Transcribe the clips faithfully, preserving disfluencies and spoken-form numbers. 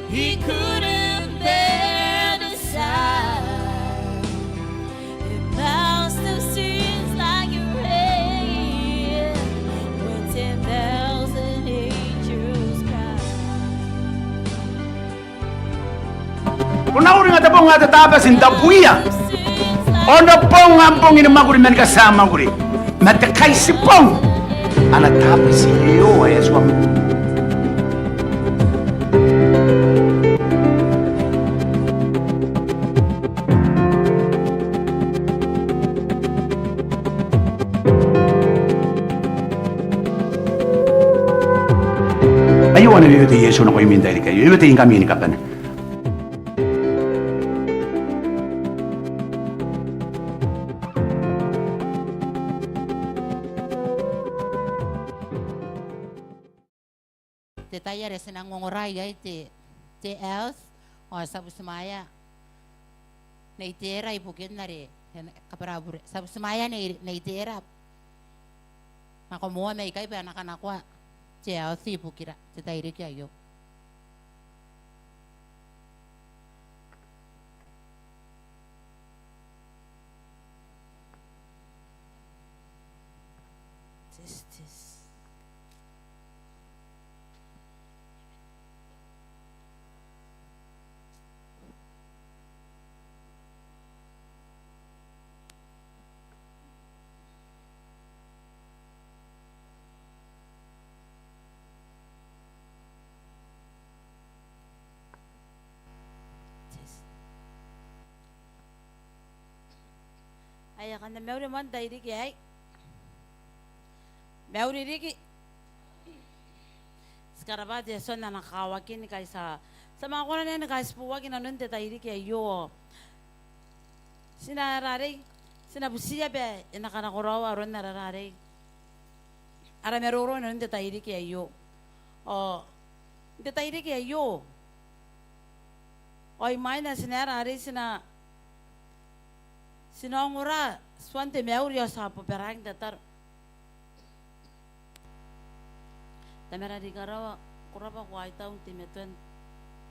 He couldn't bear the sight. The master sings like a rain when ten thousand angels cry. Ko na uringa te bong ae te Tabati n tabuia. Ao n te bong ae bongin mwakuri man te tia mwakuri, ma te kaitibong ana Tabati Iehova ae Atuam. Aio ana weewete Iesu nakoimi n te tairiki aio. E weteingkami ni kabane. Te tai are ti nang ongora iai te, te health, ao ti a butimwaea Nei Tera ibukin are, e, kabwara bure. Ti a butimwaea Nei, Nei Tera nako moa mai ikai bwa e na kanakoa te health ibukira n te tairiki aio. Tis, tis. Aia, kam na mauri moa n te tairiki aei. Mauri riki. Ti karabwa te Atua n ana kakawaki ngkai ti a, ti a manga kona ni kaitiboaki inanon te tairiki aio. Ti na, ara arei, ti na butiia bwa e na kanakoraoa aron ara arei, ara maroro inanon te tairiki aio. Ao n te tairiki aio, ao imwain ae ti na, ara arei, ti na, ti na ongora tuan te mauri ao ti a bobaraaki n tataro. Tamara are i karawa, ko rabwa, ko a tau n teimatoa n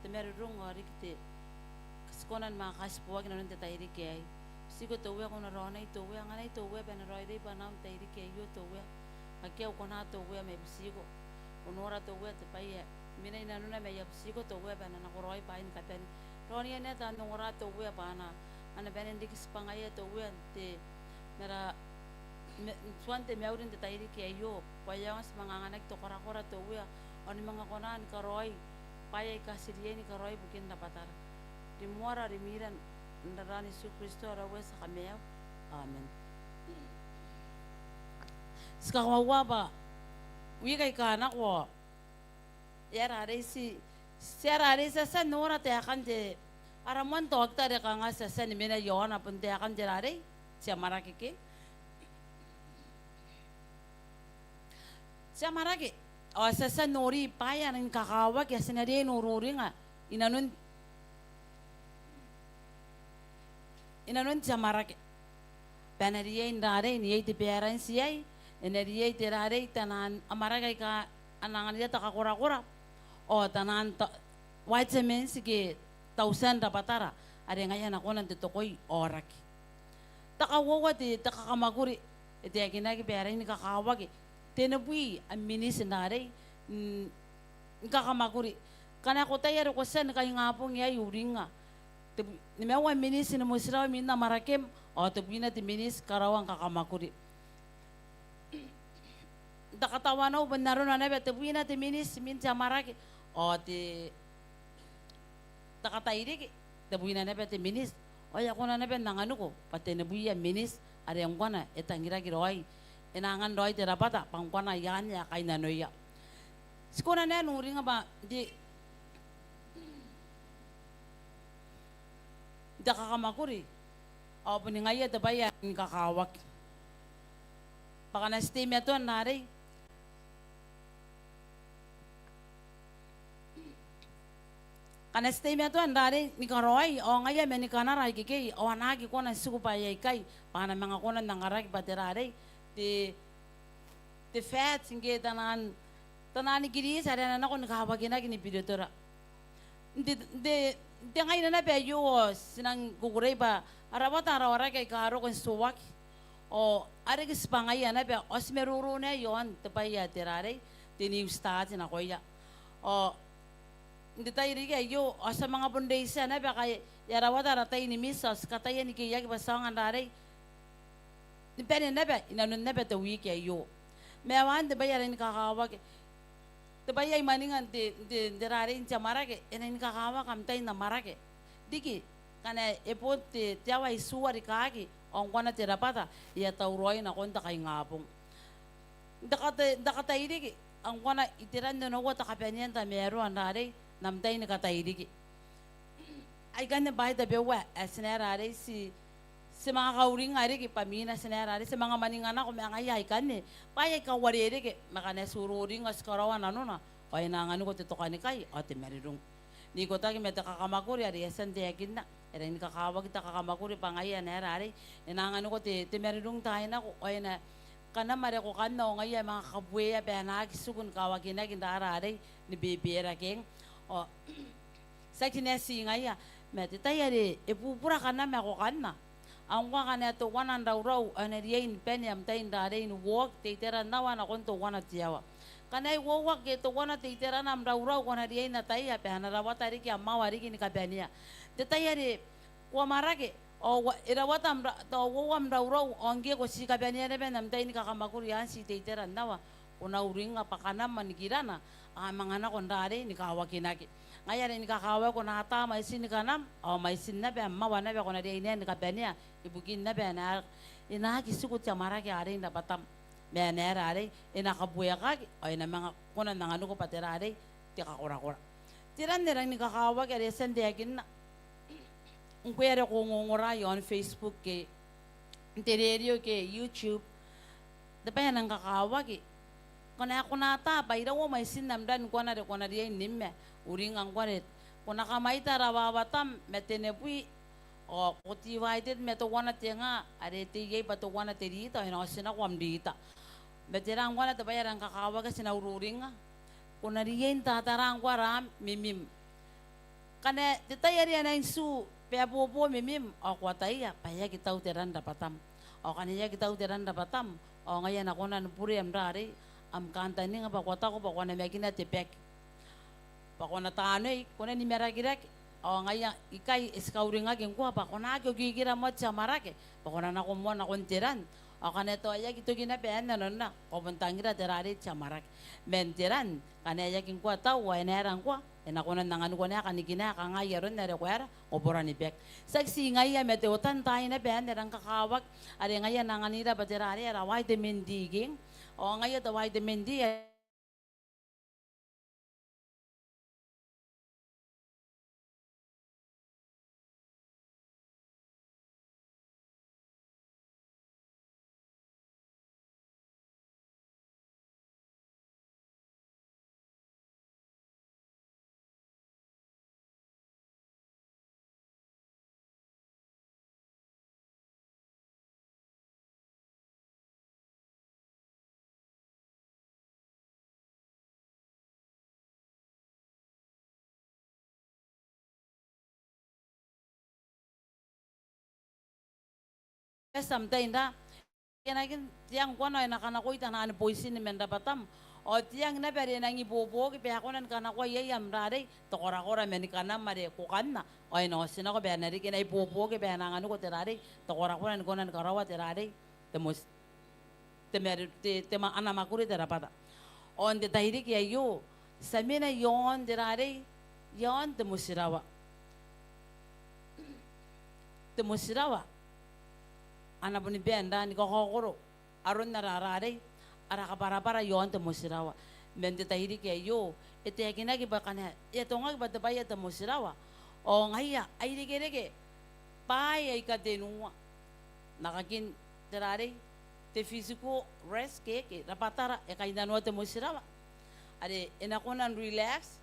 te marurung ao riki te, ti kona ni manga kaitiboaki inanon te tairiki aei. Ti butiiko te Uea ko na raonai te Uea, anganai te Uea bwa e na raoiroi bwanaau n te tairiki aio te Uea. Akea ukona te Uea ma I butiiko ko nora te Uea te bwai ae mena i nanona ma I a butiiko te Uea bwa e na nakoraoi bwaai ni kabane. Raonia naba taan ongora te Uea bwa a na, a na bane n riki tibwangaia te Uea n te, mara, me, tuan te mauri n te tairiki aio, bwa e aonga ti manga anganaki te korakora te Uea, ao ni manga kona ni karaoi bwaai aika ti riai ni karaoi ibukin rabwatara. Rimoara, rimwira, n aran Iesu Kristo ara Uea ae te Kamaiu. Amen. Ti kakoaua bwa wiiki aika a nako, e a rarei ti, ti a rarei ti a tia n nora taekan te, ara moan taokita are kanga ti a tia ni mena i aona bon taekan te rarei, te amwarake ke, te amwarake. Ao ti a tia n nori bwaai aika a kakawaki ae ti na riai n ururinga inanon, inanon te amwarake. Bwa e na riai n rarei, n iai te baranti iai, e na riai te rarei, taian amwarake aika a na anganira te kakorakora, ao taian ta-, vitamins ke tautia n rabwatara, are ngaia a na kona n totokoi aoraki. Te kauoua te, te kakamwakuri, e taekinaki bwa e riai ni kakawaki tenibwi a miniti n rarei, n, ni kakamwakuri. Ngkana ko tai are ko tia ni kaingabong iai, uringnga. Te, nimaua miniti ni motirawa imwin amwarakem, ao tebwina te miniti karaoan kakamwakuri. N te katawanou bon arona naba tebwina te miniti imwin te amwarake, ao te, te katairiki tebwina naba te miniti. Ao e a kona naba n anganiko bwa tenibwi a miniti are ngkoa e tangiraki raoi, e na angan raoi te rabwata bwa ngkoa iai ae kainnanoia. Ti kona naba n uringnga bwa te, te kakamwakuri ao boni ngaia te bwai ae ni kakawaki. Bwa ngkana ti teimatoa n rarei, ngkana ti teimatoa n rarei ni karaoi, ao ngaia ma ni kanara ikekei, ao a na aki kona n tiku bwaai aikai, bwa a na manga kona n angaraki bwa te rarei, te, te fat, ngke taian, taian kiriti are a na nako ni kawakinaki ni birotora. n te, n te, n te ngaina naba aio ao ti nang kukurei bwa a rawata ara aoraki aika a roko n tituaki. Ao a riki tibwangaia naba ao ti maroro naba iaon te bwai ae te rarei, te New Start nakoia. Ao n te tairiki aio ao ti a manga bon reitia naba ngkai e a rawata ara tai ni miti ao ti kataia ni keiaki bwa ti aonga n rarei ni bane naba inanon naba te wiki aio. Ma e a waan te bwai ae rangi ni kakawaki. Te bwai ae i mwaninga n te, n te, n te rarei n te amwarake, e rangi ni kakawaki am tai n amwarake. Riki ngkana e bo te, te aoa ae itiua rikaaki ao ngkoa te rabwata e a tauraoi nakon te kaingabong. N te kata, n te katairiki ao ngkoa iteran onoua te kabanea n tamaroa n rarei n am tai ni katairiki. Aikanne bwaai tabeua ae ti na rarei ti, ti manga kauringa riki bwa mwina ti na rarei ti manga mwaninga nako ma ngaia aikanne bwaai aika uarereke ma ngkana ti ururinga ti karaoa nanona ao e na anganiko te tokanikai ao te marirung. N ikotaki ma te kakamwakuri are e a tia n taekinna, e rangi ni kakawaki te kakamwakuri bwa ngaia e na rarei e na anganiko te, te marirung n taai nako ao e na kanam are ko kanna ao ngaia e manga kabuea bwa e na aki tiku ni kawakinaki n rarei ni beberakeng. Ao tiaki naba ti ngaia ma te tai are e bubura kanam ae ko kanna ao ngkoa ngkana teuana n raurau ao e na riai ni bane am tai n rarei n uoaki te iteran aoa nakon teuana te aoa. Ngkana e uouaki teuana te iteran am raurau ko na riai n ataia bwa e na rawata riki am aoa riki ni kabanea. Te tai are ko amwarake ao e rawata am ra-, tao uoua am raurau ao ngke ko ti kabanea naba n am tai ni kakamwakuri n ti te iteran aoa, ko na uringa bwa kanam ma nikirana a manga nako n rarei ni kawakinaki. Ngaia are e rangi ni kakawaki ko na ata mwaitin kanam ao mwaitin naba am aoa naba ko na riai n ni kabanea ibukin naba e na, e na aki tiku te amwarake arei n rabwatam ma e na rarei e na kabuekaki ao e na manga kona n anganiko bwa te rarei te kakorakora. Te ran ae rangi ni kakawaki are e a tia n taekinna, ngkoe are ko ongongora iaon Facebook ke n te rerio ke YouTube, te bwai ae nang kakawaki ngkana ko na ata bwa iraua mwaitin am ran ngkoa are ko na riai n nimma, uringa ngkoa are ko na kamwaita rawawatam ma tenibwi ao ko divided ma teuana te nga are e tei iai bwa teuana te rita ao e na otinako am rita. Ma tera ngkoa te bwai ae rangi ni kakawaki ae ti na ururinga, ko na riai n tatara ngkoa raam mimim. Ngkana te tai are e a nang tiku bwa e bobo mimim ao ko ataia bwa e aki tau te ran rabwatam. Ao ngkana e aki tau te ran rabwatam ao ngaia e na kona ni bure am rarei, am kantaninga bwa ko ataia bwa ko a namakina te baki, bwa ko na tanoi, ko na nimarakiraki. Ao ngaia ikai e ti kauringaki ngkoa bwa ko na aki okikira moa te amwarake bwa ko na nako moa nakon te ran. Ao ngkana tao e aki toki naba anne nanona, ko a bon tangira te rarei te amwarake. Man te ran ngkana e aki ngkoa tau ao e na aera ngkoa, e na kona n anganiko naba kanikina ae kangai aron are ko aera, ko bora ni baki. Tiaki ti ngaia ma te otan taai naba anne ae rangi ni kakawaki are ngaia e na anganira bwa te rarei ara vitamin D keng. Ao ngaia te vitamin D ae bati am tai n ra, e na kin tiang ngkoa ao e na kanakoi taian boitin man rabwatam. Ao tiang naba are e nang ibuobuoki bwa e kona ni kanakoa iai am rarei te korakora man kanam are ko kanna. Ao e na otinako bwa e na riki, e na ibuobuoki bwa e na anganiko te rarei te korakora ni kona ni karaoa te rarei te moti, te mare, te, te ma, ana mwakuri te rabwata. Ao n te tairiki aio ti a mena iaon te rarei, iaon te motirawa. Te motirawa ana boni bwai n ra ni kakaokoro aron ara rarei, ara kabwarabwara iaon te motirawa. Man te tairiki aio e taekinaki bwa ngkana e atongaki bwa te bwai ae te motirawa ao ngaia a irekereke bwaai aika tenua. N aekakin te rarei, te physical rest ke, ke rabwatara e kainnanoa te motirawa are e na kona n relax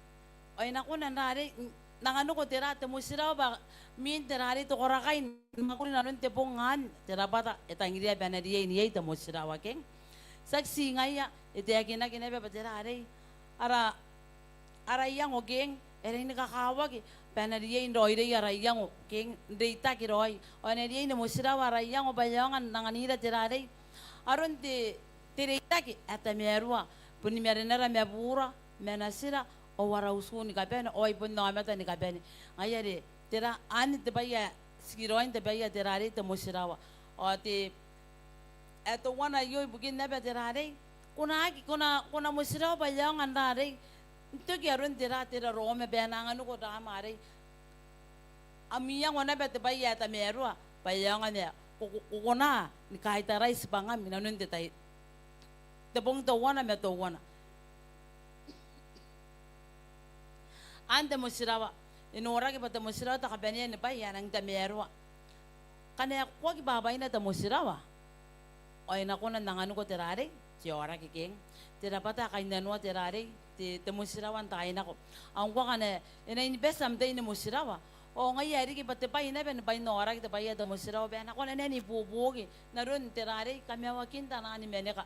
ao e na kona n rarei n anganiko te ra, te motirawa bwa mwin te rarei te korakai ni mwakuri inanon te bong anne, te rabwata e tangiria bwa e na riai n iai te motirawa keng. Tiaki ti ngaia, e taekinaki naba bwa te rarei, ara, ara iango keng, e rangi ni kakawaki bwa e na riai n raoiroi ara iango, ke n reitaki raoi. Ao e na riai Te Motirawa ara iango bwa e aonga n anganira te rarei, aron te, te reitaki ae tamaroa, bon marenara ma buura, ma natira, ao ara utu ni kabane, ao ai bon aomata ni kabane. Ngaia are tera anne te bwai ae tikiraoin te bwai ae te rarei Te Motirawa. Ao te, ae teuana aio ibukin naba te rarei, ko na aki, ko na, ko na motirawa bwa e aonga n rarei n toki aron tera, tera Roma, bwa e na anganiko raama arei. Am iango naba te bwai ae tamaroa bwa e aonga n, ko, ko, ko kona ni kaitarai tibwangam inanon te tai, te bong teuana ma teuana. Anne Te Motirawa, e noraki bwa Te Motirawa te kabanea ni bwai ae rangi n tamaroa. Ngkana ko aki bwabwaina Te Motirawa, ao e na kona n anganiko te rarei, te aoraki keng. Te rabwata ae kainnanoa te rarei, te, Te Motirawa n taai nako. Ao ngkoa ngkana e na inibati am tai ni motirawa, ao ngaia ae riki bwa te bwai naba ni bwain aoraki te bwai ae Te Motirawa, bwa e na kona n ibuobuoki n aron te rarei, kamawakin taian maneka.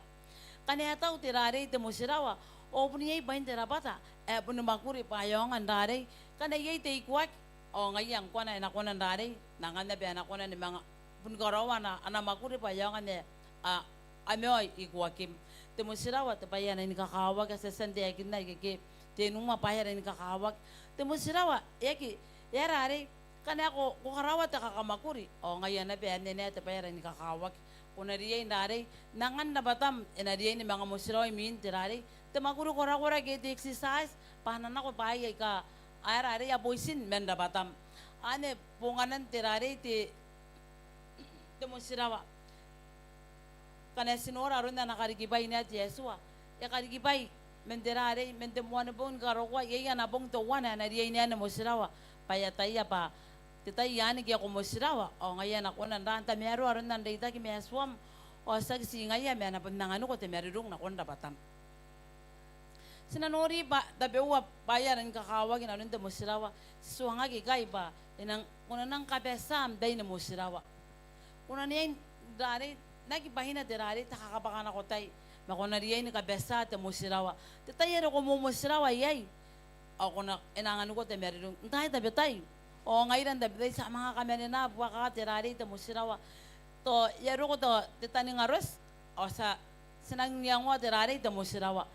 Ngkana e tau te rarei Te Motirawa, ao bon iai bwain te rabwata ae boni mwakuri bwa e aonga n rarei. Ngkana iai te ikuaki, ao ngaia ngkoa e na kona n rarei, n anganna bwa e na kona ni manga, boni karaoa ana, ana mwakuri bwa e aonga n, a, a maiu ikuakim. Te motirawa te bwai ae rangi ni kakawaki, ti a tia n taekinna ikekei, tenua bwai ae rangi ni kakawaki. Te motirawa e aki, e a rarei, ngkana ko, ko karaoa te kakamwakuri, ao ngaia naba anne te bwai ae rangi ni kakawaki. Ko na riai n rarei, n angan rabwatam e na riai ni manga motirawa imwin te rarei, te mwakuri korakora ke te exercise, bwa a na nako bwaai aika a rarei, a boitin man rabwatam. Anne bonganan te rarei, te, Te Motirawa. Ngkana ti nora aron ana karikibwai naba te Atua, e karikibwai man te rarei, man te moanibong ni karokoa, iai ana bong teuana ae na riai n te motirawa, bwa e ataia bwa te tai anne ngke ko motirawa, ao ngaia e na kona n rarei, n tamaroa aron ana reitaki ma Atuam, ao tiaki ti ngaia ma e na bon anganiko te marurung nakon rabwatam. Ti na nori bwa tabeua bwaai aika a rangi ni kakawaki inanon te motirawa. Ti tuangaki ikai bwa e nang, ko na nang kabatia am tai ni motirawa. Ko na riai n rarei, n aki bwaina te rarei, te kakabwaka nako tai, ma ko na riai ni kabatia te motirawa. Te tai are ko momotirawa iai, ao ko na, e na anganiko te marurung. N taai tabetai, ao ngaira n tabetai ti a manga kamanena buakaka te rarei te motirawa. Tao e a roko tao te taningaroti, ao ti a, ti nang iangoa te rarei te motirawa.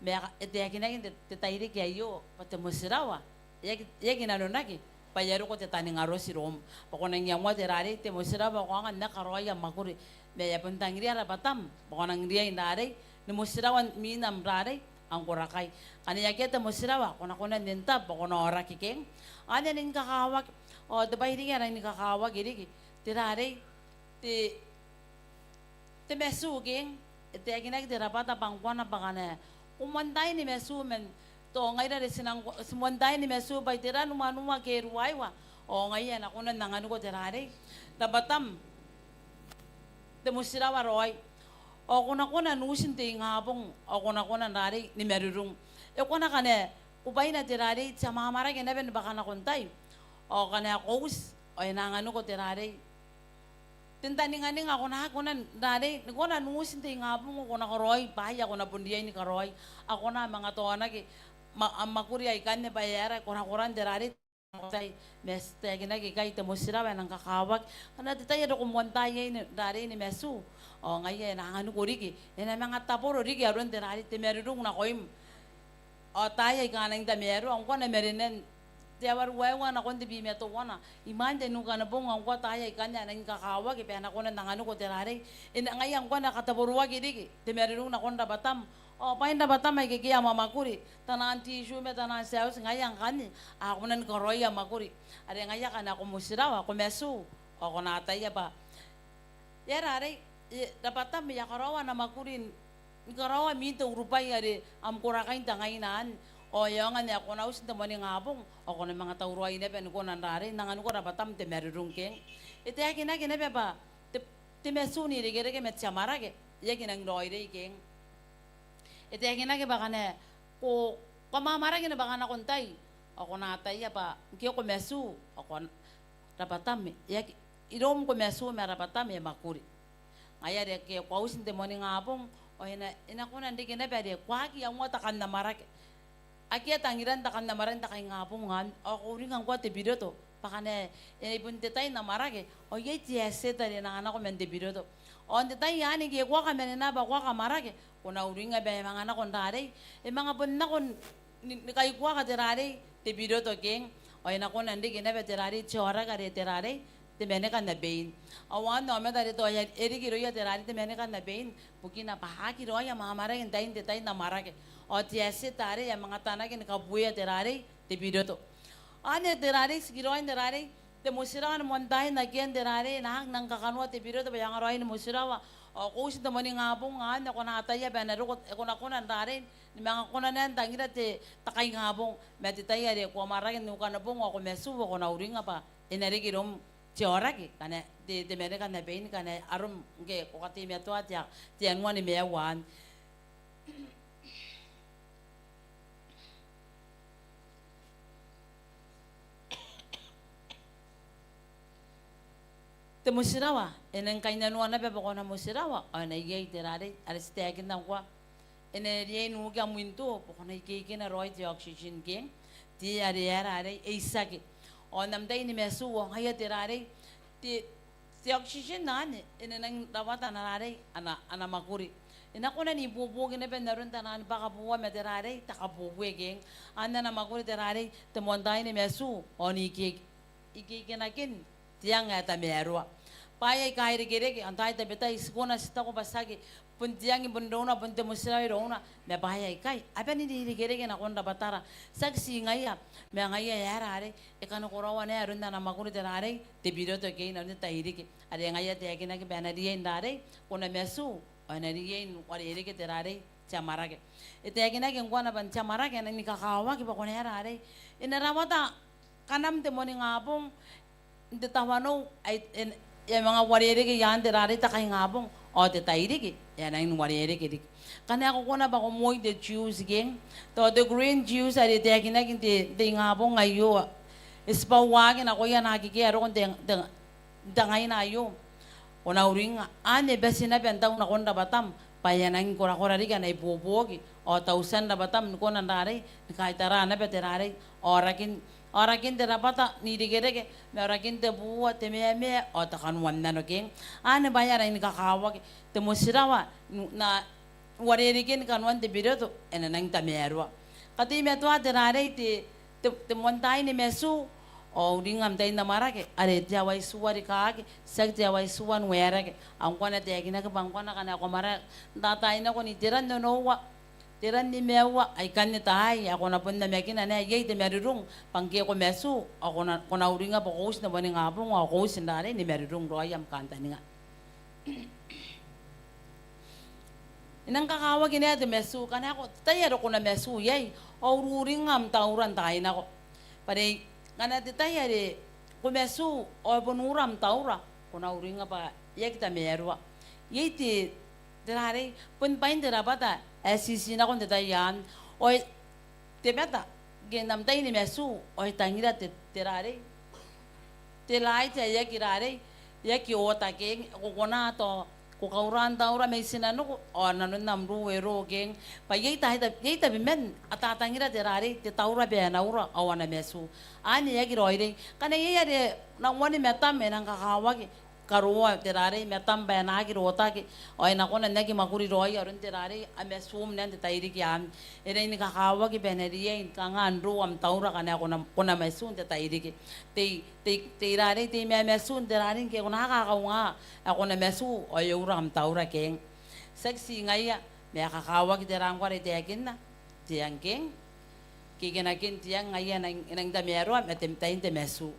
Ma e taekinaki n te, te tairiki aio bwa te motirawa e aki, e aki nanonaki bwa e a roko te taningaroti iroum. Bwa ko nang iangoa te rarei te motirawa bwa ko aonga n aki karaoi am mwakuri. Ma e a bon tangiria rabwatam bwa ko nang riai n rarei, ni motirawa imwin am rarei, am korakai. Ngkana e akea te motirawa, ko na kona n enta bwa ko na aoraki keng. Anne e rangi ni kakawaki, ao te bwai riki ae rangi ni kakawaki riki, te rarei, te, te matu keng. E taekinaki te rabwata bwa ngkoa naba ngkana ko moan tai ni matu man, tao ngaira are ti nang, ti moan tai ni matu bwa iteran uanua ke ruaiwa, ao ngaia e na kona n anganiko te rarei, rabwatam, te motirawa raoi. Ao ko na kona n uti n te ingabong, ao ko na kona n rarei ni marurung. E kona ngkana ko bwaina te rarei, ti a mwamwarake naba ni bwaka nakon tai. Ao ngkana ko uti, ao e na anganiko te rarei, te n taninganinga, ko na aki kona n rarei, ni kona n uti n te ingabong, ao ko na karaoi bwaai aika ko na bon riai ni karaoi. A kona manga taonaki, ma, am mwakuri aikanne bwa e aera, korakoran te rarei, tai, ma ti taekinaki ikai te motirawa e nang kakawaki. Ngkana te tai are ko moan tai iai n rarei ni matu, ao ngaia e na anganiko riki, e na manga taboro riki aron te rarei, te marurung nakoim. Ao taai aika a nang tamaroa, ngkoa n marenan te aua ruaiwa nakon tebwi ma teuana, imwain te nukanibong, ao ngkoa taai aikanne a nang kakawaki bwa e na kona n anganiko te rarei. E na, ngaia ngkoa e na kataboroaki riki te marurung nakon rabwatam. Ao bwain rabwatam aika a mwamwakuri, taian tissue ma taian tauti, ngaia ngkanne a kona ni karaoi am mwakuri. Are ngaia ngkana ko motirawa, ko matu, ao ko na ataia bwa e aera arei, e, rabwatam e a karaoa ana mwakuri ni karaoa imwin te urubwai are am korakai n te ngaina anne. Ao e aonga n ae ko na uti n te moaningabong, ao ko na manga tauraoi naba ni kona n rarei, n anganiko rabwatam te marurung keng. E taekinaki naba bwa te, te matu n irekereke ma te amwarake e aki rangi n raoiroi keng. E taekinaki bwa ngkana ko, ko amwamwarake ni bwaka nakon tai, ao ko na ataia bwa ngke ko matu, ao ko, rabwatam e aki, iroum ko matu ma rabwatam e mwakuri. Ngaia are ngke ko a uti n te moaningabong, ao e na, e na kona n reke naba are ko aki iangoa te kan amwarake. akea tangiran te kan amwarake n te kaingabong anne, ao ko uringa ngkoa te biroto bwa kanga e, e bon te tai n amwarake, ao iai te asset are e na nako man te biroto. Ao n te tai anne ngke ko a kamanena bwa ko a kamwarake, ko na uringa bwa e manga nako n rarei, e manga bon nako n ni, ni kaikuaka te rarei, te biroto keng. Ao e na kona n reke naba te rarei te aoraki are te rarei, te maneka n abein. Ao anne aomata are tao e reke irouia te rarei te maneka n abein, bukina bwa a aki raoi am amwarake n tain te tai n amwarake. Ao te asset arei ae manga tanaki ni kabuea te rarei, te biroto. Anne te rarei, tikiraoi n te rarei, te motirawa ni moan tai n akean te rarei, e na aki nang kakanoa te biroto bwa e anga raoi ni motirawa. Ao ko uti n te moaningabong anne, ko na ataia bwa e na roko, e kona, kona n rarei ni manga kona n tangira te, te kaingabong, ma te tai are ko amwarake n ukanabong ao ko matu, ao ko na uringa bwa e na reke iroum te aoraki, kanga te, te maneka n abein, kanga arom ngke ko kateimatoa te, te anua ni maiu anne. Te motirawa, e nang kainnanoa naba bwa ko na motirawa, ao e na iai te rarei, are ti taekinna ngkoa. E na riai n uki am window, bwa ko na ikeikena raoi te oxygen keng, te are e rarei, e itiaki. Ao n am tai ni matu, ao ngaia te rarei, te, te oxygen anne, e na nang rawata ana rarei, ana, ana mwakuri. E na kona n ibuobuoki naba n aron taian bwaka bua ma te rarei, te kabubue keng. Anne ana mwakuri te rarei, te moan tai ni matu, ao n ikeike, ikeikenakin te ang ae tamaroa. Bwaai aika irekereke, antai tabetai ti kona ti taku bwa tiaki bon te ang, bon irouna, bon te motirawa irouna, ma bwaai aikai a bane n irekereke nakon rabwatara. Tiaki ti ngaia, ma ngaia e rarei, e kani koraua naba aron ana mwakuri te rarei, te biroto keng, n aron te tairiki. Are ngaia e taekinaki bwa e na riai n rarei, ko na matu, ao e na riai n uarereke te rarei, te amwarake. E taekinaki ngkoa naba n te amwarake, e nang ni kakawaki bwa ko na rarei. E na rawata kanam n te moaningabong, n te tawanou, ae, e, e a manga uarereke iaan te rarei te kaingabong, ao te tairiki, e a nang uarereke riki. Kanga ko kona bwa ko moi te juice keng, tao te green juice are e taekinaki n te, te ingabong aio. E tibwa uaki nakoia naake a roko n te, te, n te ngaina aio. Ko na uringa, anne e bati naba n tau nakon rabwatam, bwa e a nang korakora riki ana ibuobuoki, ao tautia rabwatam ni kona n rarei, ni kaitara naba te rarei, aorakin, aorakin te rabwata n irekereke, ma aorakin te bua, te meamea, ao te kanoannano keng. Anne bwaai aika a nang ni kakawaki, te motirawa, n, na, uarereken kanoan te biroto, e na nang tamaroa. Kateimatoa te rarei te, te, te moan tai ni matu, ao uringa am tai n amwarake, are te aua itiua rikaaki, tiaki te aua itiua n waerake. Ao ngkoa e na taekinaki bwa ngkoa kanga ko a mara n taai nako n te ran onoua, te ran nimaua, aikanne taai, ae ko na bon namakina naba iai te marurung, bwa ngke ko matu, ao ko na, ko na uringa bwa ko uti n te moaningabong, ao ko uti n rarei ni marurung raoi am kantaninga. E nang kakawaki naba te matu, kanga ko, te tai are ko na matu iai, ao ururinga am taura n taai nako. Bwa are, kanga te tai are ko matu, ao e bon ura am taura, ko na uringa bwa e aki tamaroa. Iai te, te rarei, bon bwain te rabwata, ae ti, ti nako n te tai anne. Ao e, te mata, ngke n am tai ni matu, ao e tangira te, te rarei. Te light ae e aki rarei, e aki ota keng, ko kona tao, ko kaura n taura mai tinaniku, ao nanon am ruu e roo keng. Bwa iai tai, iai tabeman, a tatangira te rarei, te taura bwa e na ura, ao a na matu. Anne e aki raoiroi. Kanga iai are, nang uani matam, e nang kakawaki, karoa te rarei, matam bwa e na aki rotaki, ao e na kona n aki mwakuri raoi aron te rarei, a matu naba n te tairiki anne. E nang ni kakawaki bwa e na riai, kanga n roo am taura kanga ko na, ko na matu n te tairiki. Te, te, te rarei, te mamatu n te rarei, ngke ko na kakaunga, ae ko na matu, ao e ura am taura keng. Tiaki ti ngaia, ma e kakawaki te rarei ngkoa are e taekinna, te ang keng. Ikeikenakin te ang ngaia e nang, e nang tamaroa, ma te, tain te matu.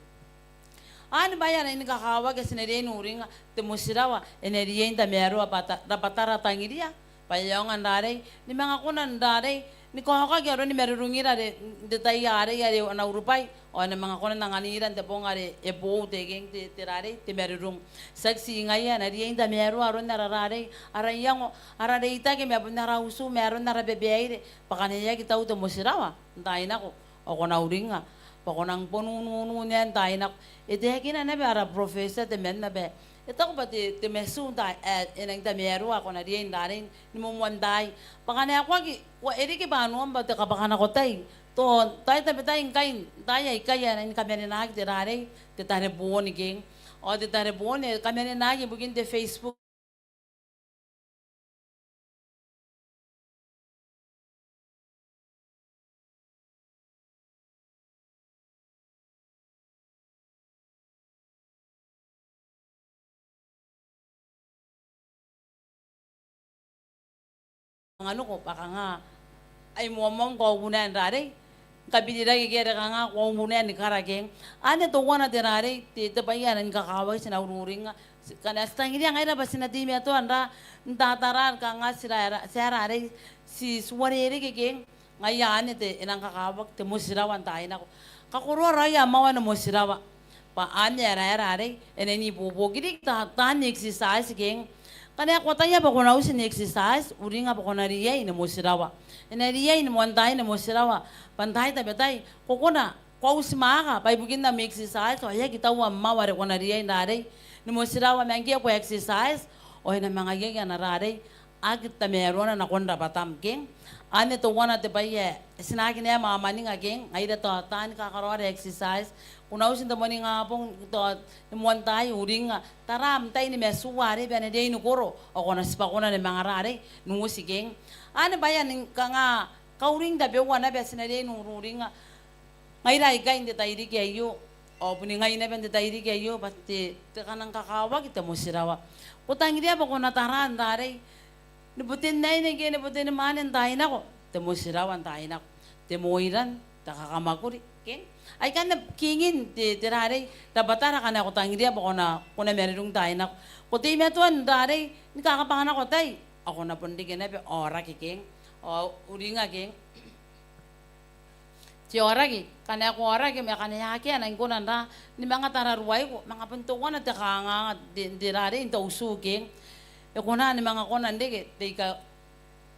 Anne bwaai aika a nang ni kakawaki ti na riai n uringa, te motirawa, e na riai n tamaroa bwa ta, rabwatara tangiria, bwa e aonga n rarei, ni manga kona n rarei, ni kaokaki aroni marurungira are, n te tai arei are ana urubwai, ao e na manga kona n anganira n te bong are e boou te keng te, te rarei, te marurung. Tiaki ti ngaia, e na riai n tamaroa aron ara rarei, ara iango, ara reitaki, ma bon ara utu, ma aron ara babaire, bwa kanga e aki tau te motirawa, n taai nako. Ao ko na uringa, bwa ko nang bon ununu naba n taai nako. E taekina naba ara professor temanna bwa, e taku bwa te, te matu n taai, e, e nang tamaroa, ko na riai n rarei, ni moamoan taai. Bwa kanga ko aki, ua e riki bwa noam bwa te kabwakanako tai, Tao, tai tabetai ngkai, tai aikai a nang kamanenaaki te rarei, te tareboon keng. Ao te tareboon, e kamanenaaki ibukin te Facebook. Anganiko bwa kanga ai moamoam ko a ubunaea n rarei, kabirirake ke are kanga ko a ubunaea ni kara keng. Anne teuana te rarei, te, te bwai ae nang kakawaki ti na ururingnga. Ngkana ti tangiria ngaira bwa ti na teimatoa n ra, n tatara kanga ti ra, ti a rarei, ti, ti uarereke keng. Ngaia anne te, e nang kakawaki te motirawa n taai nako. Kakoroa raoi am aoa ni motirawa. Bwa anne ae rarei, e na ni buobuoki riki ta, taan exercise keng. Ngkana ko ataia bwa ko na uti n exercise, uringa bwa ko na riai ni motirawa. E na riai ni moantaai ni motirawa. Bwa n tai tabetai, ko kona, ko a uti mwaaka, bwa ibukin am exercise, ao e aki tau am aoa are ko na riai n rarei ni motirawa, ma ngke ko exercise, ao e na manga iai ana rarei, aki tamaroana nakon rabwatam keng. Anne teuana te bwai ae ti na aki naba mwamwaninga keng, ngaira tao taan kakaraoa ara exercise. Ko na uti n te moaningabong tao ni moantaai, uringa, tara am tai ni matu arei bwa e na riai ni koro, ao ko na tibwa kona ni manga rarei n uti keng. Anne bwai ae nang kanga kauring tabeua naba ti na riai n ururingnga. Ngaira aikai n te tairiki aio, ao boni ngai naba n te tairiki aio, bwa te, te kanangkakawaki te motirawa. Ko tangiria bwa ko na tara n rarei, ni botanaine ke ni botanimwaane n taai nako, te motirawa n taai nako, te moiran, te kakamwakuri keng. Aikanne kingin te, te rarei, rabwatara ngkana ko tangiria bwa ko na, ko na marurung n taai nako. Ko teimatoa n rarei, ni kakabwaka nako tai, ao ko na bon reke naba aoraki keng, ao uringa keng. Te aoraki, ngkana ko aoraki, ma ngkana akea nang kona n ra, ni manga tararuaiko, manga bon teuana te kanganga n te, n te rarei, n te utu keng. E kona ni manga kona n reke, te ika,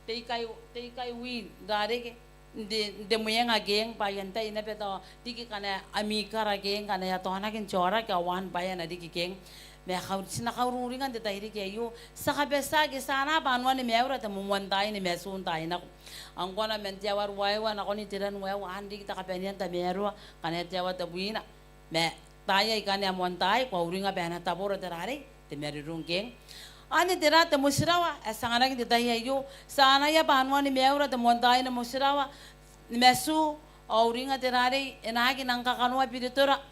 te ikai, te ikaiwi n rarei ke, n te, n te mwenga keng, bwa ai antai naba tao, riki ngkana ami kara keng, ngkana e a taonaki n te aoraki, ao anne bwa e na riki keng. Ma kau, ti na kaururinga n te tairiki aio, ti a kabatia ke ti anaa bwa anuan maiura te momoantaai ni matu n taai nako. Ao ngkoa man te aoa ruaiwa nakon te ran ruaiwa, anne riki te kabanean tamaroa, ngkana te aoa tebwina. Ma taai aikanne a moantaai, ko a uringa bwa e na taboro te rarei, te marurung keng. Anne te ra te motirawa ae ti anganaki n te tai aio, ti anaia bwa anuan maiura te moantaai ni motirawa ni matu, ao uringa te rarei, e na aki nang kakanoa biritora.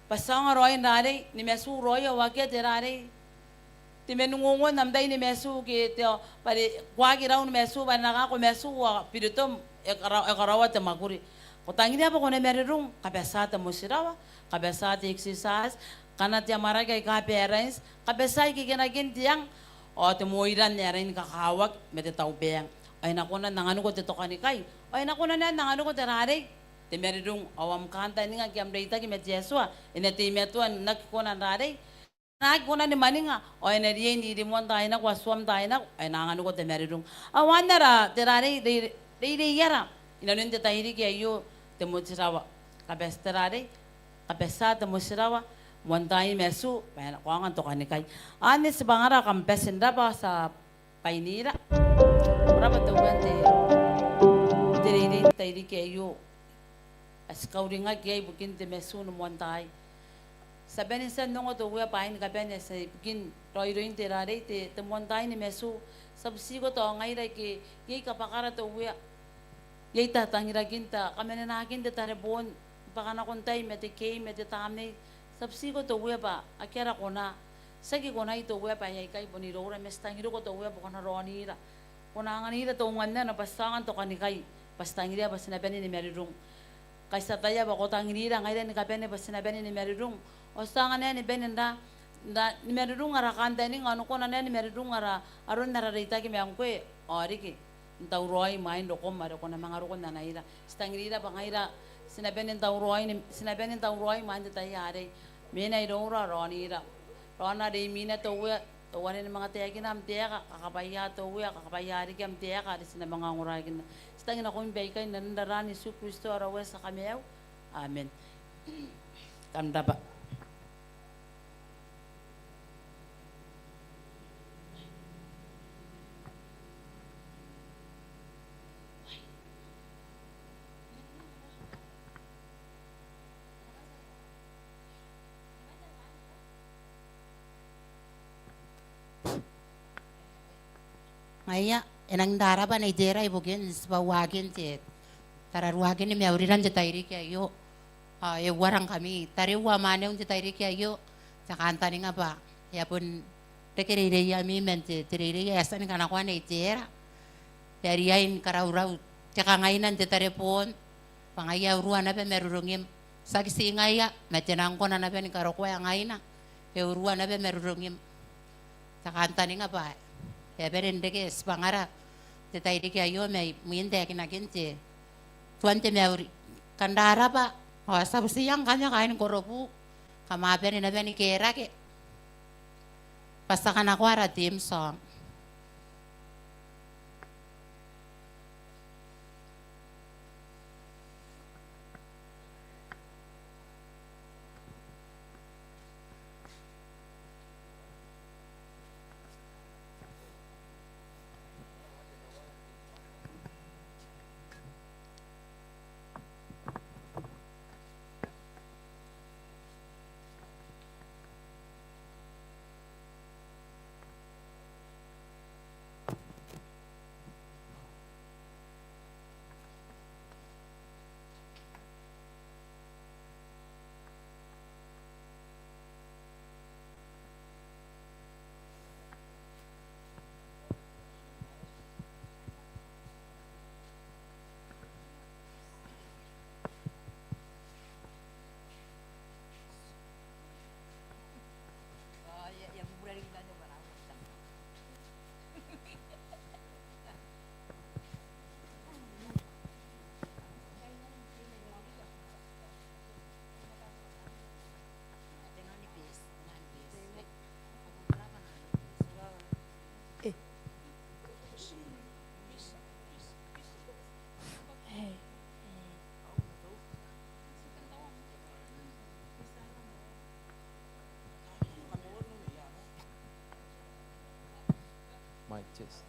Bwa ti aonga raoi n rarei, ni matu raoi ao akea te rarei, te maningongo n am tai ni matu ke te, bwa are ko aki rau ni matu, bwa are ngkana ko matu ao biritom e kara, e karaoa te mwakuri. Ko tangiria bwa ko na marurung, kabatia te motirawa, kabatia te exercise, kana te amwarake aika balance, kabatia ikenakin te ang, ao te moiran ae rangi ni kakawaki ma te taubea. Ao e na kona n anganiko te tokanikai, ao e na kona n anganiko te rarei, te marurung, ao am kantaninga ke am reitaki ma te Atua, e na teimatoa n aki kona n rarei, n aki kona ni mwaninga, ao e na riai n rimwin taai nako, Atuam taai nako, ao e na anganiko te marurung. Ao anne ara, te rarei, rei, reireiara, inanon te tairiki aio, te motirawa. Kabatia te rarei, kabatia te motirawa, moantaai ni matu, bwa e na, ko aonga n tokanikai. Anne tibwangara, kam bati n rabwa, ti a bwainira. Ko rabwa te Uea n te, te reirei n te tairiki aio. Ae ti kauringaki iai ibukin te matu ni moantaai. Ti a bane n tia n ongo te Uea bwaai ni kabane ae ti a ibukin raoiroin te rarei, te, te moantaai ni matu. Ti a butiko tao ngaira aike iai kabwakara te Uea, iai tatangirakin, ta, kamanenakin te tareboon, bwaka nakon tai ma te kei ma te tamnei. Ti a butiko te Uea bwa akea ara kona. Ti aki konai te Uea bwa aikai bon iroura, ma ti tangiriko te Uea bwa ko na raonira. Ko na anganira te unganano bwa ti aonga n tokanikai, bwa ti tangiria bwa ti na bane ni marurung. Kai ti ataia bwa ko tangirira ngaira ni kabane bwa ti na bane ni marurung. Ao ti anganai ni bane n ra, n ra, ni marurung ara kantaninga, ao ni kona naba ni marurung ara, aron ara reitaki ma ngkoe, ao riki n tauraoi imwain rokom are ko na manga roko n anaira. Ti tangirira bwa ngaira ti na bane n tauraoi, ni, ti na bane n tauraoi imwain te tai arei. Mena iroura, raonira. Raona are imwina te Uea, teuare ni manga taekina am taeka, kakabwaia te Uea, kakabwaia riki am taeka are ti na manga ongorakinna. Ti tangi nakoim baikai n aran Iesu Kristo ara Uea, ti a kamaiu. Amen. Kam rabwa. Ngaia, e nang rarabwa Nei Tera ibukin tibwauaakin te tararuaakin mauriran te tairiki aio. Ao e uara ngkami tariu ao mwaneu n te tairiki aio, ti a kantaninga bwa e a bon reke reireiami man te, te reirei ae e a tia ni kanakoa Nei Tera. E a riai ni karaurau te kangaina n te tareboon, bwa ngaia e urua naba marurungim. Tiaki ti ngaia, ma te nang kona naba ni karokoa ae ngaina, e urua naba marurungim. Ti a kantaninga bwa e a bane n reke tibwangara n te tairiki aio mai mwiin taekinakin te Tuan te Mauri. Kam rarabwa, ao ti a butiia ngkanne kaain Korobu, kam a bane naba ni kerake bwa ti a kanakoa ara theme song. Mic test.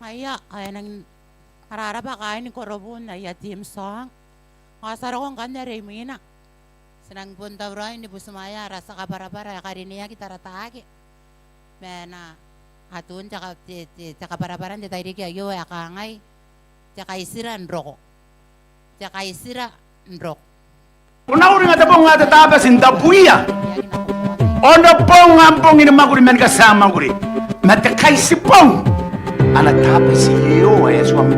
Ngaia ao e nang rarabwa kaain Korobu n aia theme song. Ao ti a roko ngkanne are imwina. Ti nang bon tauraoi ni butimwaea ara tia kabwarabwara ae karineaki Tarataake. Ma e na atun te ka-, te, te, te kabwarabwara n te tairiki aio ae kangai: Te kaitira n roko. Te kaitira n roko. Ko na uringa te bong ae te Tabati n tabuia. Onobong am bong ni mwakuri ma ni katia mwakuri. Ma te kaitibong ana Tabati Iehova ae Atuam.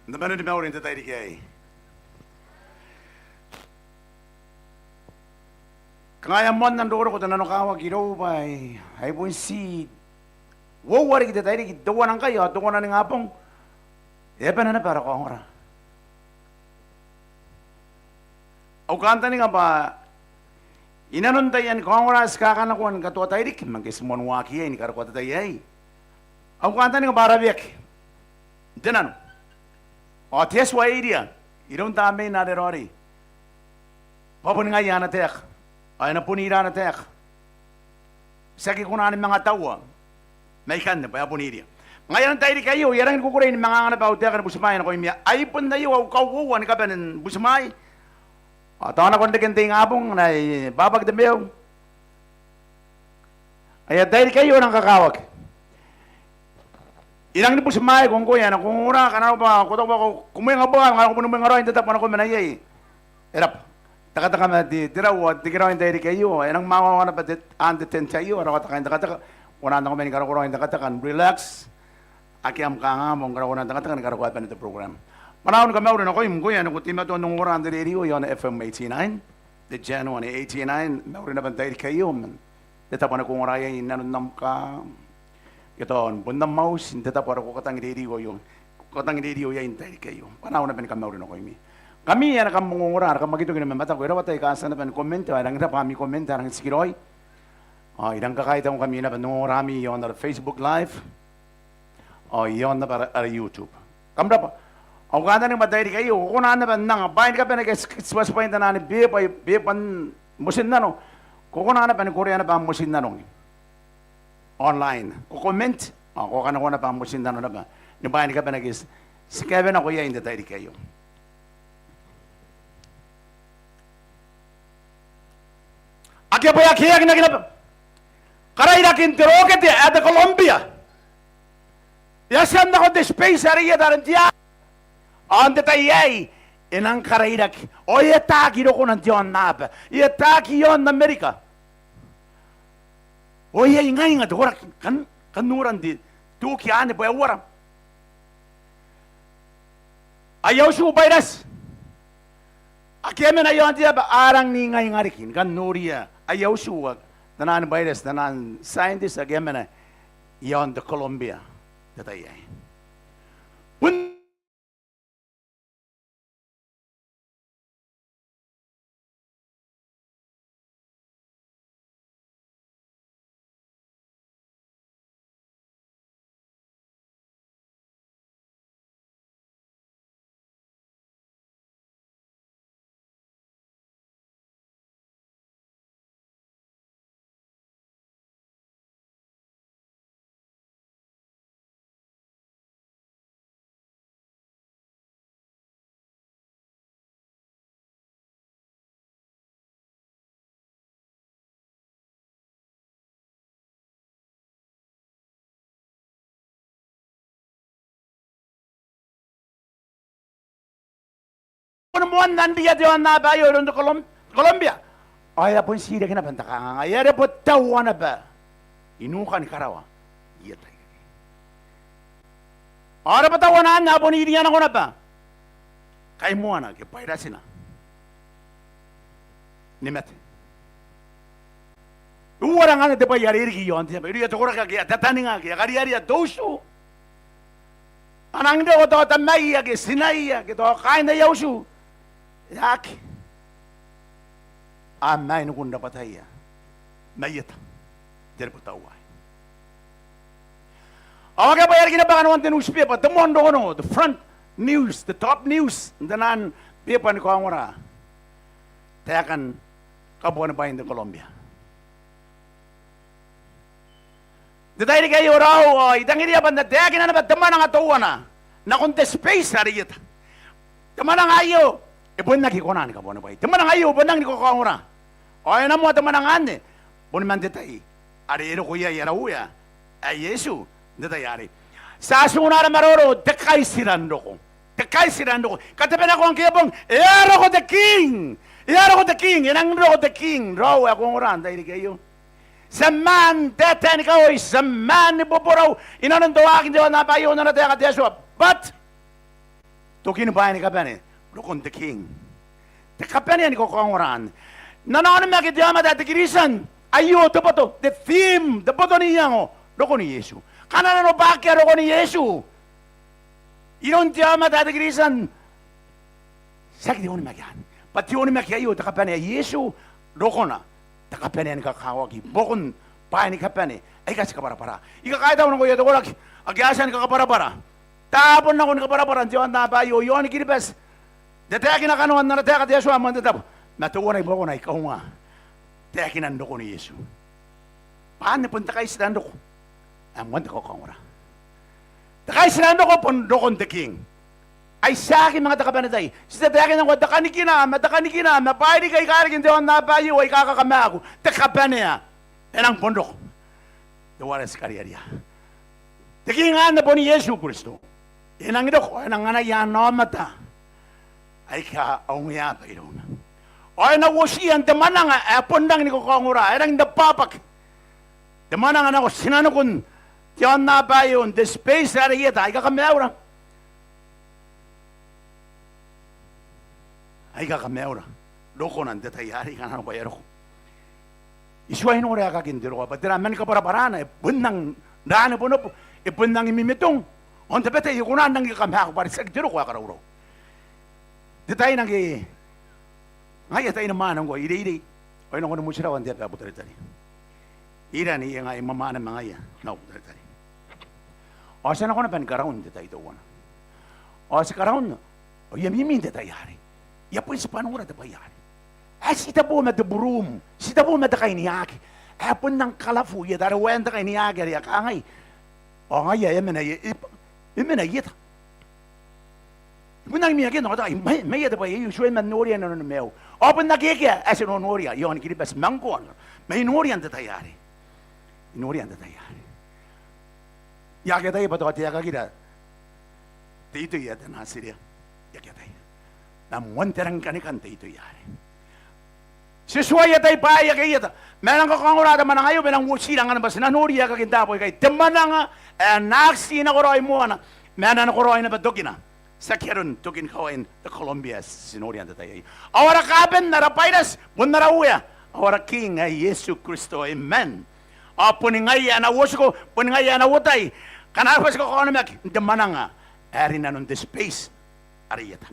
N na bane ni mauri n te tairiki aei. Kanga e a moanna n roroko te nanokawaki irou bwa ai bon ti uoua riki te tairiki, teuana ngkai ao teuana ningabong e a bane naba ara kaongora. Au kantaninga bwa inanon taian kaongora aika a kanakoa ni katoa tairiki, ma ngke ti moan waaki iai ni karokoa te tai aei, au kantaninga bwa a raweaki n te nano ao te Atua e iria iroun Tamneina are raoiroi bwa boni ngaia ana taeka ao e na bon ira ana taeka. Ti aki kona ni manga taua mai ikanne bwa e a bon iria. Ngaia n te tairiki aio I a rangi ni kukurei ni manga anga naba au taeka ni butimwaai nakoimi. Ai bon aio au kauoua ni kabane ni butimwaai. Ao tao nakon reken te ingabong ae e babaki te maiu. Aia tairiki aio e nang kakawaki. I rangi ni butimwaeiko ngkoe ae ko ongora, ngkana arona bwa ko taku bwa ko mwenga bwa ngkana ko boni mwenga raoi n te tabo ae ko mena iai, e raba. Tekateka ma te, te rau ao te kiraoi n tairiki aio, e nang mwawawa naba te, aan te tent aio, raoi te kaintekateka. Ko na nako mena ni karokoa raoi n tekateka, n relax. Akea am kanganga, mo ngkana ko na tekateka ni karokoa bane te program. Mwanau, ni kamauri nakoim ngkoe ae ko teimatoa n ongora n te rerio iaon F M eighty-nine, te channel ae eighty-nine, mauri naba n tairiki aio man te tabo ae ko ongora iai inanon am kaa ke tao bon am auti, n te tabo are ko katangi rerio aio, ko katangi rerio iai n tairiki aio. Mwanau naba ni kamauri nakoimi. Ngkami ae kam ongora, are kam aki toki ni mamataku, e rawata aika a tia naba ni comment, ao e rangi n raba ami comment, a rangi n tikiraoi. Ao I rangi ni kakaitau ngkami naba n ongorami iaon ara Facebook Live ao iaon naba ara, ara YouTube. Kam raba. Au kantaninga bwa n tairiki aio ko kona naba n anga bwaai ni kabane ake ti, ti tibwatibwai n te naan beeba, beeba n motinnano. Ko kona naba ni korea naba am motinnano online. Ko comment ao ko kanakoa naba am motinnano naba ni bwaai ni kabane ake ti, ti kaewe nako iai n te tairiki aio. Ake a bwaeakinaki naba. Karairakin te rokete ae te Columbia. E a tia n nako n te space are i eta are n te aonnaba. Ao n te tai aei e nang karairaki. Ao e ataaki rokona n te aonnaba. E ataaki iaon Amerika. Ao e a ingainga te koraki. Kan, kan noran te, te oki anne bwa e uara. Aia utu bairati ake a mena iaon te aba a rangi n ingainga riki ni kan noria aia utu, taian bairati, taian scientist ake a mena iaon te Columbia n te tai aei. Bon Bon moan anne iroun te aonnaba aio iroun te Colom-, Columbia. Ao e a bon titiraki naba n te kanganga, e a rebwetaua naba i nukan karawa i eta ikekei. Ao rebwetauana anne a bon iria nako naba kaimoana ke bairatina ni mate. E uara ngkanne te bwai are riki iaon te aba irouia te koraki ake a tataninga ke a kariaria te utu. A nang roko tao tamaia ke tinaia ke tao kaain aia utu. E aki. A mainikun rabwataia mai eta n te rebwetauaai. Ao akea bwa e a riki naba kanoan te newspaper, te moan rongorongo, the front news, the top news n taian beeba ni kaongora, taekan kabuanibwain te Columbia. N te tairiki aio raou, ao I tangiria bwa N na taekina naba te mwananga teuana nakon te space are i eta. Te mwananga aio e bon aki kona ni kabuanibwai. Te mwananga aio e bon aki ni kakaongora. Ao e na moa te mwananga anne boni man te tai are e roko iai ara Uea ae Iesu n te tai arei. Ti a atuna ara maroro, te kaitira n roko. Te kaitira n roko. Katebenako ngke e bong, e a roko te King. E a roko te King, e nang roko te King. Raou ae ko ongora n tairiki aio, ti a maan taetae ni kaoi, ti a maan ni boborau inanon te waaki n te aonnaba aio n ana taeka te Atua. But Tokin bwaai ni kabane, rokon te King. Te kabanea ni kakaongora. N ana onimaki te aomata ae te Kiritian, aio te boto, te theme, te boto n iango, rokon Iesu. Kananobwaakia rokon Iesu iroun te aomata ae te Kiritian. Tiaki te onimaki anne, bwa te onimaki aio te kabanea Iesu, rokona te kabanea ni kakawaki, buakon bwaai ni kabane aika ti kabwarabwara. I kakaitau nakoia te koraki ake a tia ni kakabwarabwara. Tao bon nako ni kabwarabwara n te aonnaba aio i aon Kiribati. N tataekina kanoan ana taeka te Atua moan te tabu, ma teuana i buakona ae I kaunga, taekinan rokon Iesu. Bwa anne bon te kaitinan roko ae moan te kakaongora. Te kaitinan roko bon rokon te King. Ai tiaki manga te kabanetai. Ti tataekina ngkoa te kanikina ma te kanikina ma bwaai riki aika riki n te aonnaba aio aika kakamaaku. Te kabanea e nang bon roko. Teuare ti kariaria. Te King anne bon Iesu Kristo. E nang roko, e nang anaia ana aomata aika a ongeaba irouna. Ao e na uotiia n te mwananga ae bon rangi ni kakaongora, e rangi n rababaki. Te mwananga nako tinanikun te aonnaba aio, n te space are i eta, aika kamaiura. Aika kamaiura. Rokona n te tai arei, kanga nako ae roko. I tuai nora aekakin te roko bwa tera man kabwarabwarana, e bon nang rane bonobo, e bon nang mimitong. Ao n tabetai e kona n rangi ni kakamaaku bwa are tiaki te roko ae karaurau. Te tai nako ngaia, taina mwaane ngkoa i reirei, ao I nako ni motirawa n te aba ae Butaritari. I ira n ienga, I mwamwaane ma ngaia nako Butaritari. Ao ti a nako naba ni karaun n te tai teuana. Ao ti karaun, ao I a mimi n te tai arei. I a bon tibwa nora te bwai arei. Ae ti tabo ma te burum, ti tabo ma te kainiaki. Ae bon nang kalafu i eta, are waen te kainiaki are a kangai. Ao ngaia e mena i, e, e mena i eta. I bon aki mimi akea n ota, I mai, mai eta bwa I tuai man noria i nanoni maiu. Ao bon akea ae ti nonoria i aon Kiribati ma ngkoa. Ma I noria n te tai arei. I noria n te tai arei. I aki ataia bwa tao te aekakira te itoi ae te Natiria. I aki ataia. Ma moan te rangi ni kanikan te itoi arei. Ti tuai atai bwaai ake i eta. Ma e nang kakaongora te mwananga aio, ma e nang uotira ngkanne bwa ti na nori aekakin taabo aikai. Te mwananga ae na aki ti nakoraoi moana, ma e na nakoraoi naba tokina. Tiaki aron tokin kawain te Columbia ae ti noria n te tai aei. Ao ara kaaben, ara bairati, bon ara Uea, ao ara King ae Iesu Kristo, amen. Ao boni ngaia ae na uotiko, boni ngaia ae na uotai, ngkana arona bwa ti kakaonimaki n te mwananga ae rinanon te space are i eta.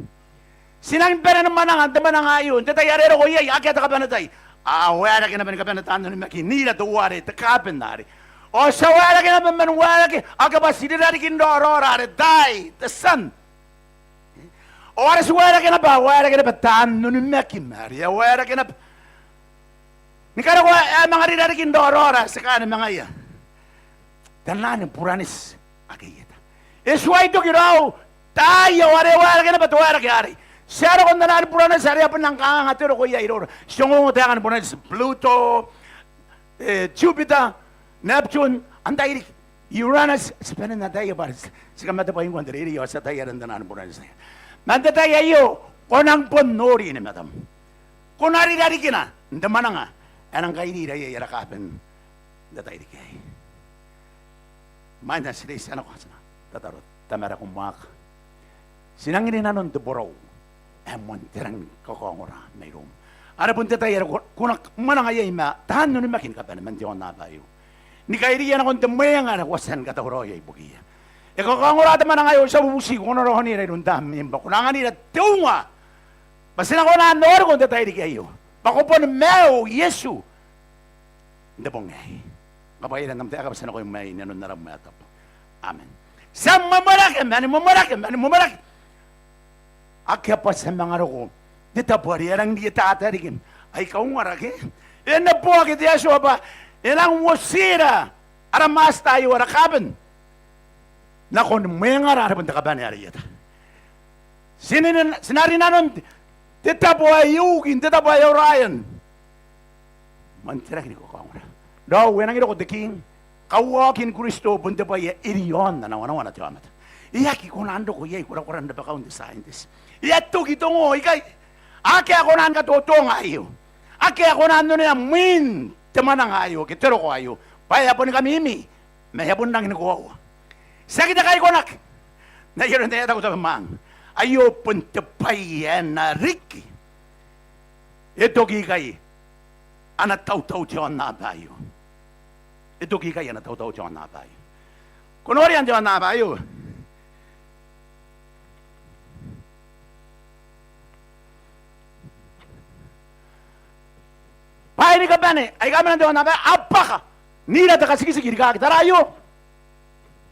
Ti nang bane ni mwananga n te mwananga aio, n te tai are e roko iai, akea te kabanetai. A waerake naba ni kabane taan onimaki n ira teuare te kaaben arei. Ao ti a waerake naba man waerake, akea bwa ti rirarikin raoraora are taai, the sun. Ao are ti waerake naba, a waerake naba taan onimaki ma are a waerake naba. Ni karokoa ae manga rirarikin raoraora ae ti kaani ma ngaia. Taian buraneti ake i eta. E tuai toki raou taai ao are e waerake naba te waerake arei. Ti a roko n taian buraneti are a bon nang kanganga te roko iai iroura. Ti ongoongo taekan buraneti, Pluto, e, Jupiter, Neptune, antai riki. Uranus, ti bane n ataia bwa are ti, ti kamatebwai ngkoa n te reirei ao ti ataia aron taian buraneti. Ma n te tai aio, ko nang bon nori ni matam. Ko na rirarikina n te mwananga ae nang kairira iai ara kaaben n te tairiki aei. Imwain ae ti reitia nako, ti na tataro. Tamara ae ko mwaaka, ti nang rinanon te borau ae moan te rangi ni kakaongora mairoum. Are bon te tai are ko, ko na mwananga iai ma taan onimaki ni kabane man te aonnaba aio, ni kairiia nakon te mwenga are ko a tia ni katauraoia ibukiia. E kakaongora te mwananga aio, ti a bubutiko, ko na raonira iroun Tamneim bwa ko na anganira te unga bwa ti na kona n nooriko n te tairiki aio, bwa ko boni maiu Iesu n te bong aei. Ngkana bwa I ira n am taeka bwa ti a nako imwain nanon aram ae tabu. Amen. Ti a mwemwerake, mani mwemwerake, mani mwemwerake. Akea bwa ti a manga roko n te tabo are e rangi n rietata riki. Ai kaunga rake. E neboaki te Atua bwa e nang uotira ara master aio, ara kaaben, nakon mwengara are bon te kabane are i eta. Ti na rin-, ti na rinanon te tabo ae Uki, n te tabo ae Orion. Man te rangi ni kakaongora. Raou, e nangi roko te King. Kauaokin Kristo bon te bwai ae e iri aon ana wanawana te aomata. E aki kona n roko iai korakoran rabakaun te scientist. E a toki te ongo ikai. Akea ae kona ni katotonga aio. Akea ae kona n onea mwin te mwananga aio ke te roko aio bwa e a boni kamimi ma e a bon rangi ni koaua. Tiaki te kaikonaki. N ai aron ae e taku Tabemwaang, Aio bon te bwai ae na riki. E toki ikai ana tautau te aonnaba aio. E toki ikai ana tautau te aonnaba aio. Ko noria n te aonnaba aio bwaai ni kabane aika a mena n te aonnaba aio a bwaka n ira te katikitiki rikaaki. Tara aio.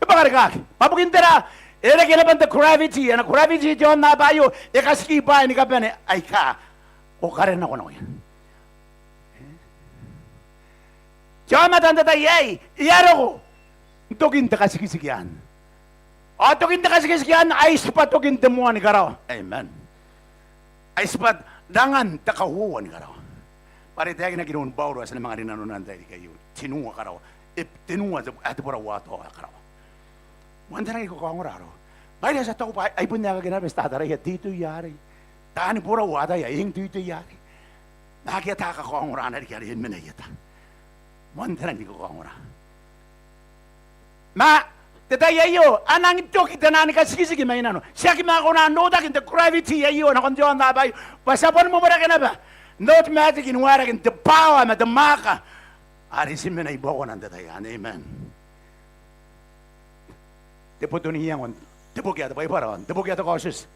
E bwaka rikaaki. Bwa bukin tera? E reke naba n te gravity, ana gravity te aonnaba aio, e katiki bwaai ni kabane aika ko karenakonakoia. Te aomata n te tai aei e a roko n tokin te katikitiki anne. Ao tokin te katikitiki anne ai tibwa tokin te moa ni karawa. Amen. Ai tibwa rangan te kauoua ni karawa. Bwa are e taekinaki iroun Bauro ae ti na manga rinanona n te tairiki aio, tenua karawa. E tenua te, ae te borau ae tao ae karawa. Moan te rangi ni kakaongora raou. Bwa are ti a taku bwa ai bon aekaki naba ti tataraia te itoia arei. Taani borau ataia e eng te itoia arei. Ma akea te kakaongora ae na riki are e mena i eta. Moan te rangi ni kakaongora. Ma te tai aio a nangi toki te naan katikitiki mai nano. Ti aki manga kona n rotaki n te gravity aio nakon te aonnaba aio, bwa ti a boni mwemwerake naba n automatic ni waeraki n te power ma te mwaaka are ti mena i buakona n te tai anne. Amen. Te boto n iango n te boki ae te Baibara, n te boki ae te Kaotioti,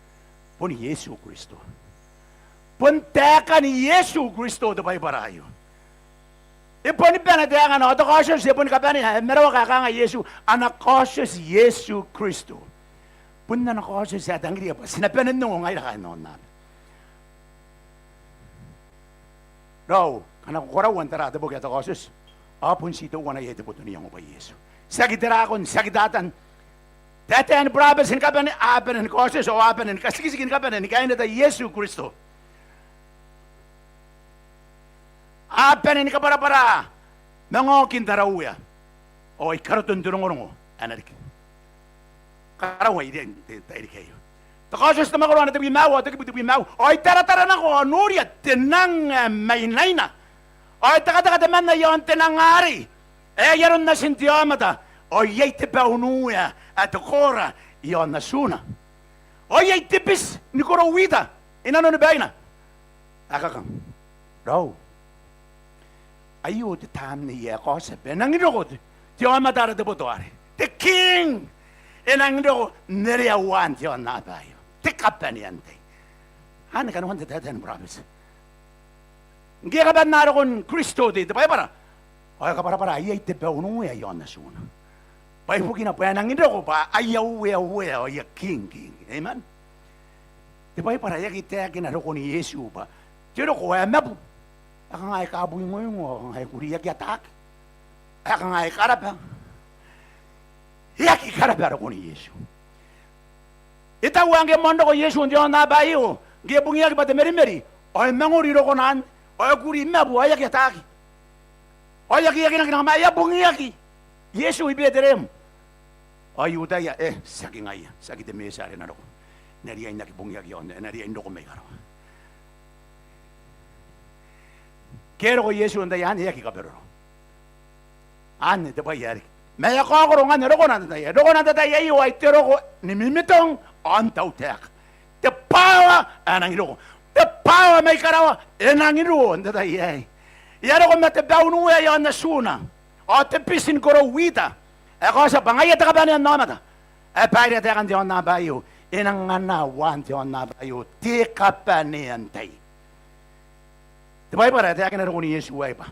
bon Iesu Kristo. Bon taekan Iesu Kristo te Baibara aio. E boni bane taekana, ao te Kaotioti e boni kabanea, e marawa ae kanga Iesu, ana Kaotioti Iesu Kristo. Bon ana Kaotioti ae tangiria bwa ti na bane n ongo ngaira kaain aonnaba. Raou, ngkana ko karaua n tara te boki ae te Kaotioti, ao bon ti teuana iai te boto n iango bwa Iesu. Tiaki te rakon, tiaki Tatan. Taetae ni burabeti ni kabane, a bane ni Kaotioti, ao a bane ni katikitiki ni kabane ni kaineta Iesu Kristo. A bane ni kabwarabwara manga okin ara Uea. Ao ai karoton te rongorongo ae na riki. Karaua iroun te tairiki aio. Te Kaotioti te mwakoro ae tebwi ma aua, ao te kibu tebwi ma aua. Ao ai taratara nako, ao noria, te nang ae mainaina. Ao e tekateka temanna i aon te nang arei ae ai aron natin te aomata. Ao iai te bau n uea ae te koora i aon atuna. Ao iai te biti ni koro wita i nanoni baina ae kakang. Raou, aio te tamnei ae kaotia bwa e nangi roko te, te aomata are te boto arei, te king. E nangi roko n nerea uaan te aonnaba aio. Te kabanean tai. Anne kanoan te taetae ni burabeti. Ngke e kabanea rokon Kristo te, te Baibara, ao e kabwarabwara iai te bau n uea i aon atuna. Bwa ibukina bwa e nangi n roko bwa aia uea uea ao aia king king. Amen. Te Baibara e aki taekina rokon Iesu bwa te roko ae mabu, ae kanga e kabwingoingo, ae kanga e kuriaki ataaki, ae kanga e karaba. E aki karaba rokon Iesu. E taua ngke e moan roko Iesu n te aonnaba aio, ngke e bungiaki bwa te merimeri, ao e mangori rokona anne, ao e kuri mabu, ao e aki ataaki. Ao e aki, e aki nang, nang, ma e a bungiaki Iesu i Betereem. Ao I-Iutaia, e, tiaki ngaia, tiaki te Mesia are e na roko. E na riai n aki bungiaki i aon, e na riai n roko mai karawa. Ngke e roko Iesu n te tai anne, e aki kabaroro. Anne te bwai ae riki. Ma e a kaokoro ngkanne rokona n te tai aei. Rokona n te tai aei ao ai te roko ni mimitong ao n tautaeka. Te bwaawa ae nangi roko. Te bwaawa mai karawa e nangi ruo n te tai aei. E a roko ma te bau n uea i aon atuna ao te biti ni koro wita ae kaotia bwa ngaia te kabanean aomata. Ae bairea taekan te aonnaba aio, e nang anaa uaan te aonnaba aio te kabanean tai. Te Baibara e taekina rokon Iesu aei bwa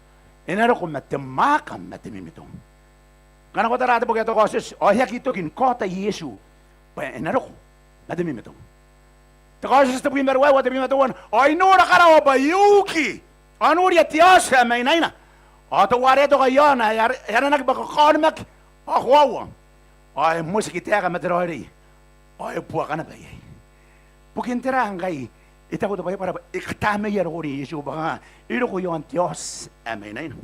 e na roko ma te mwaaka ma te mimitong. Ngkana ko tara te boki ae te Kaotioti ao e aki toki ni kaota Iesu bwa e na roko ma te mimitong. Te Kaotioti tebwi ma ruaiwa, tebwi ma teuana. Ao I nora karawa bwa e uki. Ao noria te aoti ae mainaina. Ao teuare e toka i aona ae are, ae aranaki bwa Kakaonimaki ao Koaua. Ao e motiki taeka ma te raoiroi. Ao e buaka naba iai. Bukin tera ngkai e taku te Baibara bwa e katamneia rokon Iesu bwa kanga e roko i aon te aoti ae mainaina?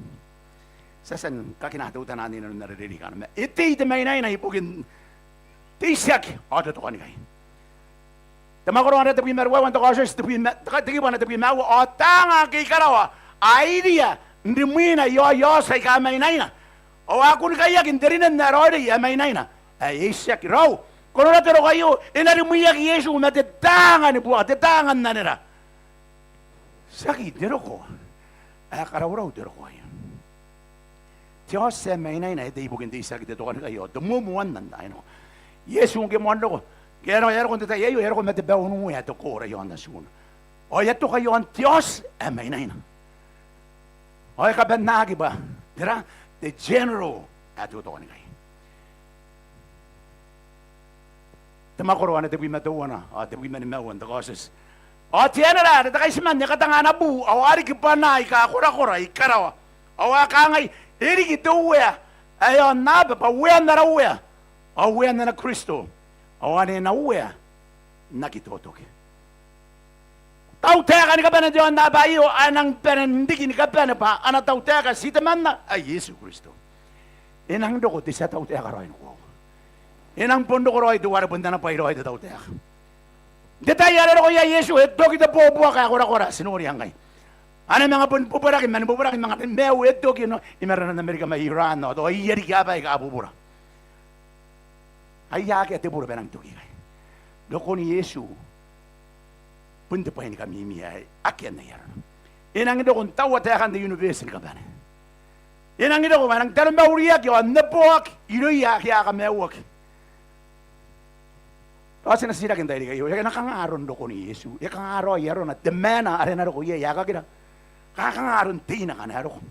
Ti a tia n kakina teutana n inanon are e riki ikanne. Ma e tei te mainaina ibukin te itiaki ao te tokanikai. Te mwakoro are tebwi ma ruaiwa n te Kaotioti, tebwi ma, te ka-, te kibu ae tebwi ma aua. Ao taanga ake i karawa a iria n rimwina i aoia aoti aika mainaina. Ao a kunikaiaki n te rinen ae raoiroi ae mainaina ae e itiaki. Raou, Ko nora te roko aio, e na rimwiaki Iesu ma te taanga ni buaka, te taanga n anera. Tiaki te roko ae karaurau te roko aio. Te aoti ae mainaina e tei ibukin te itiaki, te tokanikai ao te moamoan taai nako. Iesu ngke e moan roko, ngke e a roko n te tai aio, e a roko ma te bwai n uea te koora i aon atuna. Ao e a toka i aon te aoti ae mainaina. Ao e kabannaaki bwa tera? Te general ae te tokanikai. Te mwakoro ae tebwi ma teuana ao tebwi ma nimaua n te Kaotioti. Ao te anera are te kaitiman e katanga ana bu, ao a riki bwanaa aika korakora i karawa. Ao a kangai, e riki te uea ae aonnaba bwa uean ara Uea, ao uean ana Kristo, ao ane e na uea n aki totoki. Tautaeka ni kabane n te aonnaba aio ae nang bane n riki ni kabane bwa ana tautaeka ti temanna ae Iesu Kristo. E nang roko te tia tautaeka raoi ni koaua. E nang bon roko raoi teuare bon ana bwai raoi te tautaeka. N te tai are e roko iai Iesu, e toki te bobuaka ae korakora, ti noria ngkai. Ane manga bon bubura riki, manga bubura riki, manga maiu, e toki, no, i marenan Amerika ma Iran, no, tao iai riki aaba aika a bubura. Ai akea te bure bwa e nang toki ikai. Rokon Iesu bon te bwai ni kamimi ae akea n ai arona. E nang roko n taua taekan te universe ni kabane. E nang roko bwa e nang taromauriaki ao neboaki irouia ake a kamaiuaki. Ao ti na titiraki n tairiki aio, e na kanga aron rokon Iesu? E kanga raoi arona, te maana are e na roko iai ae kakira? Kanga, kanga aron teina ngkana e roko? N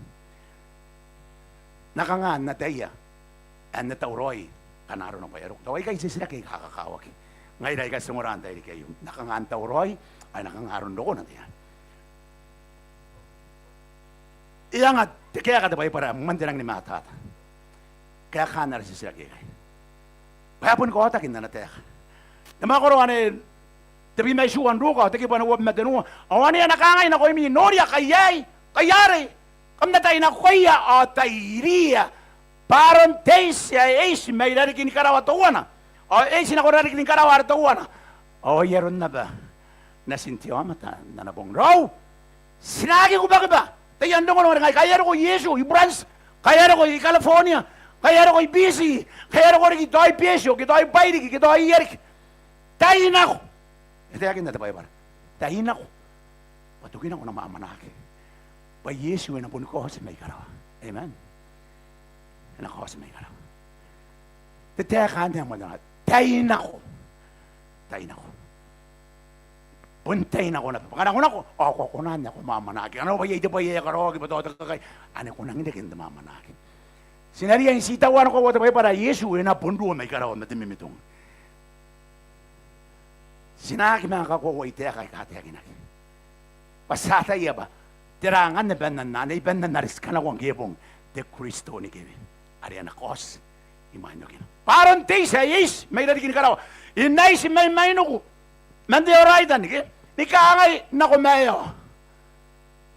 na kanga n ataia ae N na tauraoi ngkana arona bwa e a roko? Tao aikai titiraki aika kakawaki. Ngaira aika ti ongora n tairiki aio, N na kanga n tauraoi, ao N na kanga aron rokona te ae? E anga te kaeka te Baibara ae moan te rangi ni matata kaekaan ara titiraki aikai, bwa e boni kaotaki n ana taeka. Te mwakoro ae tebwi ma itiua n Ruka, ao te kibu ae uabwi ma tenua. Ao ane a na kangai nakoimi, noria, kai aei, kai arei, kam na tai nakoia ao tai iriia, bwa aron te iti ae iti mai rarikin karawa teuana ao e iti nako rarikin karawa are teuana, ao ai aron naba natin te aomata n ana bong. Raou, ti na aki kubakiba. Taian rongorongo are ngai, kai e a roko Iesu i Buranti, kai e a roko i California, kai e a roko i Biti, kai e a roko riki tao i Betio, ke tao i Bairiki, ke tao i Iariki. Tai nako. E taekinna te Baibara, tai nako, bwa toki nako n amwamwanaki, bwa Iesu e na boni kaoti mai karawa. Amen. E na kaoti mai karawa. Te taeka anne ae moan te nang, tai nako. Tai nako. Bon tai nako naba. Bwa ngkana ko nako, ao ko a kona n nako amwamwanaki. Ngkana bwa iai te bwai ae karaoaki bwa tao te kakai, ane ko nang reke n te mwamwanaki. Ti na riai n ti taua nako, koaua te Baibara, Iesu e na bon ruo mai karawa ma te mimitong. Ti na aki manga kakoauai taeka aika taekinaki, bwa ti ataia bwa tera angan bannan anne, i bannan are ti kanakoa ngke bong, te Kristo ni kewe are a na kaoti imwain okina. Bwa aron te iti ae iti mai rarikin karawa, e na iti mai mainiku man te Ioraita ni ke, ni kangai nako maeao.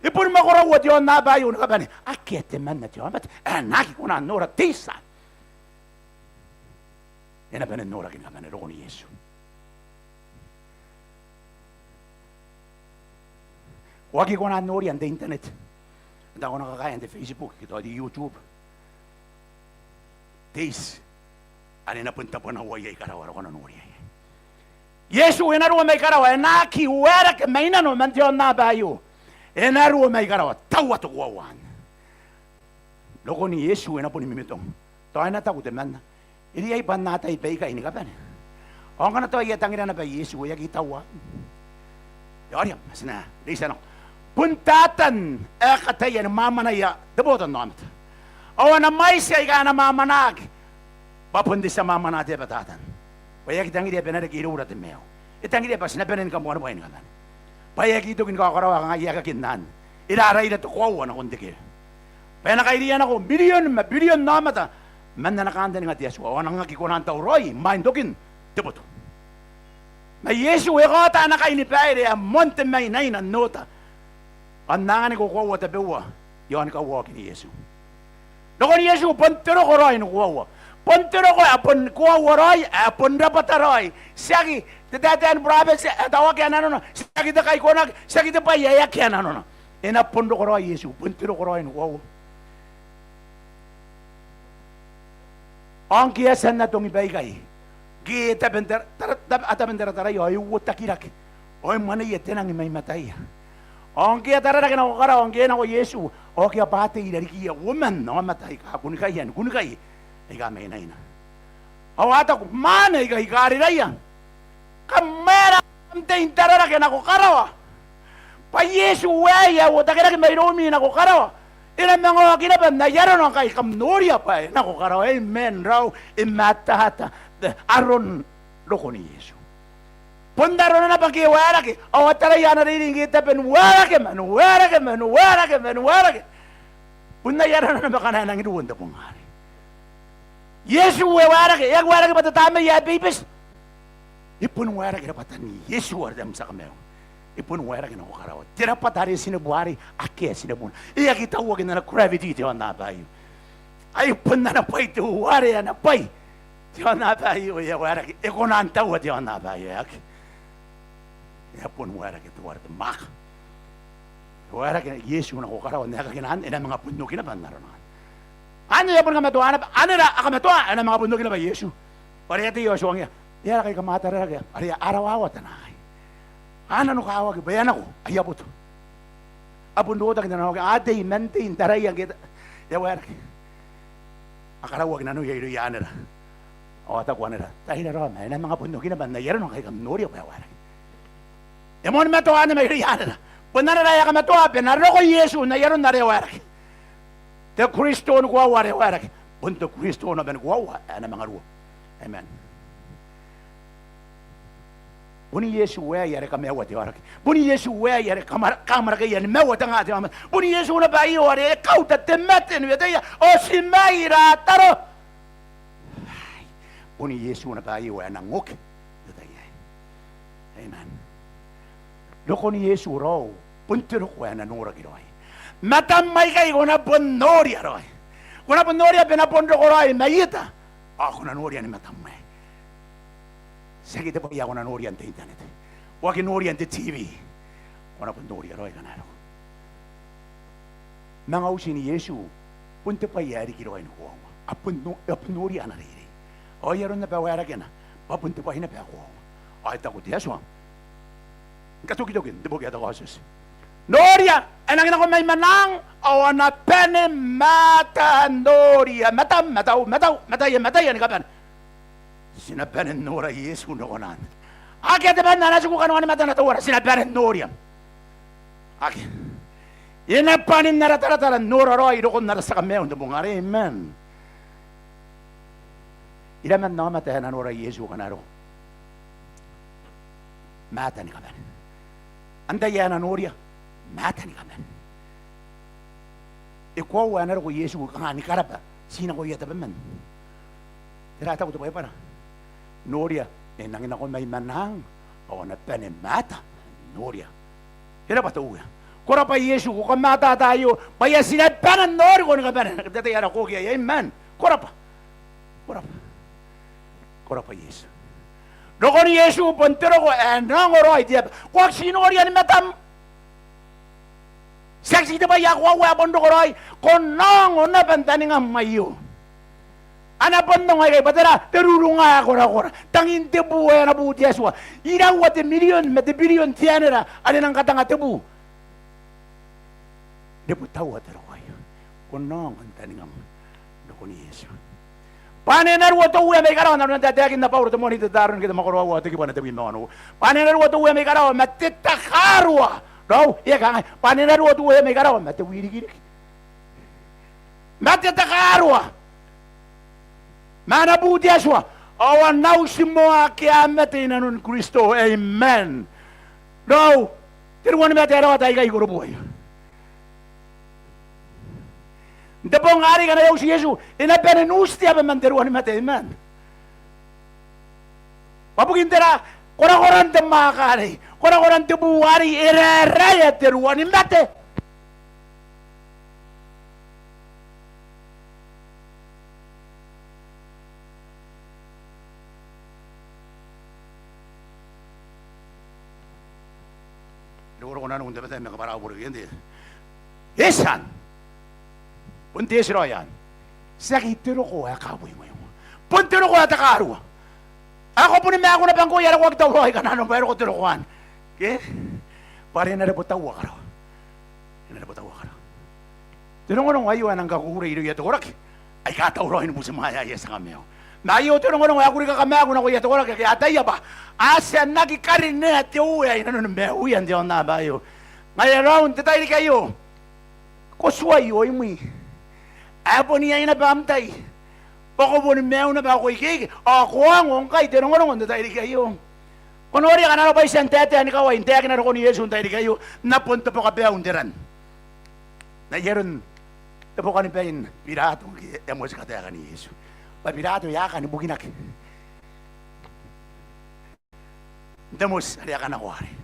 E boni mwakoraua te aonnaba aio ni kabane. Akea temanna te aomata ae na aki kona n nora te iti anne. E na bane n noraki ni kabane rokon Iesu. Ko aki kona n noria n te internet, tao ko na kakaea n te Facebook, ke tao te YouTube, te iti are e na bon tabwanaua iai karawa are ko na noria iai. Iesu e na ruo mai karawa, e na aki waerake mai nano man te aonnaba aio. E na ruo mai karawa, taua te koaua anne. Rokon Iesu e na boni mimitong. Tao e na taku temanna, e riai bwa N na atai baikai ni kabane. Ao ngkana tao e a tangira naba Iesu, e aki taua. Ao ria, ma ti na reitia nako. Bon Tatan ae kataia ni mwamwanaia te botannaomata. Ao ana mwaiti aika a na mwamwanaki, bwa bon te tia mwamwana te aba Tatan. Bwa e aki tangiria bwa e na reke iroura te maiu. E tangiria bwa ti na bane ni kamoanibwai ni kabane. Bwa e aki toki ni kakaraoa kanga e aki kinaan. E raraira te koaua nakon te kewe. Bwa e na kairiia nako mirion ma birion n aomata man ana kantaninga te Atua, ao a nang aki kona n tauraoi imwain tokin te boto. Ma Iesu e kaota ana kainibaire ae moan te mainaina n oota. Ao N na anganiko koaua tabeua iaoni kauaokin Iesu. Rokon Iesu bon te roko raoi ni koaua. Bon te roko ae bon koaua raoi, ae bon rabwata raoi. Tiaki te taetae ni burabeti ae tao akea nanona, tiaki te kaikonaki, tiaki te bwai ae akea nanona. E na bon roko raoi Iesu, bon te roko raoi ni koaua. Ao ngke e a tia n atongi baikai, Ngke e tabe n tara-, tara-, tab-, a tabe n tarataraia ao e uotakirake. Ao e mwaneia te nang mai mataia. Ao ngke e a tararake nako karawa, ngke e nako Iesu, ao ngke e a bwatei i rarikiia uoman aomata aika kunikaia ni kunikai aika mainaina. Ao a taku, mwaane aika i Kariraia, kam aera kam tei n tararake nako karawa? Bwa Iesu aei ae uotakirake mairoumi nako karawa, e na manga oki naba n ai arona ngkai kam noria bwa e nako karawa. Amen, raou, e matata aron rokon Iesu. Bon arona naba ngke e waerake, ao a taraia ana reirei ngke e tabe ni waerake, ma ni waerake, ma ni waerake, ma ni waerake. Bon ai arona naba ngkana e nangi ruo n te bong arei. Iesu e waerake, e aki waerake bwa te tamnei ae beibeti. E boni waerake rabwatan Iesu are te am tia kamaiu. E boni waerake nako karawa. Te rabwata are e tinebu arei, akea tinebuna. E aki tauaki n ana gravity te aonnaba aio. Ai bon ana bwai te uare, ana bwai te aonnaba aio, e a waerake, e kona n taua te aonnaba aio, e aki. E a boni waerake teuare te mwaaka. E waerake Iesu nako karawa n aekakin anne, e na manga bon oki naba n arona. Anne e a boni kamatoa naba, anera a kamatoa, e na manga bon oki naba Iesu. Bwa are e a tei ao e tuangia, e a raka aika mwatararake, are a rawawata naakai. A nanokawaki bwa e a nako, ai a boto. A bon rotaki n nanoia, a tei man tei n taraia ngke e a waerake. A karauaki nanoia irouia anera. Ao a taku anera, tai raraoma, e na manga bon oki naba n ai arona ngkai kam noria bwa e waerake. E moan matoa anne mairouia anera. Bon anera ae a kamatoa bwa e na roko Iesu n ai aron are e waerake. Te Kristo ni koaua are e waerake. Bon te Kristo naba ni koaua ae na manga ruo. Amen. Bon Iesu aei are kamaiua te aoraki. Bon Iesu aei are kamara-, kamarakeia ni maiua te nga te aomata. Bon Iesu naba aio are e kauta te mate n weteia ao ti mai Rataro. Ai, bon Iesu naba aio ae e nang oki n te tai aei. Amen. Rokon Iesu raou, bon te roko ae e na noraki raoi. Matam aikai ko na bon noria raoi. Ko na bon noria bwa e na bon roko raoi mai eta. Ao ko na noria ni matam aei. Tiaki te bwai ae ko na noria n te internet. Ko aki noria n te TV. Ko na bon noria raoi ngkana e roko. Manga utin Iesu, bon te bwai ae riki raoi ni koaua. A bon no-, a bon noria ana reirei. Ao ai aron naba waerakena, bwa bon te bwai naba ae koaua. Ao e taku te Atua ni katokitoki n te boki ae te Kaotioti, noria, e nangi nako mai mwaanang, ao a na bane mwaata n noria. Matam, matau, matau, mataia, mataia ni kabane. Ti na bane n nora Iesu n rokona. Akea temanna ae na tiku kanoan matana teuare ti na bane n noria. Akea. E na bane n ara taratara n nora raoi rokon ara tia kamaiu n te bong arei. Amen. Iraman aomata ae na nora Iesu ngkana e roko? Mwaata ni kabane. Antai ae na noria? Mwaata ni kabane. E koaua ae na roko Iesu kanga ni karaba, ti nakoia tabeman. Tera ae taku te Baibara? Noria, e nangi nako mai mwaanang, ao a na bane mwaata n noria. E rabwa te Uea. Ko rabwa Iesu, ko kamwatata aio, bwa e a ti na bane n noriko ni kabane n te tai ae na oki iai. Amen. Ko rabwa. Ko rabwa. Ko rabwa Iesu. Rokon Iesu bon te roko ae na ongo raoi te aba. Ko aki ti noria ni matam. Tiaki ti te bwai ae koaua ae bon roko raoi, ko na ongo naba n taningam aio. A na bon ongo aikai bwa tera? Te rurunga ae korakora. Tangin te bu ae ana bu te Atua. Iraua te mirion ma te birion te anera are nang katanga te bu. Rebutaua te roko aio. Ko na ongo n taningam rokon Iesu. Bwa ane e na ruo te Uea mai karawa, n aron ae taekinna Bauro te moan I-Tetaronike te mwakoro aua ao te kibu ae tebwi ma onoua. Bwa ane e na ruo te Uea mai karawa ma te takarua. Raou, e kangai, bwa ane e na ruo te Uea mai karawa ma te wirikiriki, ma te takarua, ma ana bu te Atua, ao a na uti moa ake a mate i nanon Kristo. Amen. Raou, te ruanimate ae rawata aikai i Korobu aio. N te bong arei ngkana e a uti Iesu, e na bane n uti te aba man te ruanimate. Amen. Bwa bukin tera? Korakoran te mwaaka arei, korakoran te bu arei, e raeraea te ruanimate. Rokoroko nanou n tabetai ma kabwara au bure ke n te eti anne. Bon te eti raoi anne. Tiaki te roko ae kabuingoingo. Bon te roko ae takarua. Ao ko boni maaku naba ngkoe, e a roko aki tauraoi kanoana bwa e roko te roko anne. Ke? Bwa are e na rebotaua karawa. E na rebotaua karawa. Te rongorongo aio ae nang kakukurei irouia te koraki aika tauraoi ni butimwaea aia tia kamaiu. Ma aio te rongorongo ae kuri kakamaaku nakoia te koraki ake a ataia bwa a tia n aki karinea te Uea i nanoni maiuia n te aonnaba aio. Ngaia raou n te tairiki aio, ko tuai oimwi ae bon iai naba am tai bwa ko boni maiu naba ao ko ikeike, ao ko ongo ngkai te rongorongo n te tairiki aio. Ko noria kanga arona bwa I tia n taetae ni kawai n taekina rokon Iesu n tairiki aio, N na bon tebo kabaiu n te ran. N ai aron te bokanibain Birato ngke e a moti kataekan Iesu. Bwa Birato e a kan bukinaki n te moti are e a kanakoa arei.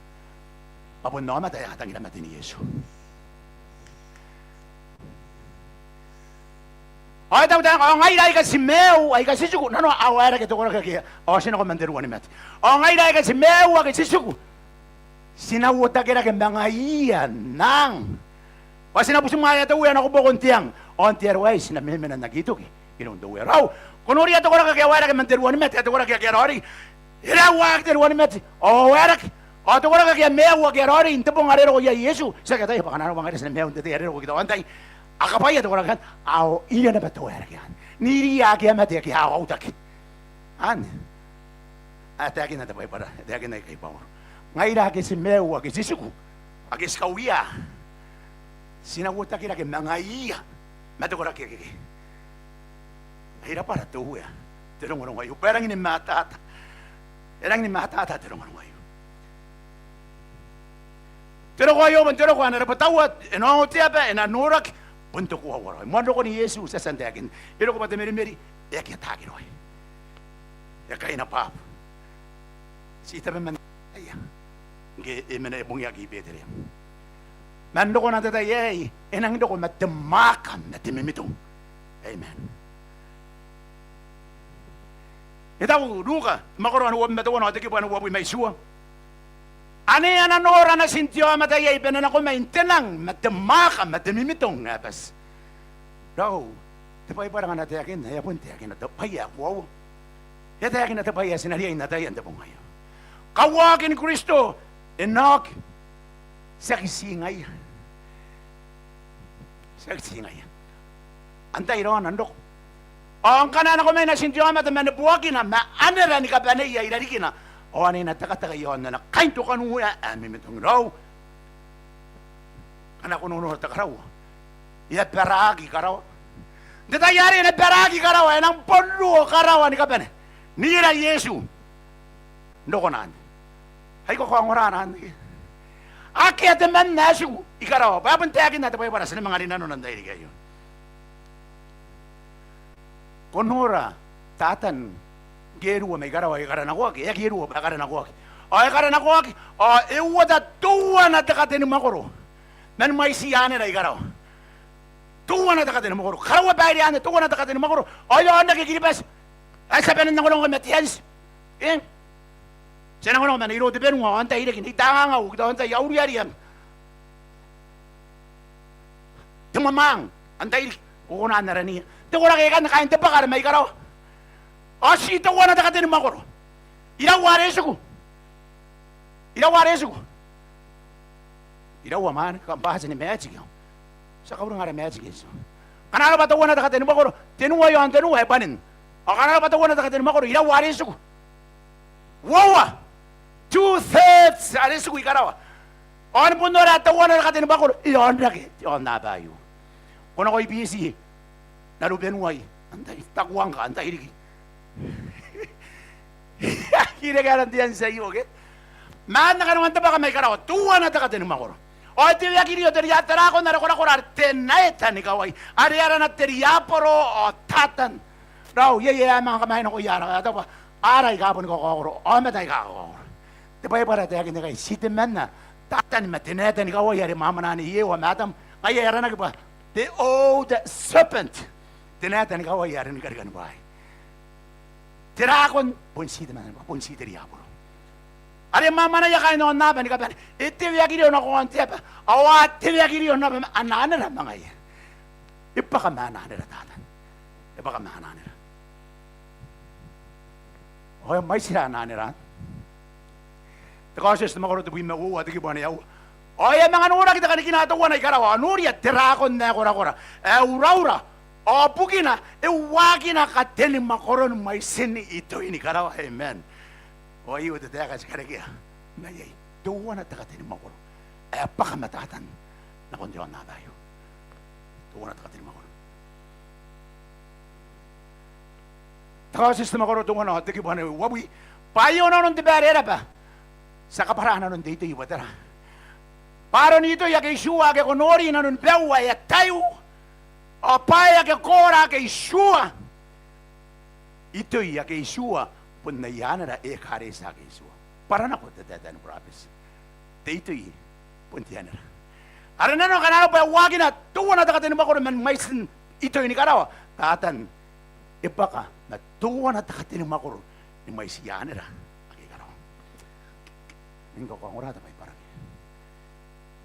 Ao bon aomata ae a tangira maten Iesu. Ao e taku taekana, ao ngaira aika ti maiu, aika ti tiku, nanoa, ao waerake te koraki ake, ao ti nako man te ruanimate. Ao ngaira aika ti maiu ake ti tiku, ti na uotakirake ma ngaiia n ang. Ao ti na butimwaea te Uea nako buakon te ang. Ao n te aro aei ti na memena n aki toki iroun te Uea. Raou, ko noria te koraki ake a waerake man te ruanimate, ao te koraki ake a raoiroi e raeuaki te ruanimate, ao a waerake. Ao te koraki ake a maiu ake a raoiroi n te bong are e roko iai Iesu, ti aki ataia bwa kanga arona bwa ngaira ti na maiu n te tai are e roko Kita. Ao antai, a kabwaia te koraki anne, ao iai naba te waerake anne n iriia ake a mate ake a aotaki. Anne ae taekinna te Baibara, e taekinna ikai Bauro. Ngaira ake ti maiu ake ti tiku, ake ti kauia, ti na uotakirake ma ngaiia, ma te koraki akekei. Ai rabwara te Uea te rongorongo aio, bwa e rangi ni matata. E rangi ni matata te rongorongo aio. Te roko aio bon te roko ae na rebotaua, e na ongo te aba, e na noraki, bon te koaua raoi. Moan rokon Iesu, ti a tia n taekinna, e roko bwa te merimeri e aki ataaki raoi. E kaina bwa ti tabe man aia ngke e mena e bungiaki i Betereem. Man rokona n te tai aei, e nang roko ma te mwaaka ma te mimitong. Amen. E taku Ruka, te mwakoro ae uabwi ma teuana ao te kibu ae uabwi ma itiua. Ane a na nora natin te aomata iai bwa e na nako mai n te nang ma te mwaaka ma te mimitong ae bati. Raou, te Baibara ngkana e taekinna, e a bon taekina te bwai ae koaua. E a taekina te bwai ae ti na riai n ataia n te bong aio. Kawakin Kristo e na oki. Tiaki ti ngaia. Tiaki ti ngaia. Antai raona n roko? Ao ngkana e nako mai natin te aomata ma neboakina ma anera ni kabaneia i rarikina, ao ane e na tekateka i aon ana kaintokanuea ae mimitong. Raou, ngkana ko nonora te karawa, e a baraaki karawa. N te tai are e na baraaki karawa, e nang bon ruo karawa ni kabane n ira Iesu n rokona anne. Ai ko kaongora anne. Akea temanna ae tiku i karawa. Bwa e bon taekinna te Baibara, ti na manga rinanona n tairiki aio. Ko nora Tatan ngke e ruo mai karawa, e karanakoaki, e aki ruo bwa e karanakoaki. Ao e karanakoaki, ao e uota teuana te katenimwakoro man mwaitiia anera i karawa. Teuana te katenimwakoro. Karaua baire anne, teuana te katenimwakoro. Ao e aonrake Kiribati ae ti a bane n nakonako ma te anti. E? Ti a nakonako ma Nei Rotebenua, ao antai riki, Nei Tangangau, ao antai, Auriariam, Temwamang, antai riki, ko kona n araniia. Te koraki aikanne kaain te bwaka are mai karawa. Ao ti teuana te katenimwakoro. Iraua are e tiku? Iraua are e tiku? Iraua mwaane, kam bati ni magic. Ti a kauringa ara magic. Ngkana arona bwa teuana te katenimwakoro, tenua i aon tenua e bwanin. Ao ngkana arona bwa teuana te katenimwakoro, iraua are e tiku? Uoua. Two thirds are e tiku i karawa. Ao ni bon nora teuana te katenimwakoro e aonrake i aon aaba aio. Ko nako i Biti, Narubenuai, antai, Takuangka, antai riki. Aki reke aran te anti aio, ke? Maan kanoan te bwaka mai karawa, teuana te katenimwakoro. Ao e tewaki irio te ria, te rakon are korakora are te naeta ni kawai, are arana te riaboro ao Tatan. Raou, iai ae a manga kamai nakoia ara, ae taku bwa ara aika boni kakaokoro, aomata aika kakaokoro. Te Baibara e taekinna ikai, ti temanna Tatan ma te naeta ni kawai are mwamwanaan Ieva ma Atam. Ngaia e aranaki bwa the old serpent. Te naeta ni kawai are ni karikanibwai. Te rakon bon ti temanna, bon ti te riaboro. Are mwamwanaia kaain aonnaba ni kabane. E tewaki irio nako aon te aba. Ao a tewaki irio naba ma ana anera ma ngaia. E bwaka ma ana anera Tatan. E bwaka ma ana anera. Ao e mwaiti ra ana anera. Te Kaotioti te mwakoro tebwi ma uoua, te kibu ae aua. Ao e a manga noraki te kanikina teuana i karawa, ao noria, te rakon ae korakora ae uraura, ao bukina e uakina katenimwakoron mwaitin itoi ni karawa. Amen. Ao aio te taeka ae ti karekea mai iai. Teuana te katenimwakoro ae bwaka ma Tatan nakon te aonnaba aio. Teuana te katenimwakoro. Te Kaotioti te mwakoro teuana, te kibu ae uabwi. Bwa aio nanon te baere e raba, ti a kabwara nanon te itoi bwa tera? Bwa aron itoi ake itiua ake ko nori i nanoni baiu ae taiu, ao bwaai ake koora ake itiua. Itoi ake itiua bon aia anera, ekaretia ake itiua. Bwara nako te taetae ni burabeti. Te itoi bon te anera. Are nanona ngkana arona bwa e uakina teuana te katenimwakoro man mwaitin itoi ni karawa, Tatan e bwaka ma teuana te katenimwakoro ni mwaitiia anera ake i karawa. Ni kakaongora te Baibara.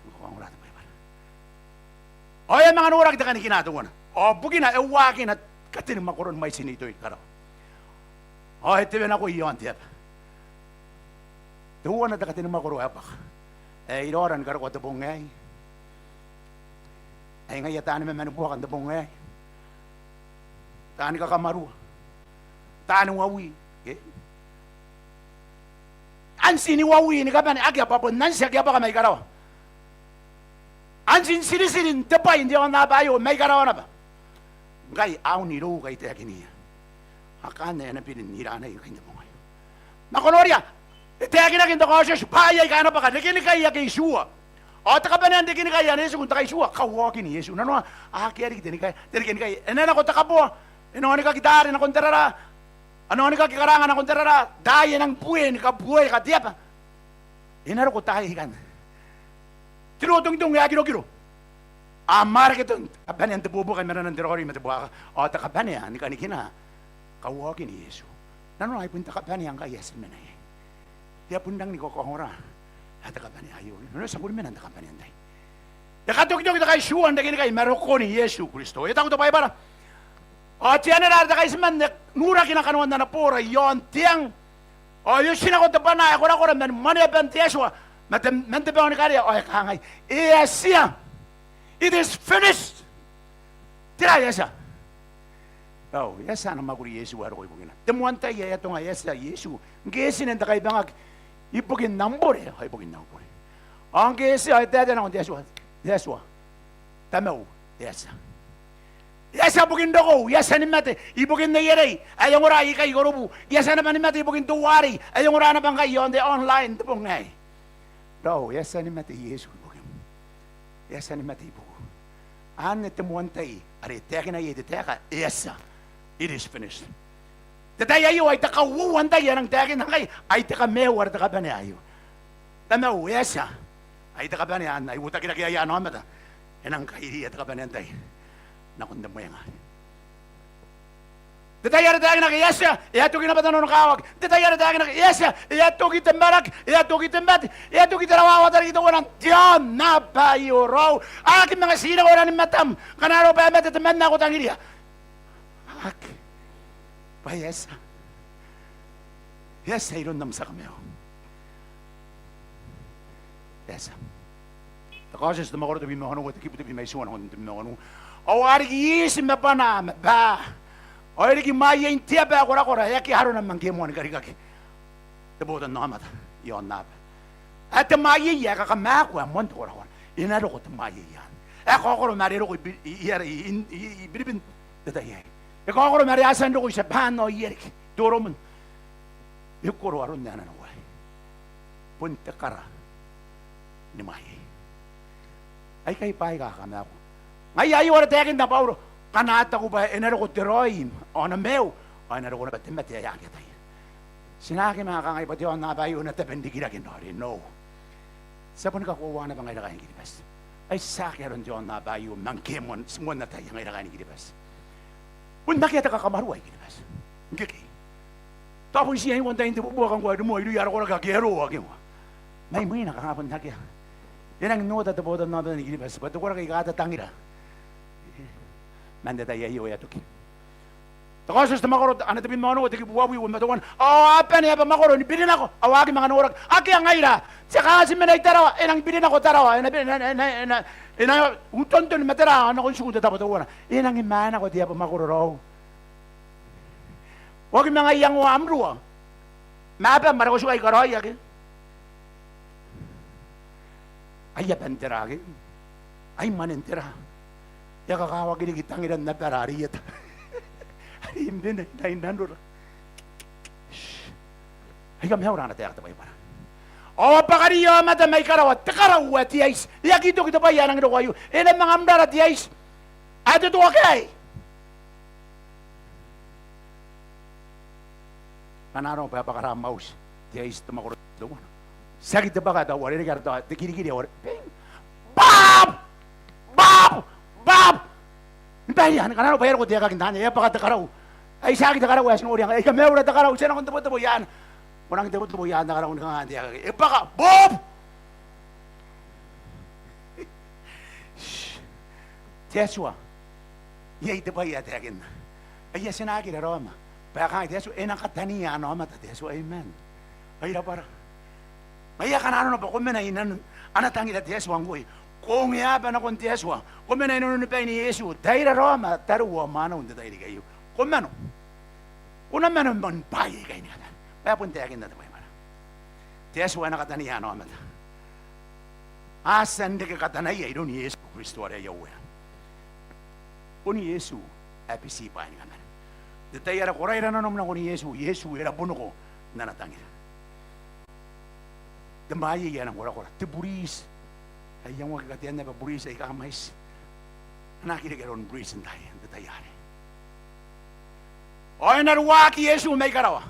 Ni kakaongora te Baibara. Ao e a manga noraki te kanikina teuana, ao bukina e uakina katenimwakoron mwaitin itoi ni karawa, ao e tewe nako i aon te aba. Teuana te katenimwakoro ae bwaka, ae iraora ni karokoa te bong aei, ae ngaia taani mamani buaka n te bong aei, taani kakamarua, taani uawi, ke? Anti ni uawi ni kabane, akea, bwa bon anti ake a bwaka mai karawa. Anti n tiritiri n te bwai n te aonnaba aio mai karawa naba. Ngkai a un irou ngkai e taekinia. Akanne ae na biri n iraanai ngkai n te bong aio. Ma ko noria, e taekinaki n te Kaotioti bwa iai aika a na bwaka, rekenikai ake itiua. Ao te kabanea n rekenikai anne e tiku n te kaitiua, kauaokin Iesu. Nanona, akea riki te nikai, te rekenikai. E na nako te kaboa, e na onikaki taari nakon te raraa, a na onikaki karaanga nakon te raraa, taai ae nang bue ni kabuoika te aba. E na roko taai aikanne. Te rotongitong ae kirokiro. A mwareketon kabanean te buobuoki i marenan te raoiroi ma te buakaka. Ao te kabanea ni kanikina, kauaokin Iesu. Nanona ai bon te kabanea ngkai ae ti mena iai. E a bon rangi ni kakaongora ae te kabanea aio. Nanona ti a kuri mena n te kabanea n tai. E katokitoki te kaitiua n rekenikai ma rokon Iesu Kristo. E taku te Baibara, ao te anera are te kaitiman e nurakina kanoan ana boora i aon te ang, ao e otinako te bwana ae korakora man mwaneaban te Atua ma te, man te baonikarea, ao e kangai, e a tia. It is finished. Tera e a tia? Ao e a tia ana mwakuri Iesu ae roko ibukina. Te moan tai ae e atonga e a tia Iesu. Ngke e tine n te kaibangaki ibukin am bure ao ibukin au bure. Ao ngke e tia ao e taetae nakon te Atua, te Atua, Tamau, e a tia. E a tia ibukin rokou, e a tia ni mate ibukin neierei ae ongora ikai i Korobu, e a tia naba ni mate ibukin teuarei ae ongora naba ngkai i aon te online n te bong aei. Raou, e a tia ni mate Iesu ibukim. E a tia ni mate ibukiu. Anne te moan tai are e taekina iai te taeka, e a tia. It is finished. Te tai aio ai te kauoua n tai ae e nang taekinna ngkai, ai te kamaiu are te kabanea aio. Tamau, e a tia. Ai te kabanea anne, ai uotakirake aia aomata. E nang kairiia te kabanea n tai nakon te mwenga. Te tai are taekinaki e a tia, e a toki naba te nanokawaki. Te tai are taekinaki e a tia, e a toki te maraki, e a toki te mate, e a toki te rawawata riki teuana n te aonnaba aio. Raou, a aki manga tii nako ranimwatam ngkana arona bwa e mate temanna ae ko tangiria. Aki. Bwa e a tia. E a tia iroun am tia kamaiu. E a tia. Te Kaotioti te mwakoro tebwi ma onoua, te kibu tebwi ma itiua nakon tebwi ma onoua. Ao a riki iti ma bwanaa ma baa, ao e riki mwaiei n te aba ae korakora, e aki arona ma ngke e moa ni karikaki te botannaomata i aonnaba. Ae te mwaiei ae kakamaaku ae moan te korakora. E na roko te mwaiei anne. E kaokoro ma are e roko i Bi-, i, i, are i, i, i, i Biribin n te tai aei. E kaokoro ma are a tia n roko i Tiaban ao i Eriki, Toromon. E koro aron ae na noai. Bon te kara ni mwaiei. Aikai bwaai aika kakamaaku. Ngaia aio are taekinna Bauro, ngkana a taku bwa e na roko te raoi ao ana maiu, ao e na roko naba te mate ae aki ataia. Ti na aki manga kangai bwa te aonnaba aio e na tabe n rikirake n raoiroi. No. Ti a boni kakoaua naba ngaira kaain Kiribati. Ai tiaki aron te aonnaba aio ma ngke e moan, ti moan ataia ngaira kaain Kiribati. Bon akea te kakamarua i Kiribati. Ngkekei. Tao bon tii aio n tain te bubuaka ngkoa, e rimoa irouia ara koraki ake a roko ake ngkoa. Mai mwiina kanga bon akea. E rangi n oota te botannaomata ni Kiribati bwa te koraki aika a tatangira. Man te tai aio e a toki. Te Kaotioti te mwakoro ana tebwi ma onoua, te kibu uabwi ma teuana. Ao a bane aba makoro ni birinako, ao a aki manga noraki. Akea ngaira. Te kaa ti mena i Tarawa, e nang birinako Tarawa, e na biri, e na, e na, e na, e na utonton ma tera, ao nakon tiku n te tabo teuana. E nang maenako te aba makoro raou. Ko aki manga iangoa am rua ma abam are ko tuai karaoia ke? Ai aban tera ke? Ai mwanen tera? E a kakawaki riki tangiran abara are i eta, are i mbena i nanon nanora. Ai kamaiu ra ana taeka te Baibara. Ao a bwakariia aomata mai karawa, te karau ae te aiti. E aki toki te bwai ae nang roko aio. E na manga mrara te aiti. Ae te toa ke aei? Ngkana arona bwa e bwaka ra am auti te aiti, te mwakoro teuana. Tiaki te bwaka ae tao uarereke, ara tao te kirikiri ae uarereke. Bing! Bab! Bab! Bab! Ni bwai anne, ngkana arona bwa e a roko te aekaki n taai anne, e a bwaka te karau. Ai tiaki te karau ae ti noria ngkai. Ai kamaiu ra te karau, ti a nakon tebotebo i aana. Ko nang tebotebo i aan te karau ni kangai te aekaki. E bwaka, bab! Te Atua, iai te bwai ae taekinna. Ai a tinaaki raraoma bwa e kangai te Atua, e na katania ana aomata te Atua. Amen. Ai rabwara. Ngaia ngkana arona bwa ko mena i nanon ana tangira te Atua ngkoe, ko ongeaba nakon te Atua, ko mena i nanoni bain Iesu, tai raraoma, tariu ao mwaneu n te tairiki aio. Ko mano. Ko na mano man bwaai aikai ni kabane. Bwa e bon taekinna te Baibara. Te Atua e na katania ana aomata. A tia n reke katanaia iroun Iesu Kristo are aia Uea. Bon Iesu ae biti bwaai ni kabane. N te tai are ko raira nanom nakon Iesu, Iesu e rabonoko n ana tangira. Te bwai ae e a nang korakora, te buriti. Ai iangoaki katean naba buriti aika mwaiti. A na aki reke aron buriti n taai, n te tai arei. Ao e na ruaki Iesu mai karawa.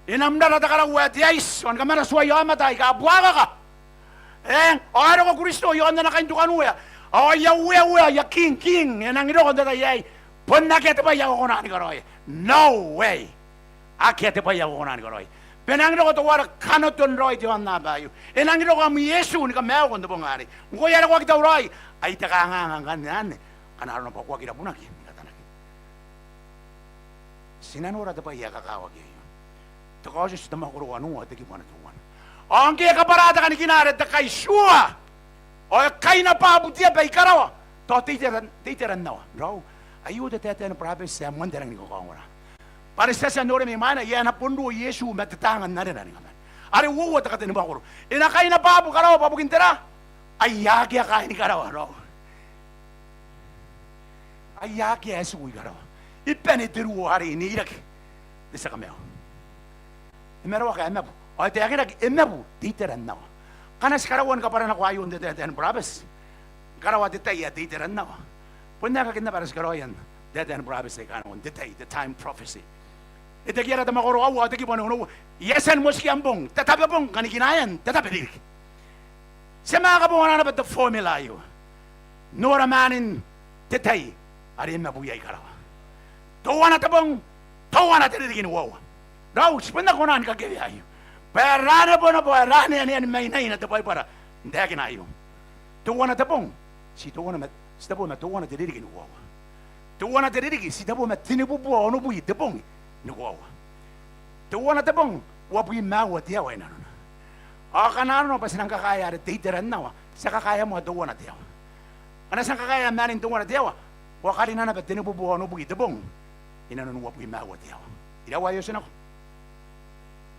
E na mrara te karau ae te aiti, ao ni kamaratuai aomata aika buakaka. Eng, ao e roko Kristo i aon ana kaintokanuea. Ao aia uea, uea, aia king, king, e nang roko n te tai aei. Bon akea te bwai ae ko kona ni karaoia. No way. Akea te bwai ae ko kona ni karaoia. Bwa e nang roko teuare kanoton raoi te aonnaba aio. E nang roko am Iesu ni kamaiuko n te bong arei. Ngkoe are ko aki tauraoi, ai te kanganga ngkanne anne, ngkana arona bwa ko aki rabunaki ni katanaki. Ti na nora te bwai ae kakawaki aio. Te Kaotioti te mwakoro uangaun, te kibu ae teuana. Ao ngke e kabwara te kanikina are te kaitiua, ao e kainababu te aba i karawa. Tao te itera, te itera n aoa. Raou, aio te taetae ni burabeti ae moan te rangi ni kakaongora. Bwa are ti a tia n nora mai mwaina, e a na bon ruo Iesu ma te taanga n arena ni kabane. Are uoua te katenibwakoro. E na kainababu karawa bwa bukin tera? Ai akea kaain karawa, raou. Ai akea ae tiku i karawa. E bane te ruo arei n iraki te tia kamaiu. E maroaka ae e mabu. Ao e taekinaki e mabu te itera n aoa. Ngkana ti karaua ni kabwara nako aio n te taetae ni burabeti, ni karaoa te tai ae te itera n aoa. Bon aekakin naba ara tii karaoia n taetae ni burabeti aika nako n te tai, te time prophecy. Etekiera te mwakoro aua, te kibu ae onoua. E a tia ni motiki am bong, te tabe bong, kanikinaean te tabe ririki. Ti a manga kabongana naba te formula aio. Nora maanin te tai are e mabu iai karawa. Teuana te bong, teuana te ririki ni koaua. Raou, ti bon aki kona ni kakewea aio. Bwa e ranebonebo, e raneaneani mainaina te Baibara n taekina aio. Teuana te bong, ti teuana ma, ti tebo ma teuana te ririki ni koaua. Teuana te ririki, ti tebo ma tenibubua onobwi te bong ni koaua. Teuana te bong, uabwi ma aua te aoa i nanona. Ao ngkana arona bwa ti nang kakaea are te itera n aoa, ti a kakaea moa teuana te aoa. Ngkana ti nang kakaea maanin teuana te aoa, ao a karina naba tenibubua onobwi te bong i nanon uabwi ma aua te aoa. Iraua ae e otinako?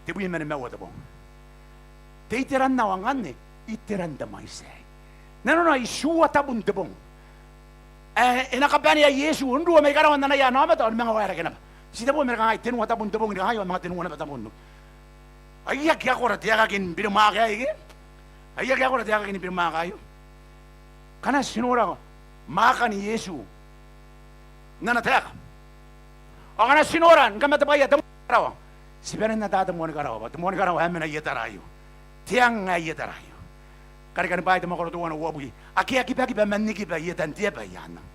Tebwi ma nimaua te bong. Te itera n aoa ngkanne, iteran te mwaiti aei. Nanona itiua tabun te bong ae e na kabanea Iesu n ruo mai karawa n anaia ana aomata ao ni manga waerake naba. Ti tebo ma ni kangai tenua tabun te bong ni kangai ao manga tenua naba tabun. Ai aki akora te aekaki ni birimwaaka aei ke? Ai aki akora te aekaki ni birimwaaka aio. Ngkana ti nora mwaakan Iesu n ana taeka, ao ngkana ti nora ni kamatebwaia te moani karawa, ti bane n ata te moani karawa bwa te moani karawa ae mena i etara aio. Te ang ae i etara aio. Karikani Bwaai te mwakoro teuana uabwi. Ake a kibakiba man nikiba i etan te aba i aan ang.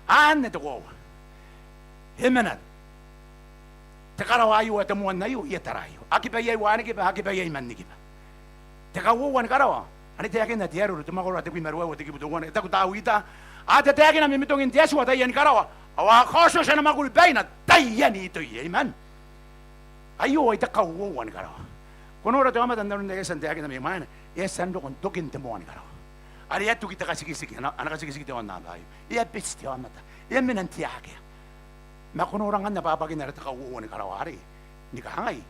Anne te koaua. E mena te karawa aio ae te moan aio i etara aio. A kiba iai wanikiba, a kiba iai man nikiba. Te kauoua ni karawa, ane taekinna te Areru te mwakoro ae tebwi ma ruaiwa, te kibu teuana, e taku Tawita, a tataekina mimitongin te Atua taiani karawa, Ao a kaotiotia ana mwakuri baina taian itoi. Amen. Aio ai te kauoua ni karawa. Ko nora te aomata n aron ae e a tia n taekinna mai mwaina, e a tia n roko n tokin te moa ni karawa. Are e a toki te katikitiki, ana, ana katikitiki te aonnaba aio. E a beti te aomata. E a mena n te akea. Ma ko nora ngkanne bwabwakin ara te kauoua ni karawa arei. Ni kangai,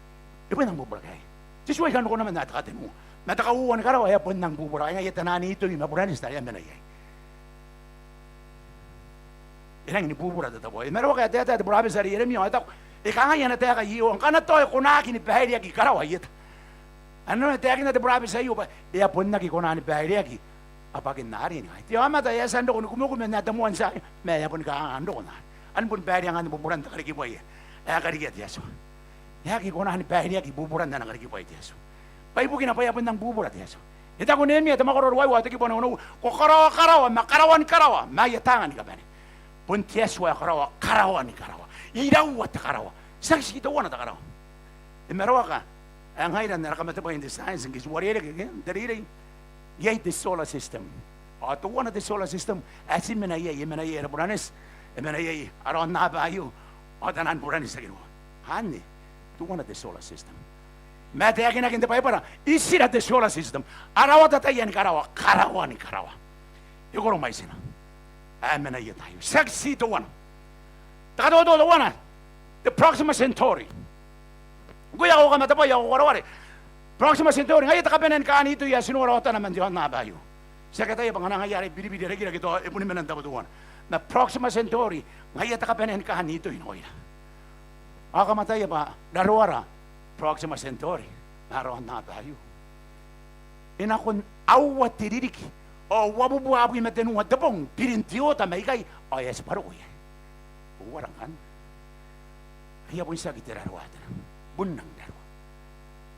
e bon nang bubura ke e a tuai kan roko naba n te katenua. Ma te kauoua ni karawa e a bon nang bubura. Ngaia te naan itoi ma buraniti are e a mena iai. E rangi ni bubura te tabo. E maroaka e taetae te burabeti are Ieremia ao e taku, e kangai ana taeka aio, ngkana tao e konaki ni baireaki karawa i eta. Anne e taekinna te burabeti aio bwa e a bon aki kona ni baireaki abwakin arei. Te aomata e a tia n roko ni kumekume n ae te moa n tia, ma e a boni kanga n roko n arei. Anne boni baireia ngkanne buburan te karikibwai ae e karika te Atua. E aki kona ni baireaki buburan ana karikibwai te Atua. Bwa ibukina bwa e a bon nang bubura te Atua. E taku Neemia te mwakoro ruaiwa ao te kibu ae onoua, ko karaoa karawa ma karawa ni karawa ma aia taanga ni kabane. Bon te Atua ae karaoa karawa ni karawa. Iraua te karawa? Tiaki ti teuana te karawa. E maroaka ae ngaira n ara kamatebwai n te science ngke ti uarereke, ke n te reirei, iai te solar system. Ao teuana te solar system ae ti mena iai, e mena iai ara buraniti, e mena iai ara aonnaba aio, ao taian buraniti ake a rua. Anne teuana te solar system. Ma e taekinaki n te Baibara, itira te solar system. A rawata taian karawa, karawa ni karawa. E koro mwaitina ae mena i eta aio. Tiaki ti teuana. Te katoto teuana, te Proxima Centauri. Ngkoe ae ko kamatebwai ao ko wareware, Proxima Centauri, ngaia te kabanea ni kaan itoi ae ti nora otana man te aonnaba aio. Ti aki ataia bwa ngkana ngaia are e biribiri, e rikirake tao e boni mena n tabo teuana. Ma Proxima Centauri, ngaia te kabanea ni kaan itoi nakoira. Ao kam ataia bwa raroara Proxima Centauri ma ara aonnaba aio. E nakon aua te ririki ao uabubua abwi ma tenua te bong birin te oota mai ikai, ao e a tibwa roko iai. Ko uara ngkanne? Aia bon tiaki te raroa teuana. Bon nang raroa.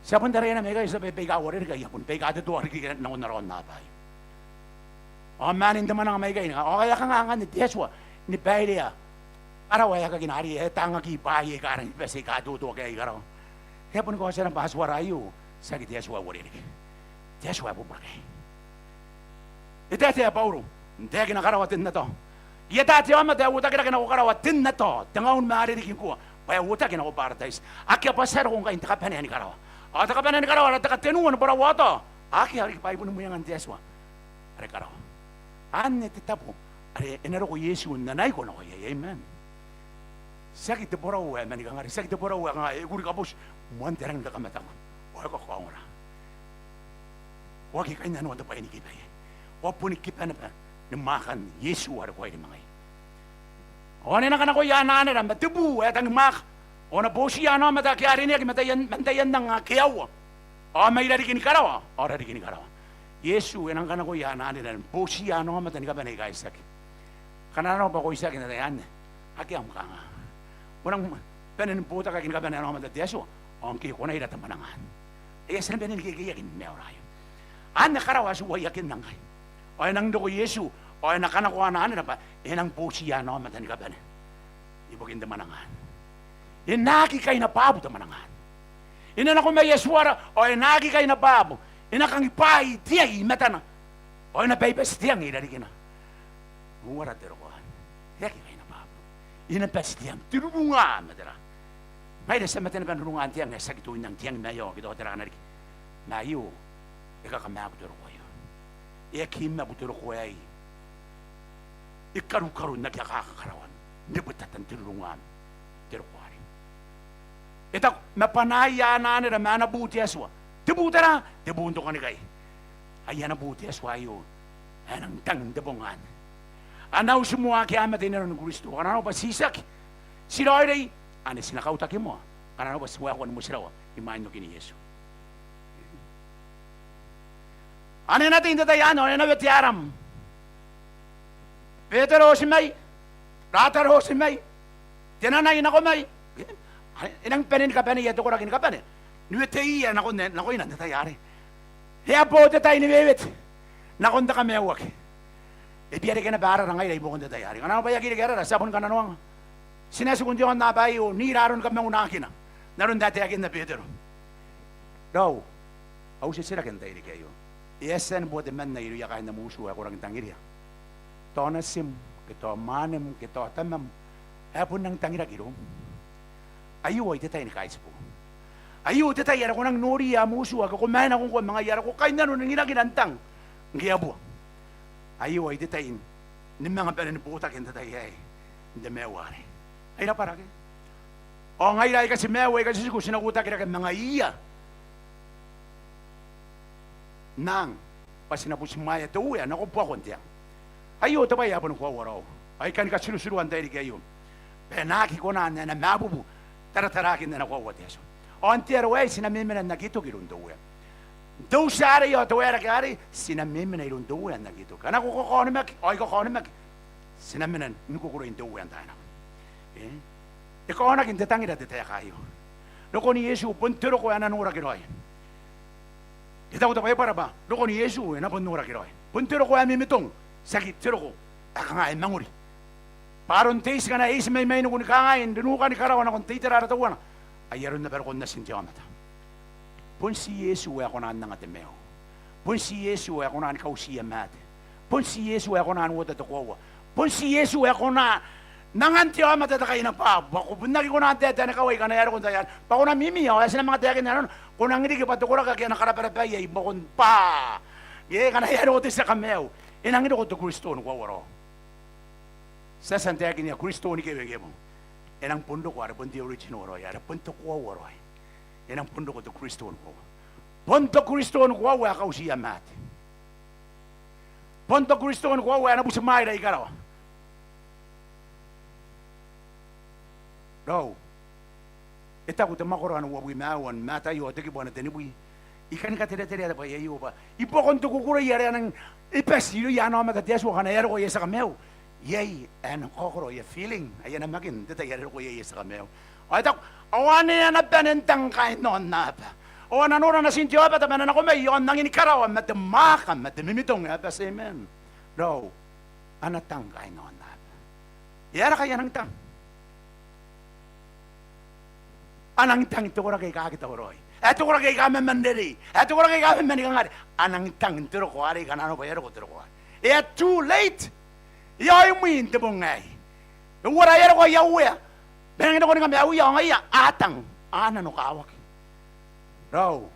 Ti a bon taraia naba mai ikai, ti a baika uarereke, aia bon baika te toa riki nakon ara aonnaba aio. Ao maanin te mwananga mai ikai, ao e a kanga ngkanne te Atua ni bairea karawa ae kakina arei, e tangaki bwaai aika rangi ni bati aika totoaki ae i karawa? E a boni kaotia naba Atuara aio, tiaki te Atua ae uarereke. Te Atua ae bubura ke e taetae Bauro n taekina karawa te nnatao. I ata te aomata ae uotakirake nako karawa te nnatao, tengaun ma are riki ngkoa, bwa e uotaki nako barataiti. Akea bwa ti a roko ngkai n te kabanea ni karawa. Ao te kabanea ni karawa ara te katenua ni borau ao tao, akea riki bwa ai boni mwengan te Atua are karawa. Anne te tabo are e na roko Iesu n anaiko nako iai. Amen. Tiaki te borau ae manikangare, tiaki te borau ae kanga e kuri kaboti moan te rangi ni kakamataku ao e kakaongora. Ko aki kainnanoa te bwai ni kiba iai. Ko a boni kiba naba ni mwaakan Iesu are ko a iri ma ngaia. Ao ane e na kanakoia ana anera ma te bu ae tangimwaaka, ao e na botiia ana aomata ake a rineaki man taian, man taian anga ake aua, ao mai rarikin karawa ao rarikin karawa. Iesu e nang kanakoia ana anera ni botiia ana aomata ni kabane aika itiaki. Ngkana arona bwa ko itiaki n te tai anne, akea am kanganga. Ko nang bane ni botaki ni kabane ana aomata te Atua, ao ngke ko na ira te mwananga anne, e a tia ni bane ni kekeiaki maiura aio. Anne karawa ae ti uaiakinna ngkai. Ao e nang roko Iesu ao e na kanakoa ana anera bwa e nang botiia ana aomata ni kabane ibukin te mwananga anne. E na aki kainabwabu te mwananga anne. E na nako mai Atuara ao e na aki kainabwabu. E na kangibwai te ai i matana ao e na baibati te ang i rarikina. Uara te roko anne? E aki kainabwabu. E na bati te ang, te rurunga ma tera. Ngaira ti a mate naba n rurungan te ang ae tiaki teuana te ang ma aio ake tao tera riki. Ma aio e kakamaaku te roko aio. E aki maaku te roko aei. E karukaru n aki akaka karawa n rebwetata n te rurunga ma te roko arei. E taku, ma bwanaia ana anera ma ana bu te Atua. Te bu tera? Te bu n tokanikai. Ai ana bu te Atua aio ae nang tang n te bong anne. Ana uti moa ake a mate inanon Kristo. Ngkana arona bwa ti itiaki, ti raoiroi, ane ti na kautaki moa. Ngkana arona bwa ti waekoa ni motirawa imwain okin Iesu. Ane e na tei n te tai anne ao e na wete Aram. Betero oti mai, Rataro oti mai, te nanai nako mai. E nang bane ni kabaneia te koraki ni kabane ni weteia nakon, nakoina n te tai arei. E a bo te tai ni wewete nakon te kamaiuaki. E bia reke naba arara ngaira i buakon te tai arei. Ngkana arona bwa e aki reke arara, ti a boni kananoanga. Ti na tiku n te aonnaba aio n ira aroni kamaiunakina n aron ae taekinna Betero. Raou, au titiraki n te tairiki aio. E a tia ni bo temanna irouia kaain am utu ae ko rangi n tangiria? Tao natim, ke tao mwanem, ke tao tamam, ae bon nang tangiraki iroum. Aio ai te tai ni kaitibo. Aio te tai are ko nang noriia am utu ake ko maenako ngkoa ma ngaia are ko kainnano n ningirakina n tang ngke e a bua. Aio ai te tai ni manga bane ni botaki n te tai aei n te maiu arei. Ai rabwa rake. Ao ngaira aika ti maiu, aika ti tiku, ti na uotaki rake ma ngaiia. Nang bwa ti na butimwaea te Uea nako buakon te ang. Aio te bwai ae boni koaua raou. Ao I kani katirotiroa n tairiki aio bwa e na aki kona n ae na mabubu taratarakin ana koaua te Atua. Ao n te aro aei ti na memena n aki toki iroun te Uea. N te uti arei ao te waerake arei ti na memena iroun te Uea n aki toki. Ana ko kakaonimaki ao I kakaonimaki, ti na mena ni kukurei n te Uea n taai nako. E, e kaonaki n te tangira te taeka aio. Rokon Iesu bon te roko ae na noraki raoi. E taku te Baibara bwa rokon Iesu e na bon noraki raoi. Bon te roko ae mimitong, tiaki te roko ae kanga e mangori. Bwa aron te iti ngkana e iti maimainikun kangai n rinukani karawa nakon te itera ara teuana, ai aron naba rokon Natin te aomata. Bon ti Iesu ae kona n anga te maiu. Bon ti Iesu ae kona ni kautiia maate. Bon ti Iesu ae kona n uota te koaua. Bon ti Iesu ae kona n angan te aomata te kainabwabwa. Ko bon aki kona n taetae ni kawai ngkana e a roko n taai anne. Bwa ko na mimi ao ae ti na manga taekinna nanona, ko nang riki bwa te koraki ake a na karabarabaia i buakon bwa, e, ngkana e a roko te tia kamaiu, e nangi roko te Kristo ni koaua raoi. Ti a tia n taekinna Kristo ni kewe ngke e bong. E nang bon roko are bon te original raoi, are bon te koaua raoi. E nang bon roko te Kristo ni koaua. Bon te Kristo ni koaua ae kautiia maate. Bon te Kristo ni koaua ae na butimwaeira i karawa. Raou, e taku te mwakoro ae uabwi ma aua n Mataio te kibu ae tenibwi. I kani katereterea te bwai aio bwa i buakon te kukurei are a nang, e bati irouia ana aomata te Atua ngkana e a roko aia tia kamaiu. Iai ae na kaokoroa aia feeling, aia namakin n te tai are e roko iai aia tia kamaiu. Ao e taku, ao ane a na bane n tang kaain aonnaba. Ao a na nora Natin te aomata bwa e na nako mai i aon angin karawa ma te mwaaka ma te mimitong ae bati. Amen. Raou, a na tang kaain aonnaba. E aera ngkai a nang tang? A nang tang n te koraki aika aki tauraoi. Ae te koraki aika mamanrerei. Ae te koraki aika mamani kangare. A nang tang n te roko arei ngkana arona bwa e a roko te roko arei. E a too late. E a imwi n te bong aei. E uara e a roko aia Uea. Ma e nangi roko ni kamaiuia ao ngaia a tang. A nanokawaki. Raou,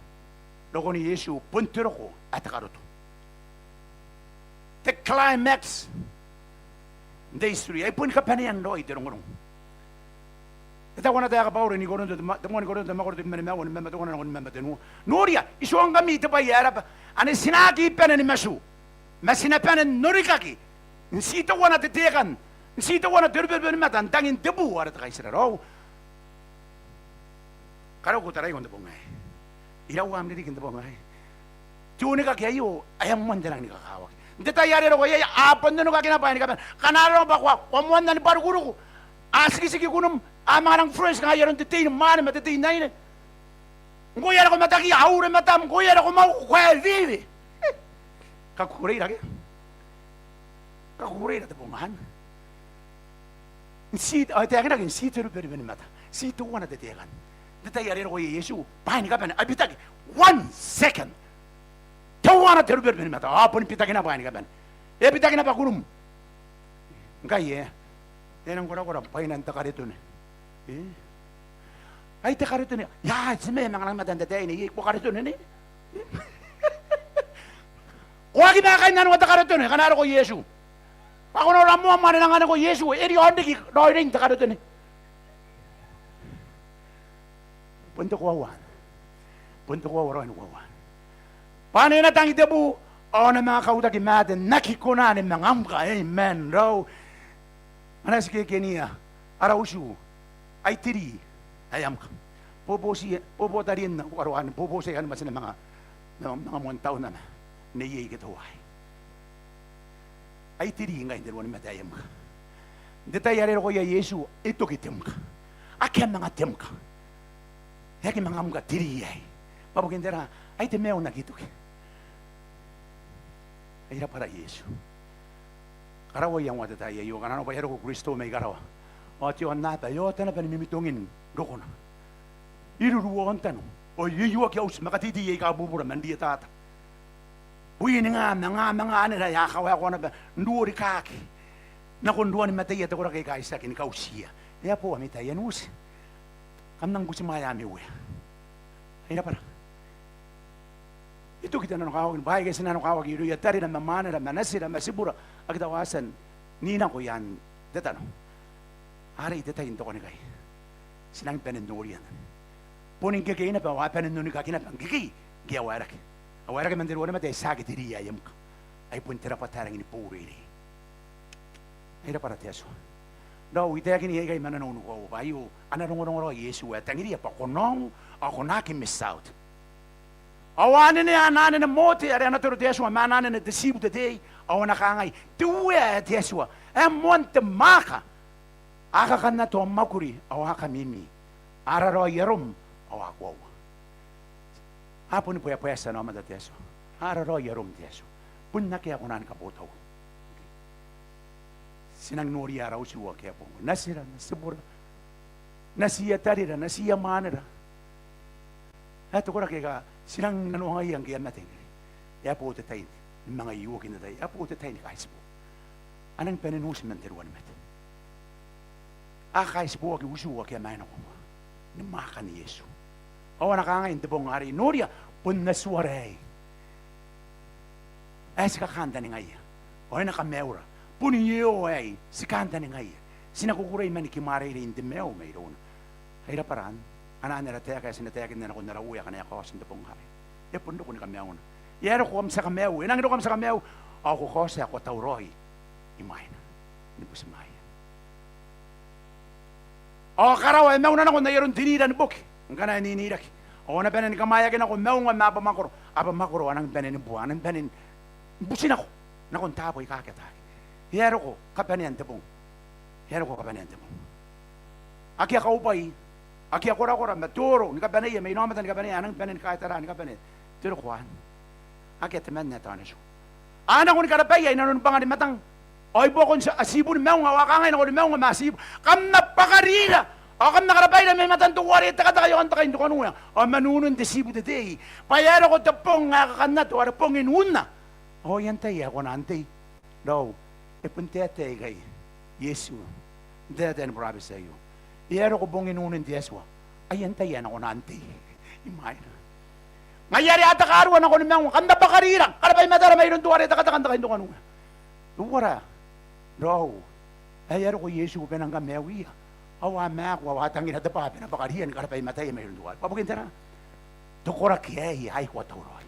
rokon Iesu bon te roko ae te karoto. Te climax n te history. Ai boni kabanean raoi te rongorongo. E taku ana taeka Bauro n I-Korinto, te ma-, te moan I-Korinto, te mwakoro tebwi ma nimaua, nimabwi ma teuana nakon nimabwi ma tenua. Noria, I tuangkami te bwai ae raba, ane ti na aki bane ni matu, ma ti na bane n norikaki n ti teuana te tekan, n ti teuana te ruberube ni mata, n tangin te bu are te kaitira. Raou, karaua ko taraiko n te bong aei. Iraua am ririki n te bong aei? Te onikaki aio ae moan te rangi ni kakawaki. N te tai are e roko iai a bon onikakina bwaai ni kabane. Ngkana arona bwa ko a, ko a moanna ni bwarukuruku, a tikitiki kunum, a manga nang friends ngai aron te tei ni mwaane ma te tei n aine. Ngkoe are ko matakia, a ure matam, ngkoe are ko mau, ko ae wiwi. Kakukureira ke? Kakukureira te bong anne. N ti, ao e taekinaki n ti te ruberube ni mata. Ti teuana te tekan. N te tai are e roko iai Iesu, bwaai ni kabane a bitaki. One second. Teuana te ruberube ni mata. Ao boni bitakina bwaai ni kabane. E bitaki naba kunum. Ngkai e, e nang korakora bwainan te karetone. E? Ai te karetone. Ia, ti mena manga nang mata n te tai anne, e, ko karetone ne? Ko aki manga kainnanoa te karetone ngkana e roko Iesu. Bwa ko nora moa mwaane n anganiko Iesu, e riaon riki raoiroin te karetone. Bon te koaua anne. Bon te koaua raoi ni koaua anne. Bwa ane e na tangi te bu, ao a na manga kautaki maate n aki kona ni manga amka. Amen. Raou, ngkana ti kekeniia ara utu, ai tiri ae amka. Bobotiia, bobotarien au karo anne, bobotiia anne bwa ti na manga, manga, manga moan taunana neiei ke teuaei. Ai tiri ngkai n te ruanimata ae amka. N te tai are e roko iai Iesu, e toki te mka. Akea manga te mka. E aki manga mka tiri aei. Bwa bukin tera? Ai te maiu n aki toki. Ai rabwara Iesu. Karaua iangoa te tai aio, ngkana arona bwa e a roko Kristo mai karawa, ao te aonnaba e ota naba ni mimitongin rokona. E ruru aontano, ao e uaki auti ma kateitei aika bubura man rietata. Wininga, manga, manga anera, e a kawaekoa naba n ruo rikaaki nakon ruanimataia te koraki aika itiaki ni kautiia. E a bo ami tai, e a nuti. Kam nang butimwaea ami uea. Ai rabwara. E toki te nanokawaki ni bwaai aika ti nanokawaki irouia tarira ma mwanera ma natira ma tibura ake tao a tia n ninako i aan te tano. Arei te tai n te konikai. Ti nang bane n noria naba. Boni ngkekei naba ao a bane n onikaki naba ngkekei ngke a waerake. A waerake man te ruanimate ae tiaki te ria ae e mka. Ai bon te rabwata ae rangi ni boureirei. Ai rabwara te Atua. Raou, I taekin aikai ma nanou ni koaua bwa aio ana rongorongo raoi Iesu ae e tangiria bwa ko na ongo ao ko na aki miss out. Ao a anenea ana anene Mote are ana toro te Atua ma ana anene te tiibu te tei, ao a na kangai, te Uea ae te Atua ae moan te mwaaka, a kakannato ao mwakuri ao a kamimi, a raraoi arom ao a koaua. A boni bwaebwaeti ana aomata te Atua. A raraoi arom te Atua. Bon akea ae kona ni kabotaua. Ti nang noria ara utu ake a bong. Natira ma tibura, natiia tarira, natiia mwanera. Ae te koraki aika ti nang nanoangaia ngke a mate ngkai. E a bo te tai ni manga iuoki n te tai. E a bo te tai ni kaitibo. A nang bane n uti man te ruanimate. A kaitiboaki utu ake a maenako ni mwaakan Iesu. Ao a na kangai n te bong arei, noria, bon Atuara aei ae ti kakantaningaia ao e na kamaiura. Bon Iehova aei ti kantaningaia. Ti na kukurei ma ni kimwareirei n te maiu mairouna. Ai rabwara, anne ara taeka ae ti na taekinna nakon ara Uea akana e kaoti n te bong arei. E bon roko ni kamaiuna. E a roko am tia kamaiu, e nangi roko am tia kamaiu ao ko kaotia ae ko tauraoi imwaina ni butimwaeia. Ao karawa e mauna nako n ai aron te nira ni boki ngkana e niniraki. Ao a na bane ni kamwaeaki nako maunga ma abamwakoro. Abamwakoro a nang bane ni bua, a nang bane ni buti nako nakon taabo aika aki ataaki. E a roko kabanean te bong. E a roko kabanean te bong. Akea kaubwai, akea korakora ma toro ni kabaneia, ma inaomata ni kabaneia, a nang bane ni kaitara ni kabanea. Te roko anne. Akea temanna ae taonatiua. A nako ni karabaia inanon bwangan matang. Ao i buakon ati-, atibu ni maunga, ao a kangai nakoni maunga ma atibu, kam na bwakarira ao kam na karabaira mai matan teuare e tekateka i aon te kai n te kanoa, ao man unun te tiibu te tei. Bwa e a roko te bong ae kakannato, are bongin unna. Ao ai antai ae kona n tei? Raou, e bon taetae ikai Iesu n taetae ni burabeti aio. E a roko bongin unin te Atua. Ai antai ae na kona n tei imwaina? Ngaia are a takarua nakoni maunga, kam na bwakarira, karabai matara mairoun teuare e tekateka n te kai n te kanoa. Teuare, raou, ae e a roko Iesu bwa e nang kamaiuia. Ao a maaku, ao a tangira te bwaa bwa e na bwakaria ni karabai mataia mairoun teuare. Bwa bukin tera? Te koraki aei ae ko a tauraoi.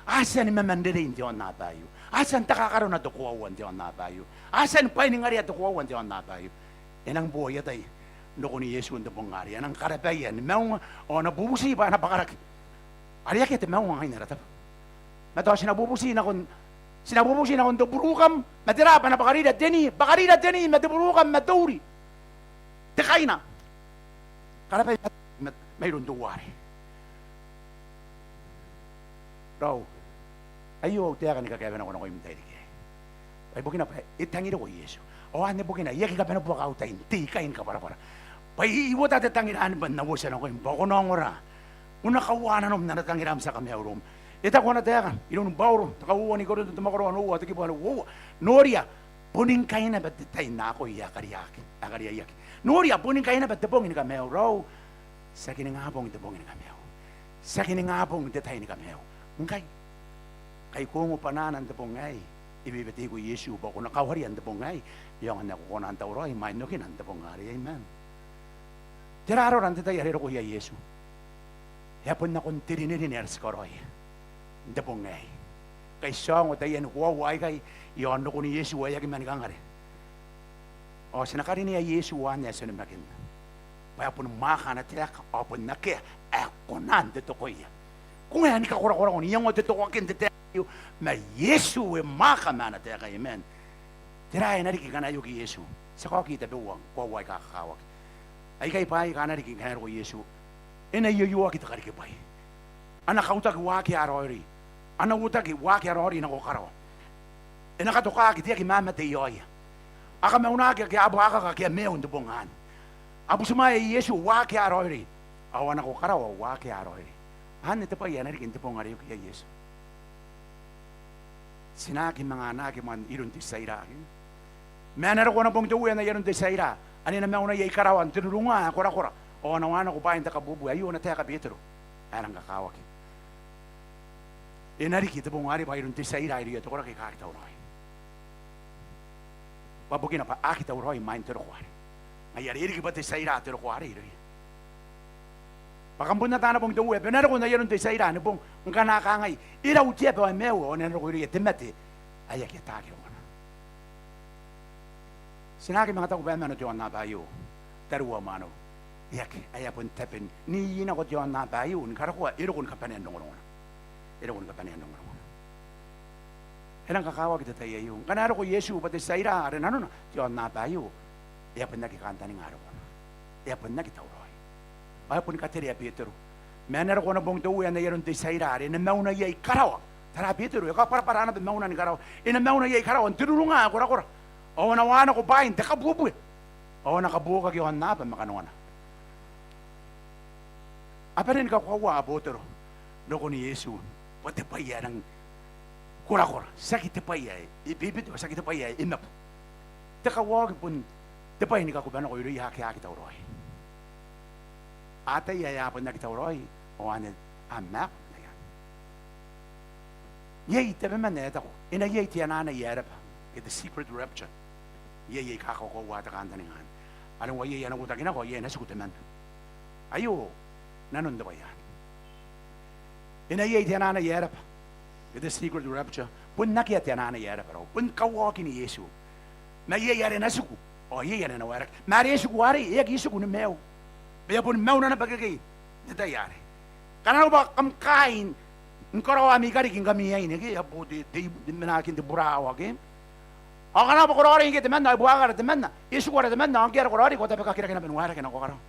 A tia ni mamanrerei n te aonnaba aio. A tia n takakaro n te koaua n te aonnaba aio. A tia ni bwainingarea te koaua n te aonnaba aio. E nang bo aia tai n rokon Iesu n te bong arei. A nang karabaia ni maunga, ao a na bubuti bwa a na bwakaraki. Are akea te maunga ngaia n ara tabo. Ma tao ti na bubuti nakon, ti na bubuti nakon te burukam, ma tera bwa a na bwakarira te ni, bwakarira te ni ma te burukam ma te uri. Te kaina. Karabai ma-, ma-, mairoun teuare. Raou, aio au taeka ni kakaewenako nakoim n tairiki aei. Bwa ibukina bwa e tangiriko Iesu. Ao anne bukina I aki kabanea buaka au tai n tei ikai ni kabwarabwara. Bwa I, I uota te tangira anne bwa N na uotia nakoim bwa ko na ongora. Ko na kauaa nanom n ana tangira am tia kamaiu iroum. E taku ana taeka iroun Bauro, te kauoua ni Korinto, te mwakoro ae onoua, te kibu ae uoua. Noria, boni ngkai naba te tai n akoi ae kariaiaki, ae kariaiaki. Noria, boni ngkai naba te bong ni kamaiu. Raou, tiaki ningabong te bong ni kamaiu. Tiaki ningabong te tai ni kamaiu. Ngkai. Kai ko ongo bwanaana n te bong aei, e weweteiko Iesu bwa ko na kawaria n te bong aei, e aonga n ae ko kona n tauraoi imwain okina n te bong arei. Amen. Tera arora n te tai are e roko iai Iesu? E a bon nakon te rinerine are ti karaoia n te bong aei. Kai ti a ongo taiani koaua aikai i aon rokon Iesu ae aki mani kangare. Ao ti na karinea Iesu anne ae ti onimakinna. Bwa e a boni mwaaka ana taeka, ao bon akea ae kona n totokoia. Ko ngae ni kakorakorako n iangoa te tokoaki n te taeka aio, ma Iesu e mwaaka ma ana taeka. Amen. Tera ae na riki ngkana e oki Iesu? Ti a kaoki tabeua koaua aika kakawaki. Aikai bwaai aika a na riki ngkana e roko Iesu. E na ioioaki te karikibwai. A na kautaki waakea raoiroi. A na uotaki waakea raoiroi nako karawa. E na katokaki te aki mamate i aoia. A kamaunaki ake a buakaka ake a maiu n te bong anne. A butimwaea Iesu waakea raoiroi. Ao a nako karawa waakea raoiroi. Anne te bwai ae na riki n te bong are e oki iai Iesu. Ti na aki manga anaaki mwanen iroun te tia ira ke. Ma e na roko ana bong te Uea n ai aron te tia ira. are e na mauna iai karawa n te rurunga ae korakora, ao a na waanako bwaai n te kabuebue. Aio ana taeka Betero ae rang kakawaki. E na riki te bong arei bwa iroun te tia ira irouia te koraki aika aki tauraoi. Bwa bukina bwa a aki tauraoi imwain te roko arei. Ngaia are e riki bwa te tia ira te roko arei irouia. Bwa kam bon ata ana bong te Uea bwa e na roko n ai aron te tia ira ni bong, ngkana a kangai, e rau te aba ao e maiu, ao e na roko irouia te mate ae aki ataaki rokona. Ti na aki manga taku bwa e mano te aonnaba aio, tariu ao mwaneu. E aki, ae e a bon tabe n ii nako te aonnaba aio ni karokoa e roko ni kabanean rongorongona. E roko ni kabanean rongorongona. E rang kakawaki te tai aio. Ngkana e roko Iesu bwa te tia ira are nanona, te aonnaba aio e a bon aki kantaninga rokona. E a bon aki tauraoi. Ao e boni katerea Betero. Ma e na roko ana bong te Uea n ai aron te tia ira are e na mauna iai karawa. Tara Betero, e kabwarabwara naba mauna ni karawa. E na mauna iai karawa n te rurunga ae korakora. Ao a na waanako bwaai n te kabuebue. Ao a na kabuokaki aonnaba ma kanoana. A bane ni kakoaua Betero rokon Iesu bwa te bwai ae rang korakora, tiaki te bwai ae e bebeto, tiaki te bwai ae e mabu. Te kauaoki bon te bwai ni kakubanako irouia ake a aki tauraoi. A ataia ae a bon aki tauraoi, ao anne a mwaku n aia. Iai tabeman ae taku e na iai te anaanai ae raba, ke te secret rapture. Iai aika kakoaua te kantaninga anne. Are ngkoa iai ana uotaki nako ao iai ana tiku temanna. Aio nanon te bwai anne. E na iai te anaanai ae raba, ke te secret rapture. Bon akea te anaanai ae raba raou. Bon kauaokin Iesu. Ma iai are e na tiku ao iai are e na waeraki. Ma are e tiku arei e aki tiku ni maiu, ma e a boni mauna naba ikekei n te tai arei. Ngkana arona bwa kam kaai ni karaoa ami kariki ngkami aine ke, e a bo te, te, te menakin te burawa ke. Ao ngkana bwa ko raoiroi ngke temanna ao e buakaka ara temanna, e tiku ara temanna, ao ngke are ko raoiroi ko tabekakirake naba ni waerake nako karawa.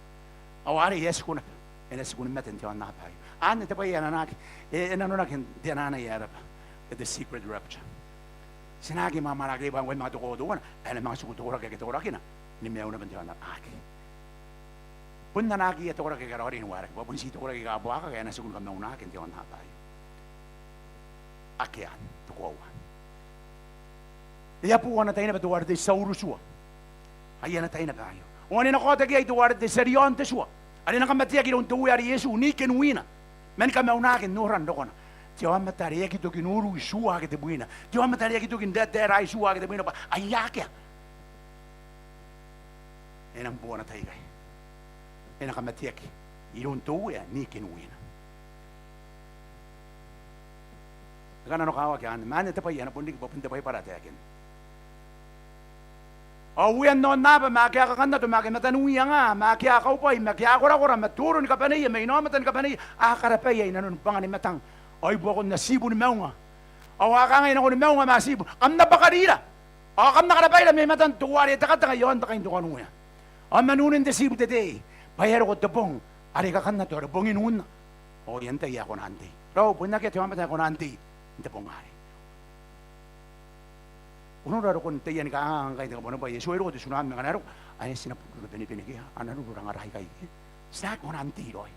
Ao arei e a tiku naba, e na tiku ni mate n te aonnaba aio. Anne te bwai ae nanonaki, e, e nanonaki n te anaanai ae raba, ke te secret rapture. Ti na aki mwamwanaki bwa ngkoe manga te koaua teuana ae e na manga tiku te koraki ake te korakina ni maiu naba n te aonnaba, akea. Bon ana akiia te koraki aika raoiroi ni waerake, bwa bon ti te koraki aika buakaka ae a na tiku ni kamaunaki n te aonnaba aio. Akea anne, te koaua. E a bo ana tai naba teuare te tia urutua. Ai ana tai naba aio. Ao ane e na kaotaki iai teuare te tia riaon te tua, are e na kamateaki iroun te Uea are Iesu n iken wina, ma ni kamaunaki n noran rokona. Te aomata are e aki toki n uru i tua ake tebwina. Te aomata are e aki toki n taetaera i tua ake tebwina, bwa aia akea. E nang bo ana tai ikai. E na kamateaki iroun te Uea n iken wina. E kananokawaki anne, ma anne te bwai ae na bon riki bwa bon te Baibara ae taekinna. Ao uean aonnaba ma ake a kakannato ma ake mataniwianga ma ake a kaubwai ma ake a korakora ma toro ni kabaneia ma inaomata ni kabaneia a karabaia i nanoni bwangan matang ao i buakon atibu ni maunga. Ao a kangai nakoni maunga ma atibu, kam na bwakarira ao kam na karabaira mai matan teuare e tekateka i aon te kaintokanuea ao man unen te tibu te tei, bwa e a roko te bong are kakannato are bongin unna. Ao e a antai ae kona n tei? Raou, bon akea te aomata ae kona n tei n te bong arei. Ko nora rokon taian kanganga ngkai n te kabuanibwai, e tuai roko te tsunami, ma ngkana e roko ao e na tina burubenebene ke a na ruru rangara ikai ke. Ti na aki kona n tei raoi.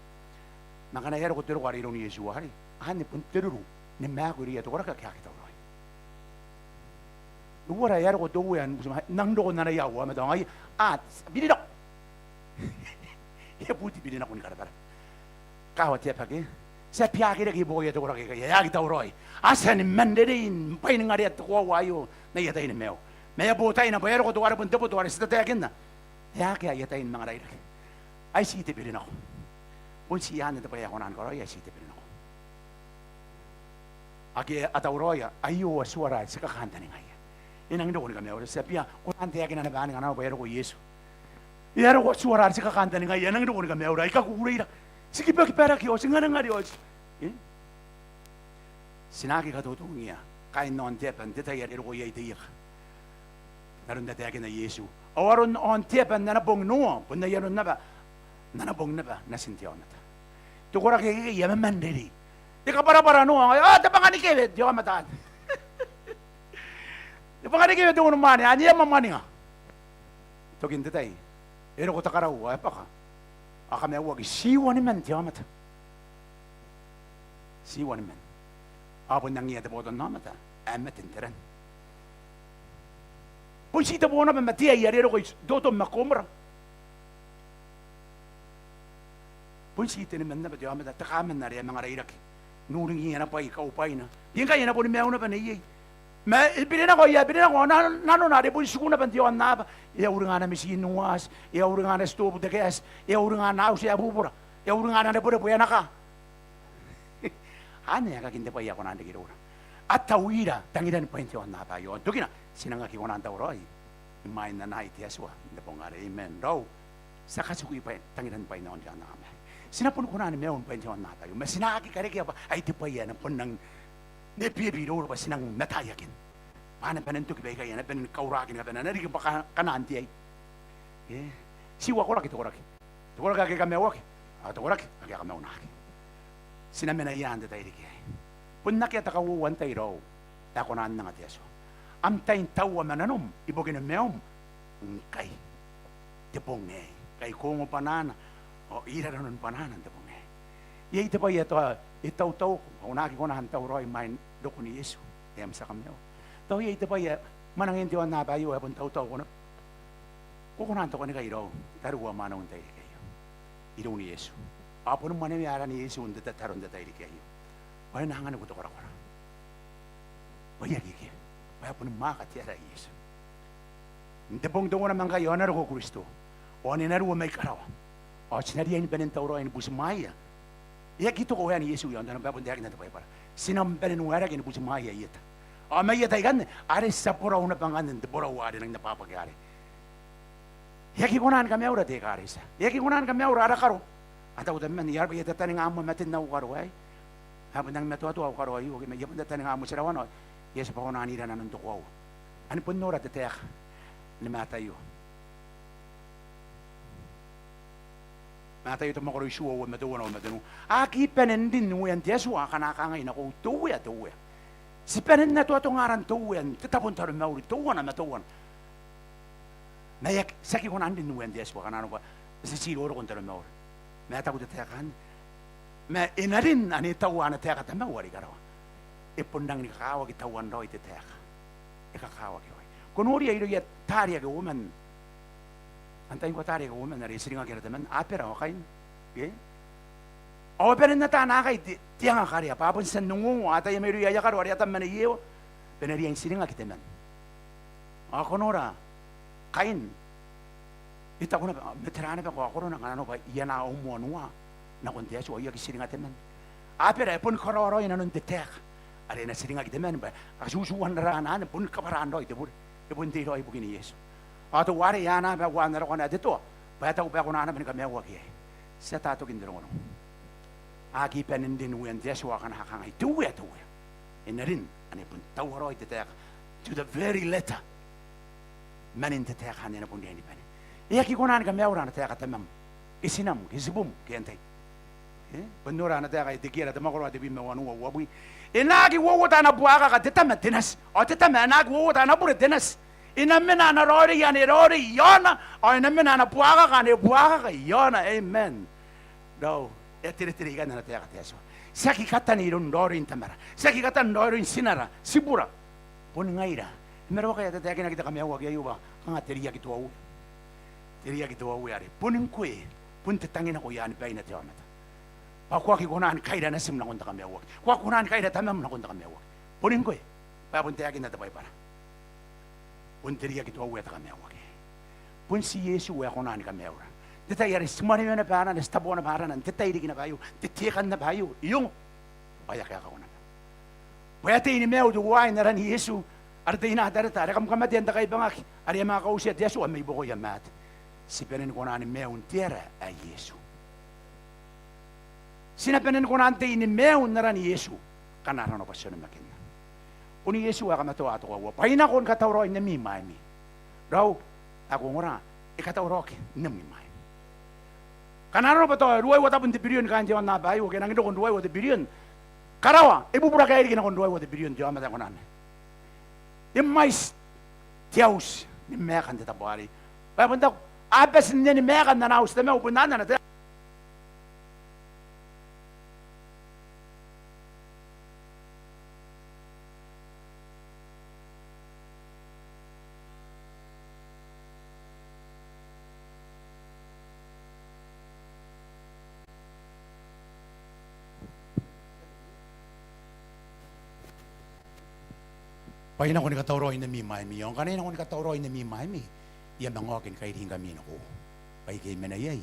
Ma ngkana e a roko te roko are iroun Iesu arei, anne bon te ruru ni maaku irouia te koraki ake aki tauraoi. Uara e a roko te Uea n uti ma e nang roko n ana iau aomata ao ngaia a biri nako. E buti biri nako ni karabwarabwa. Kawa te aba ke, ti a bia aki reke ibuakoia te koraki aikai ae aki tauraoi. A tia ni man rerei ni bwainingarea te koaua aio n aia tai ni maiu. Ma e a bo taina bwa e a roko teuare bon te boto are ti tataekinna ae akea aia tai ni manga rairaki. Ai ti te biri nako. Bon ti anne te bwai ae kona ni karaoia, ai ti te biri nako. Ake a tauraoia, aio atuara are ti kakantaningaia. E nangi roko ni kamaiura. Ti a bia kona n taekina naba anne ngkana bwa e a roko Iesu. E a roko atuara are ti kakantaningaia, e nangi roko ni kamaiura. Ai kakukureira. Ti kibakibaraki ao ti ngarengare ao ti, e? Ti na aki katotongia kaain aon te aba n te tai are e roko iai te ieka. N aron are taekinna Iesu. Ao aron aon te aba n ana bong Noa bon ai aron naba n ana bong naba Natin te aomata. Te koraki akekei a maman rerei. E kabwarabwara Noa, ao te bwanga ni kewe te aomata anne. Te bwanga ni kewe te unimwaane anne, e a mwamwaninga. Tokin te tai e roko te karau ao e bwaka. Ao kamaiuaki tiwaniman te aomata. Tiwaniman. Ao bon angiia te botannaomata ae mate n te ran. Bon ti te bo naba ma te ai are e roko i Totom ma Komora. Bon ti temanna naba te aomata, te kaman are e a manga rairaki n uringiia ana bwai kaubwaina. Ngkai e na boni maiu naba neiei. Ma e biri nako, e a biri nako, na-, nanona are bon tiku naba n te aonnaba. E a uringa ana mitin ni waati, e a uringa ana titoobu te kaeti, e a uringa ana auti ae bubura, e a uringa ana rebwerebwe ae e na kaa. Anne aekakin te bwai ae kona n reke iroura. A tauira tangiran bwain te aonnaba aio. Ao n tokina, ti nang aki kona n tauraoi imwain ana aai te Atua n te bong arei. Amen. Raou, ti a katikui bwa tangiran bwain aon te aonnaba aei. Ti na boni kona ni maiu ni bwain te aonnaba aio, ma ti na aki karekea bwa ai te bwai ae na bon nang nebeebi iroura bwa ti nang mataia ken. Bwa a na bane n toki baikai, a na bane ni kauraki ni kabane, a na riki bwa ka-, kanaan te ai. E, ti uakoraki te koraki. Te koraki ake kamaiuaki, ao te koraki ake a kamaunaki. Ti na mena ia n te tairiki aei? Bon akea te kauoua n tai raou ae kona n anga te Atua. Am tai n taua ma nanom ibukin maium ngkai. Te bong aei, ngkai ko ongo bwanaana, ao ira nanon bwanaana n te bong aei. Iai te bwai ae tao e tautauko, ao ko na aki kona n tauraoi imwain rokon Iesu ae am tia kamaiu. Tao iai te bwai ae mwanangin te aonnaba aio ae bon tautauko naba. Ko kona n tokanikai raou, tariu ao mwaneu n tairiki aio iroun Iesu. Ao boni mwanewea aran Iesu n te tataro n te tairiki aio. Ao e na anganiko te korakora. Bwa e a riki, bwa e a boni mwaaka te ara ae Iesu. N te bong teuana ma ngkai ao e na roko Kristo, ao ane e na ruo mai karawa, ao ti na riai ni bane n tauraoi ni butimwaeia. E aki toko waean Iesu i aontano, bwa e bon taekinna te Baibara, ti na bane n waerake ni butimwaeia i eta. Ao mai eta ikanne are ti a borau naba ngkanne n te borau are e nangi nabwabwaki arei. E aki kona ni kamaiura te ekaretia, e aki kona ni kamaiura ara karo. A taku tabeman, I a raba, I a tataninga moa maten au karo aei. Ao e bon nangi matoatoa au karo aio, ke ma I a bon tataninga motirawana. Iesu bwa ko na ira nanon te koaua. Ane bon nora te taeka ni Mataio. Mataio te mwakoro itiua, uoua ma teuana, uoua ma tenua. A aki bane n rin Uean te Atua akana kangai nakoiu, te Uea, te Uea, ti bane n atoatonga aran te Uea n te tabo n taromauri teuana ma teuana. Ma e aki, ti aki kona n rin Uean te Atua akana nanona bwa ti tii roroko n taromauri. Ma e taku te taeka anne, ma e na rin ane e taua ana taeka Tamau are i karawa. E bon rangi ni kakawaki tauan raoi te taeka. E kakawaki raoi. Ko noria irouia taari ake uoman. Antai ngkoa taari ake uoman are tiringaki ara temanna? Abera ao Kain. Ke? Ao a bane n ataa naakai te, te anga karea, bwa a bon tia n ongongo, a ataia mairouia aia karo are a tam ma nei Ewa bwa e na riai n tiringaki temanna. Ao ko nora Kain, e taku naba, ma tera naba ngkoa akorona ngkana nanona bwa I anaa au moan ua nakon te Atua ao I aki tiringa temanna? Abera e boni karaoraoi nanon te taeka are e na tiringaki temanna, bwa a katutuan raraana anne, boni kabwaraan raoi te bure. E bon tei raoi ibukin Iesu. Ao teuare e anaa bwa e uaan ara kona ae te toa, bwa e taku bwa e kona naba ni kamaiuaki iai. Ti ata tokin te rongorongo. A aki bane n rin Uean te Atua akana kangai, te Uea, te Uea. E na rin ane e bon taua raoi te taeka to the very letter. Manin te taeka anne e na bon riai ni bane. E aki kona ni kamaiura ana taeka tamam, ke tinam, ke tibum, ke antai. E? Bon nora ana taeka Etekiera te mwakoro ae tebwi ma wanua, uabwi. E na aki uouota ana buakaka te tama te nati, ao te tama e na aki uouota ana bure te nati. E na mena ana raoiroi ane e raoiroi i aona, ao e na mena ana buakaka ane e buakaka i aona. Amen. Raou, e a teretere ikanne ana taeka te Atua. Ti aki katani iroun raoiroin tamara, ti aki katani raoiroin tinara, tibura. Boni ngaira. E maroaka ae tataekinaki te kamaiuaki aio bwa kanga te riaki te uaua. Te riaki te uaua are boni ngkoe, bon te tangi nako i aani baina te aomata. Bwa ko aki kona ni kaira natim nakon te kamaiuaki, ko aki kona ni kaira tamam nakon te kamaiuaki. Boni ngkoe, bwa e bon taekinna te Baibara. Bon te riaki te uaua te kamaiuaki. Bon ti Iesu ae kona ni kamaiura. N te tai are ti mwanewea naba arana, ti taboa naba arana, n te tairiki naba aio, n te tekan naba aio, e ongo. Ao e a kaekako naba. Bwa e a tei ni maiu teuaei n aran Iesu, are te I-Natareta, are kam kamatea n te kaibangaki, are e a manga kaotia te Atua mai buakoia maate. Ti bane ni kona ni maiu n te ara ae Iesu. Ti na bane ni kona n tei ni maiu n aran Iesu ngkana arona bwa ti onimakinna. Bon Iesu ae kamatoa te koaua bwa e nako ni katauraoi n ami mwaimi. Raou, ae ko ongora, e katauraoaki n ami mwaimi. Ngkana arona bwa tao ruaiwa tabun te birion kaain te aonnaba aio, ke e nangi roko n ruaiwa te birion. Karawa e bubura kairiki nakon ruaiwa te birion te aomata ae kona n, e mwaiti te auti ni maeka n te tabo arei. Bwa e bon taku, a bati n eni maeka n ana auti Tamau, bon anne ana taeka. Bwa I nako ni katauraoi n ami mwaimi, ao ngkana I nako ni katauraoi n ami mwaimi, I a manga oki ni kairingkami nakoiu. Bwa ike I mena iai,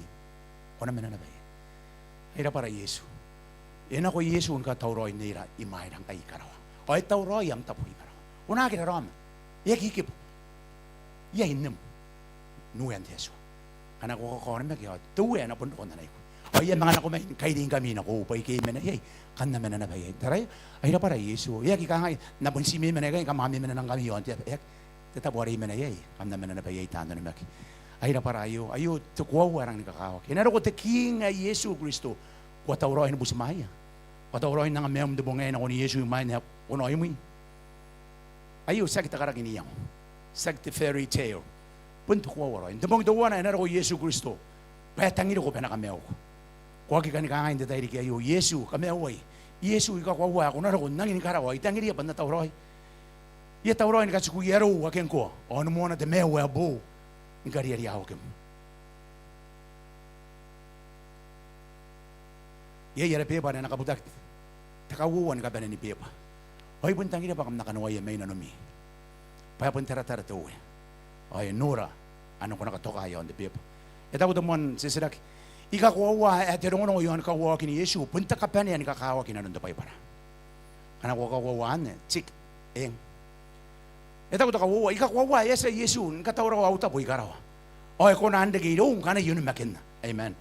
ko na mena naba iai. Ai rabwara Iesu. E nako Iesu ni katauraoi n ira imwaira ngkai i karawa. Ao e tauraoi am tabo i karawa. Ko na aki raraoma. E aki kibu. Iai nem n uean te Atua. Ngkana ko kakaonimaki ao te Uea e na bon roko n anaiku. Ao I a manga nako mai ni kairingkami nakoiu, bwa ike I mena iai, kam na mena naba iai. Taraia, ai rabwara Iesu. E aki kangai, N na bon ti memena ikai ngkana kam memena ngkami iaon te aba. E aki, te tabo are I mena iai, kam na mena naba iai taan onimaki. Ai rabwara aio, aio te koaua ae rangi ni kakawaki. E na roko te King ae Iesu Kristo. Ko a tauraoi ni butimwaeia? Ko a tauraoi n anga maium n te bong aei nakon Iesu imwain ae ko na oimwi? Aio tiaki te karaki n iango, tiaki te fairy tale. Bon te koaua raoi. N te bong teuana e na roko Iesu Kristo bwa e tangiriko bwa e na kamaiuko. Ko aki kani kangai n te tairiki aio, Iesu, kamaiuai. Iesu, I kakoaua ae ko na roko n angin karawa, I tangiria bwa N na tauraoi. I a tauraoi ni katikuia arou ake ngkoa, ao ni moana te maiu ae boou ni kariariawakim. Iai ara beba are e na kabutaki te kauoua ni kabane ni beba. Ao I bon tangiria bwa kam na kanoaia mai nanomi. Bwa e bon taratara te Uea. Ao e nora anne ko na katoka iaon te beba. E taku te moan titiraki, I kakoaua ae te rongorongo iaon kauaokin Iesu bon te kabanea ni kakawaki inanon te Baibara. Ngkana ko kakoaua anne, tick, eng. E taku te kauoua, I kakoaua ae e a tia Iesu ni katauraoa au tabo i karawa. Ao e kona n reke irou ngkana I onimakinna. Amen.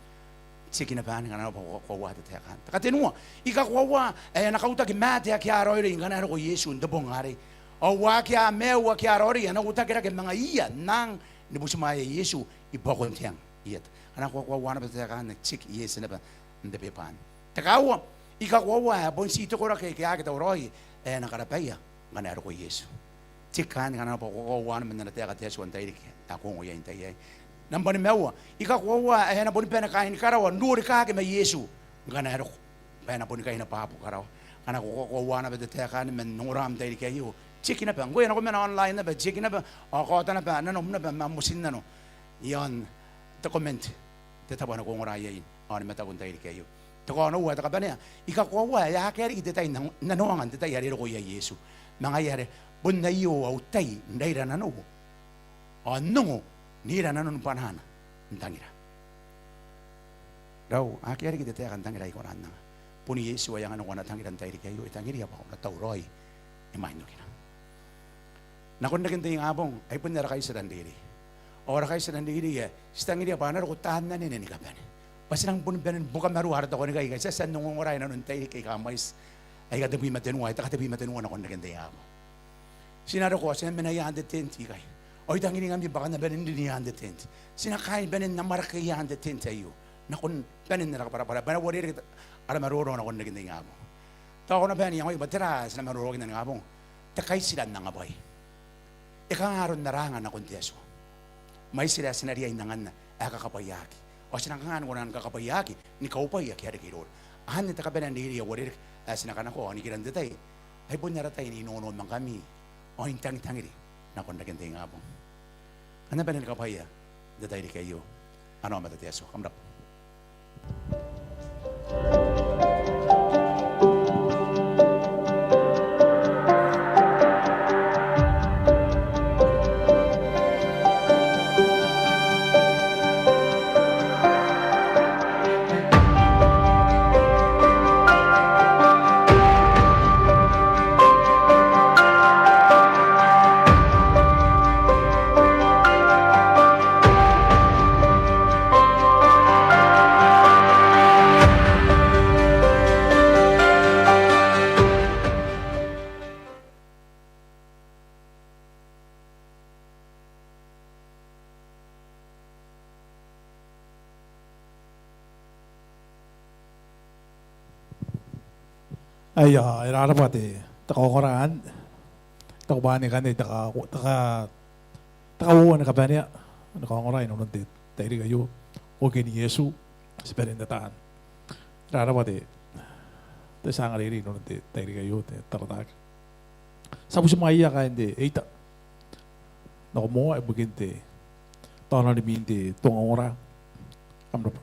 Tick naba anne ngkana arona bwa ko kakoaua te taeka anne. Te katenua, I kakoaua ae a na kautaki maate ake a raoiroi ngkana e roko Iesu n te bong arei. Ao akea maiu ake a raoiroi a na uotaki rake ma ngaiia n ang ni butimwaea Iesu i buakon te ang. Ieta. Ngkana ko kakoaua naba te taeka anne, tick, yes naba n te beba anne. Te kaaua, I kakoaua ae bon ti te koraki aika aki tauraoi ae a na karabaia ngkana e roko Iesu. Tick anne ngkana arona bwa ko kakoaua naba n ana taeka te Atua n tairiki ae ko ongo iai n tai aei. Nambwa nimaua, I kakoaua ae a na boni bane kaain karawa n rorikaki ma Iesu ngkana e roko, bwa e na boni kainabwabu karawa. Ngkana ko kakoaua naba te taeka anne man ongoram n tairiki aio, tick naba. Ngkoe ae ko mena online naba, tick naba, ao kaota naba nanom naba ma am motinnano iaon te comment, te tabo are ko ongora iai ao ni mataku n tairiki aio. Te kaonoua, te kabanea, I kakoaua ae akea riki te tai n nang-, nanoanga n te tai are e roko iai Iesu. Ma ngaia are bon aio au tai n raira nanou ao n ongo n ira nanon bwanana n tangira. Raou, akea riki te taeka n tangira ae I kona n anga. Bon Iesu ae e anganiko ana tangira n tairiki aio, e tangiria bwa ko na tauraoi imwain okira. Nakon reken te ingabong, ai bon ara kaitira n reirei. Ao ara kaitira n reirei ae ti tangiria bwa a na roko taan anene ni kabane. Bwa ti nang boni bane ni bukamaru ara tokanikai aika ti a tia n ongongora inanon tairiki aika mwaiti, aika tebwi ma tenua, ae te katebwi ma tenua nakon reken te ingabong. Ti na roko ao ti na mena i aan te tent ikai. Ao I tangiringkami bwa kam na bane n rin i aan te tent. Ti na kaai bane n amwarake i aan te tent aio nakon banen ara kabwarabwara, bwa e na uarereke ara maroro nakon reken te ingabong. Tao ko na bane n iangoia bwa tera ae ti na maroroakinna n ingabong. Te kaitira n angabwai. E kanga aron ara anga nakon te Atua? Mwaitira ae ti na riai n anganna ae kakabwaiaki. Ao ti na kanga ni kona ni kakabwaiaki ni kaubwai ake a reke iroura? Anne te kabanea n reirei ae uarereke ae ti na kanakoa, ao n ikiran te tai, ai bon ara tai n inonomwangkami ao n tangitangiri nakon reken te ingabong. Kam na bane ni kabwaia n te tairiki aio ana aomata te Atua. Kam rabwa. Aia, e rarabwa te, te kaongora anne. Taku bwa anne ngkanne te ka, te ka, te kauoua ni kabanea ni kaongora inanon te tairiki aio, Okin Iesu, ti bane n ataa. E rarabwa te, te tia angareirei inanon te tairiki aio, te Taratara. Ti a butimwaeia kaain te eita nako moa ibukin te taona ni mwiin te tongaongora. Kam rabwa.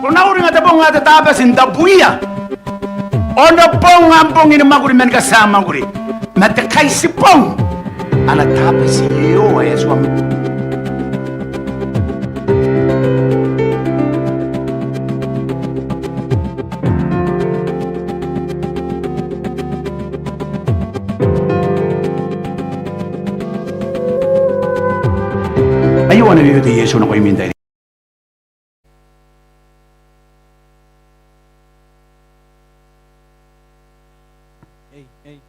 Ko na uringa te bong ae te Tabati n tabuia. Ao n te bong ae bong ni mwakuri man te katia mwakuri. Ma te kaitibong ana Tabati Iehova ae Atuam. Aio ana weewete Iesu nakoimi n te tai. Ei, ei.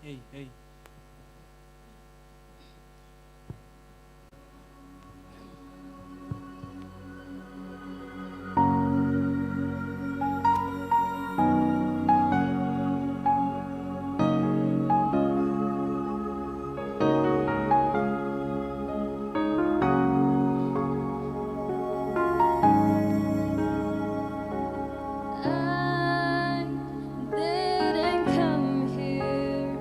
Ei, ei. I didn't come here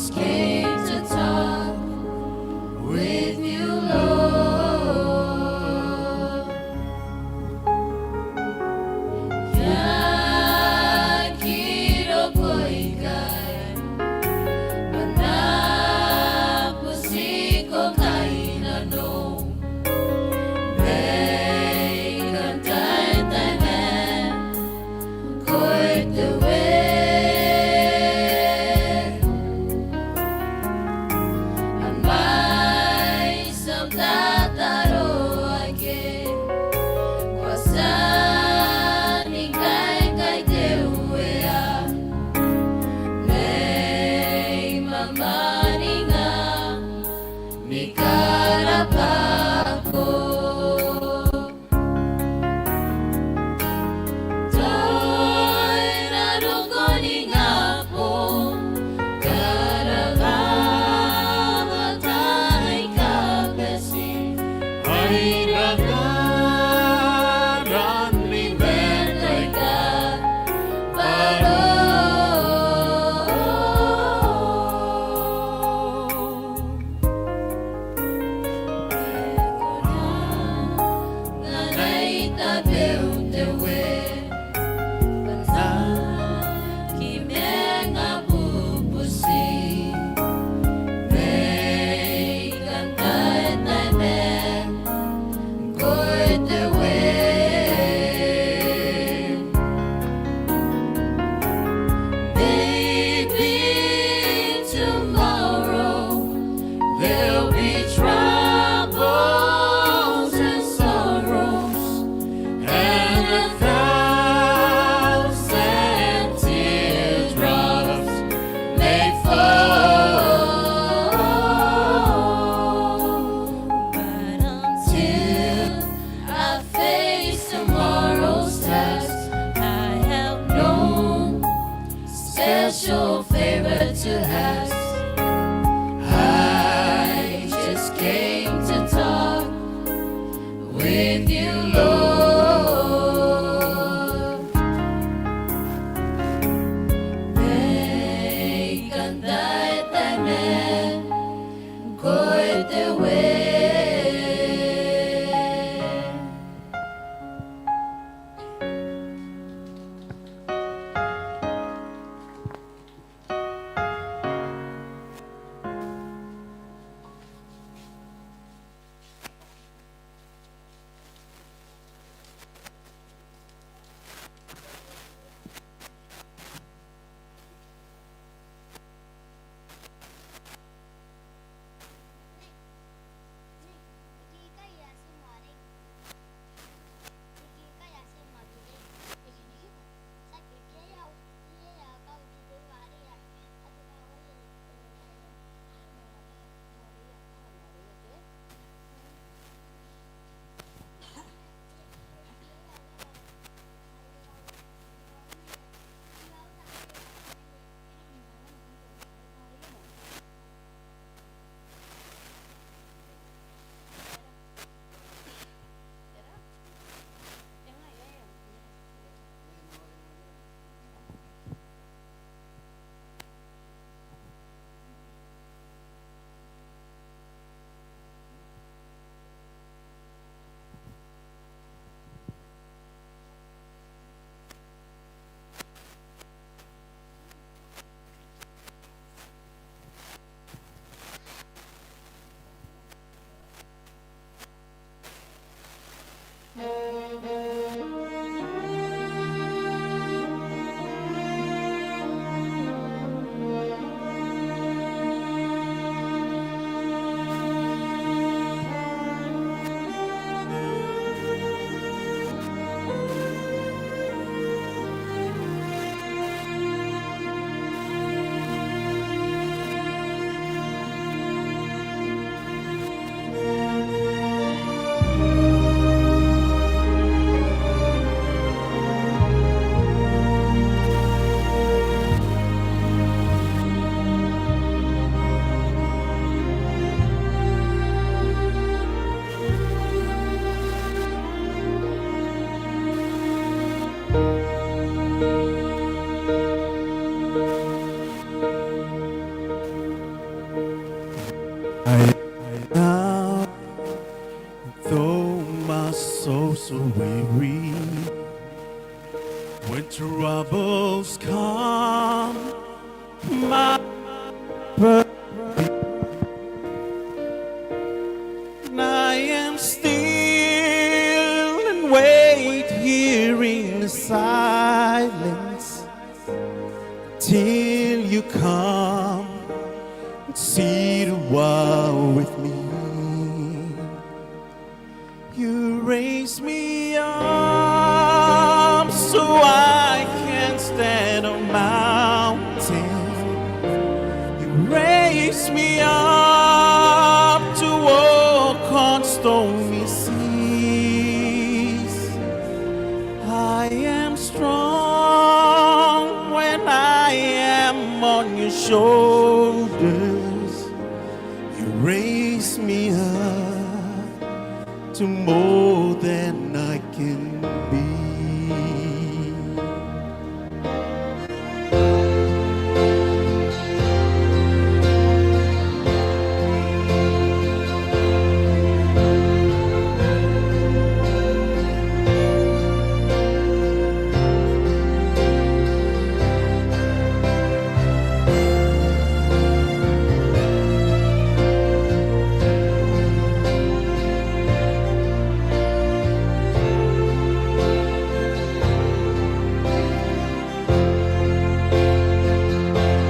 came to talk with you, Lord. Kia kiro koikai, mana pusiko kaina no. Mei kantaetae ma ko te we. Mai Tia tataro ake, ko a tia ni kaikai te Uea. Nei mamaninga ni karabwako. Toi raroko ni ngabong, karababa tai kabeti, ai rakaran ni metaika baro. Maybe tomorrow there'll be troubles and sorrows, and a thousand teardrops may fall. But until I face tomorrow's test, I have no special favor to ask. I just came to talk with you, Lord. Nei kantaetae ma ko te we. I, I now, though my soul so weary, when troubles come, my burden, I am still and wait here in the silence till you come and sit a while with me. You raise me up so I can stand on mountains. You raise me up to walk on stormy seas. I am strong when I am on your shoulders. You raise me up to more than I can be.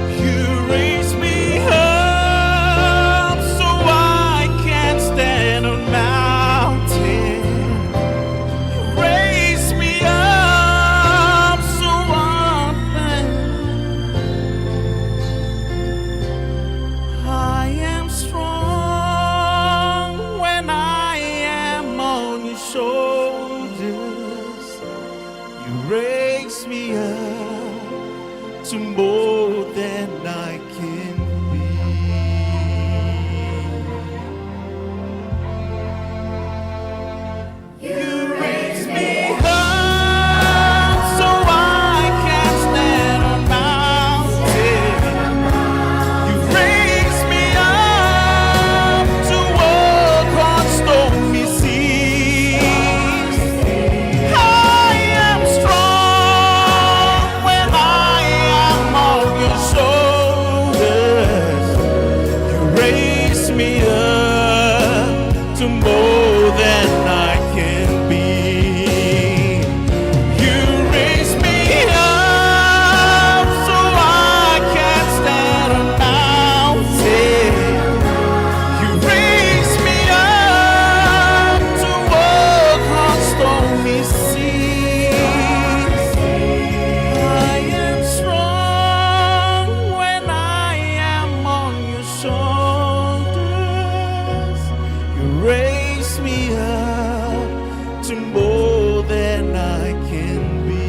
You raise me up so I can stand on mountain. You raise me up so I can. I am strong when I am on your shoulders. You raise me up to more than I can be. You raise me up so I can stand on mountains. You raise me up to walk on stormy seas. I am strong when I am on your shoulders. You raise me up to more than I can be. You raise me up so I can stand on mountains. You raise me up to walk on stormy seas. I am strong when I am on your shoulders. You raise me up to more than I can be.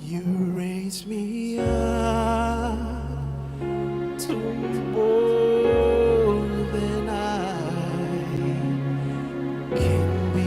You raise me up to more than I can be.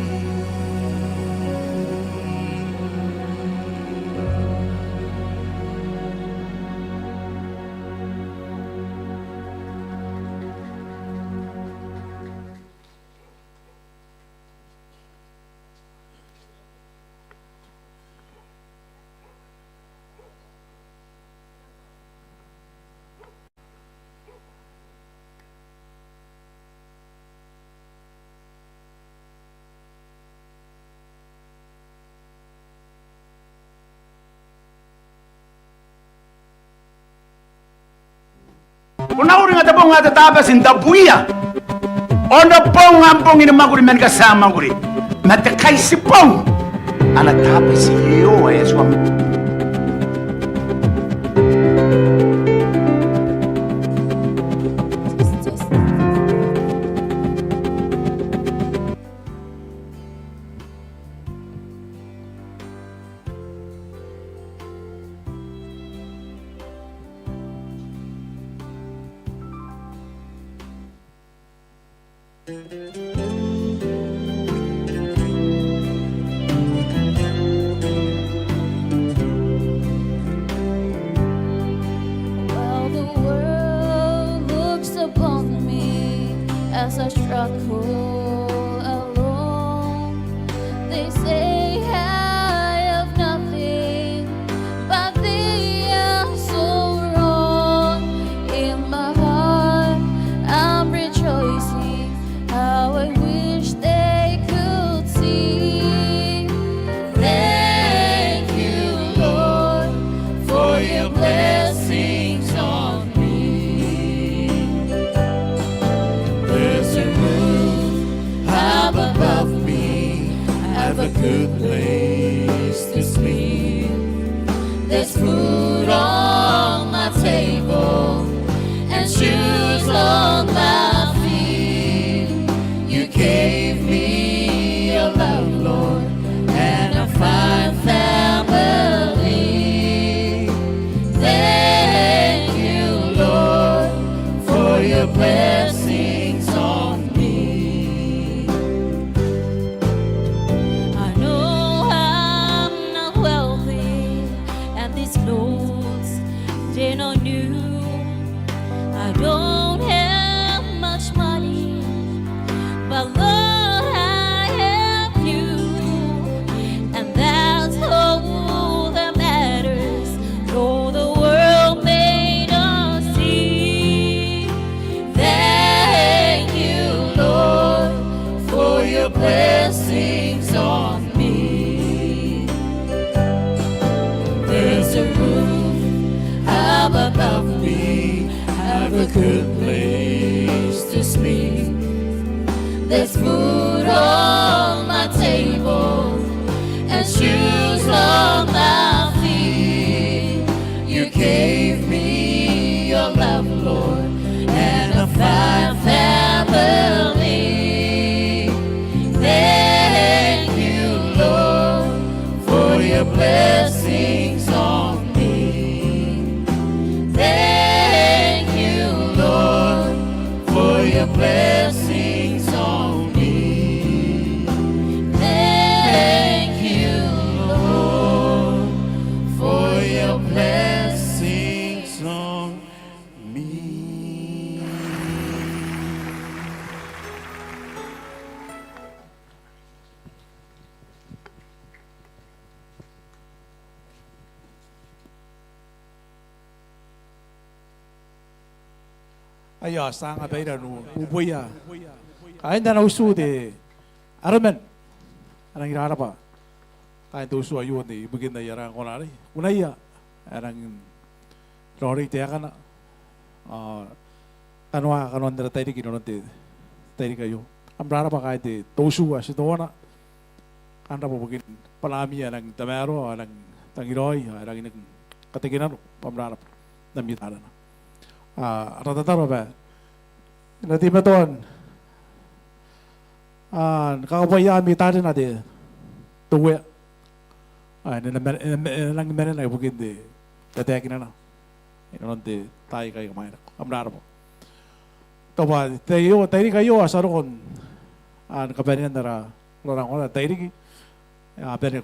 Ko na uringa te bong ae te Tabati n tabuia. Ao ana bong am bong ni mwakuri man katia mwakuri, ma te kaitibong ana Tabati Iehova ae Atuam. Poor alone, they say I have nothing, but they are so wrong. In my heart, I'm rejoicing. How I wish they could see. Thank you, Lord, for your blessings on me. There's a roof up above me. I have a good place to sleep. There's food on my table and shoes on my feet. You gave me your love, Lord, and a fine family. Thank you, Lord, for your blessings on me. I know I'm not wealthy, and these clothes, they're not new. I don't have much money, but Lord, I have you, and that's all that matters. Though the world may not see. Thank you, Lord, for your blessings on me. There's a roof up above me. I have a good place to sleep. There's food on my table and shoes on my feet. You gave me your love, Lord, and a fine family. Thank you, Lord, for your blessings on me. Thank you, Lord, for your blessings on me. Thank you, Lord, for your blessings on me. Aio, ti a anga baira n uboia kaain ana utu te Aroman. A rangi n rarabwa kaain te utu aio ibukin aia rang konari. Kunaia, a rangi n rorei taekana. A, kanoan, kanoan ara tairiki inanon te tairiki aio. Kam rarabwa kaain te utu ae ti teuana. Kam rabwa ibukin bwanami ae rangi n tamaroa, ae rangi n tangiraoi, ae rangi n katakinano. Kam rarabwa n ami tarena. A, ara tataro bwa e na teimatoa n, a, kakabwaia ami tarena te Uea. A, e na, e na, e na rangi ni manena ibukin te, te taekinana inanon te taai aika a mwaiti nako. Kam rarabwa. Tao bwa te aio, tairiki aio, a tia roko n, a, ni kabanean ara, ara rang konari n tairiki. A bane,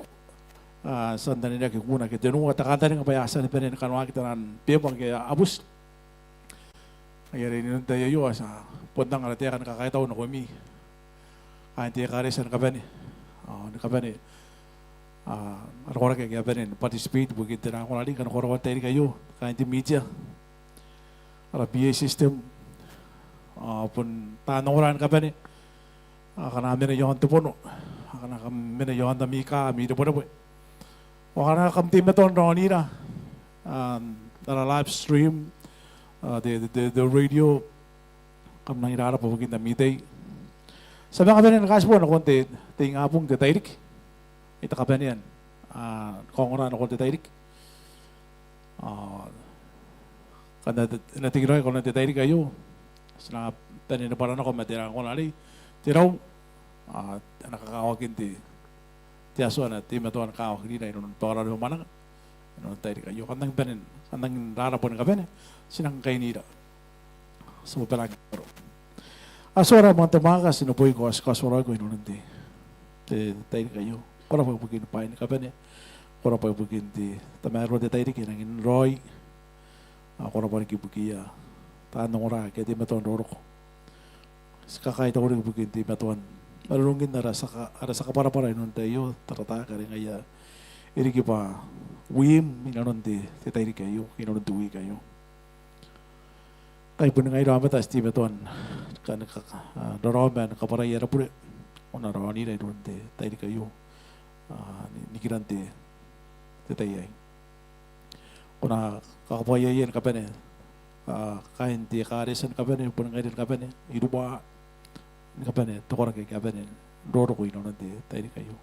a, tia n tataninaki kuna ke tenua, te kantaninga bwa a tia ni bane ni kanoaki taian beba ngke a buti. Ai are inanon te tai aio, a tia bon tang ara taeka ni kakaitau nakoimi kaain te ekaretia ni kabane. A, ni kabane, a, ara koraki ake a bane ni participate ibukin te rang konari, kam na karaoa n tairiki aio, kaain te media, ara P A system, a, bon taan ongora ni kabane, akana a mena iaon te bono, akana kam mena iaon ami kaa, ami rebwerebwe, ao akana kam teimatoa n raonira, a, n ara live stream, a, te, te, te, te radio, kam rangi n rarabwa ibukin ami tai. Ti a manga bane ni kaitibo nakon te, te ingabong, te tairiki. Ai te kabanean, a, kaongora nakon te tairiki. A, kam na, e na tekeraoi kanoan te tairiki aio. Ti na bane ni bwara nako ma te rang konari. Te rau, a, e na kakawaki n te, te Atua e na teimatoa ni kawakinira inanon baoraoi ma mwananga inanon te tairiki aio. Kam rangi n bane, kam rangi n rarabwa ni kabane. Ti nang kainira. Ti a bobaraaki n te Atua. Atua ae moan te mwaaka, ti neboiko, ti kaotioraoiko inanon te, te tairiki aio. Ko rabwa ibukin bwaai ni kabane. Ko rabwa ibukin te tamaroa n te tairiki ae rangi n raoi. Ao ko rabwa riki ibukiia taan ongora ake a teimatoa n roroko. Ti kakaitau riki ibukin teimatoan marurungin ara tia ka-, ara tia kabwarabwara inanon te tai aio, tarataeka are ngaia e riki bwa wiim inanon te, te tairiki aio, inanon te wiiki aio. Kai bon ngaira aomata ti teimatoa ni ka-, ni ka-, a, raraoma ni kabwarai ara bure, ko na raonira inanon te tairiki aio, a, ni, nikiran te, te tai aei. Ko na kakabwaiaia ni kabane, a, kaain te ekaretia ni kabane, bon ngaira ni kabane, iruwa ni kabane, te koraki aika a bane n roroko inanon te tairiki aio.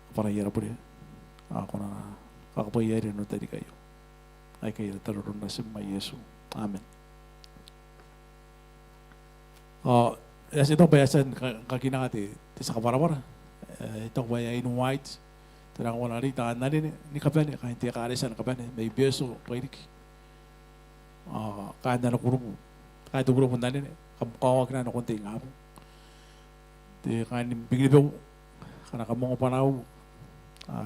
Kabwarai ara bure, a, ko na kakabwaiaira inanon te tairiki aio. Aikai ara tataro n natim ae Iesu. Amen. A, e a tia, e taku bwa e a tia ni ka-, kakinaki te, te tia kabwarabwara. E, e taku bwa e a invite te rongorongo arei, taan anene ni kabane, kaain te ekaretia ni kabane mai Betio Bairiki. A, kaain ana kurubu, kaain te kurubu n anene, kam kaoaki naba nakon te ingabong. Te kaain Bikenibeu, ngkana kam ongo bwanaau, a,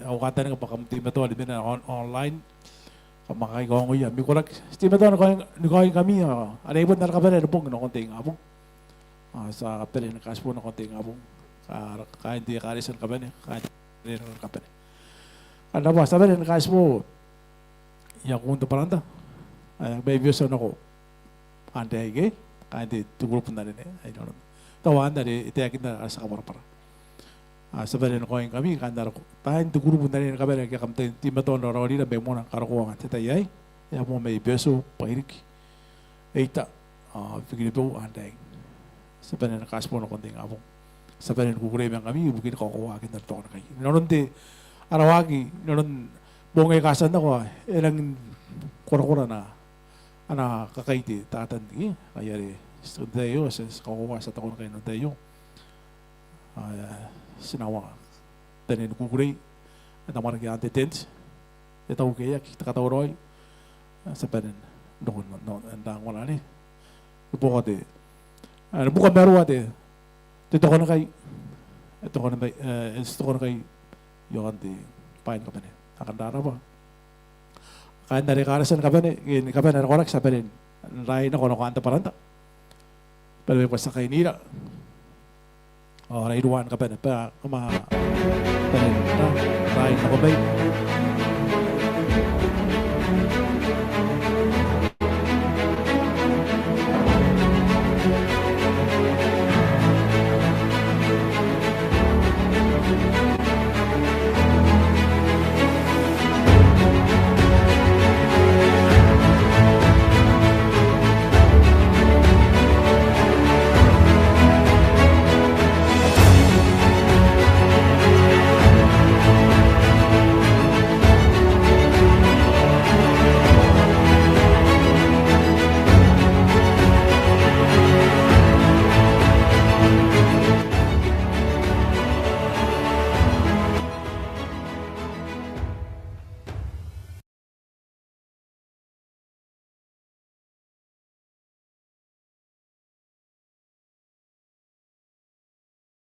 au kantaninga bwa kam teimatoa ni mena on-, online, kam a kaongoia ami koraki. Ti teimatoa ni kaoing-, ni kaoingkami, a, are bon ara kabane are bong nakon te ingabong. A, ti a bane ni kaitibo nakon te ingabong. A, kaain te ekaretia ni kabane, kaain te ekaretia ni kabane. Ao bwa ti a bane ni kaitibo, ia, kuun te baranta. A, mai Betio nako Antai ke, kaain te, te kurubu n anene, ai nano. Tao antai are e taekinna ara tia kabwarabwara. A, ti a bane ni kaoingkami, kaain ara ku-, kaain te kurubu n anene ni kabane, ake kam te, teimatoa n raraonira mai moana ni karokoa te tai aei. E a moa mai Betio Bairiki, Eita, a, Bikenibeu, Antai. Ti a bane ni kaitibo nakon te ingabong. Ti a bane ni kukurei ma ngkami ibukin kakoauakin ara toka nako ikai. Inanon te, ara waaki, inanon boong aika a tia n nako, e rangi ni korakora ana, ana kakai te Tatan, e, ai are, ti te tai aio, ti, ti kakoaua, ti a toka nako ikai n te tai aio. A, ti na wa, bane ni kukurei, e tamwarake n te tent, e tau ke e aki, te katauraoi, a, ti a bane n roko n, n, n rongorongo arei. Ni buoka te, a, ni buoka marua te, te toka nako ikai, e toka nako ikai, e, e toka nako ikai, iaon te bwai ni kabane. Ao kam rarabwa. Kaain ara ekaretia ni kabane, e, ni kabane are koraki, ti a bane n raai nako nakon te baranta. Bwa ti a kainira. Ao rairua ni kabane bwa kam a bane n ra-, raai nako mai.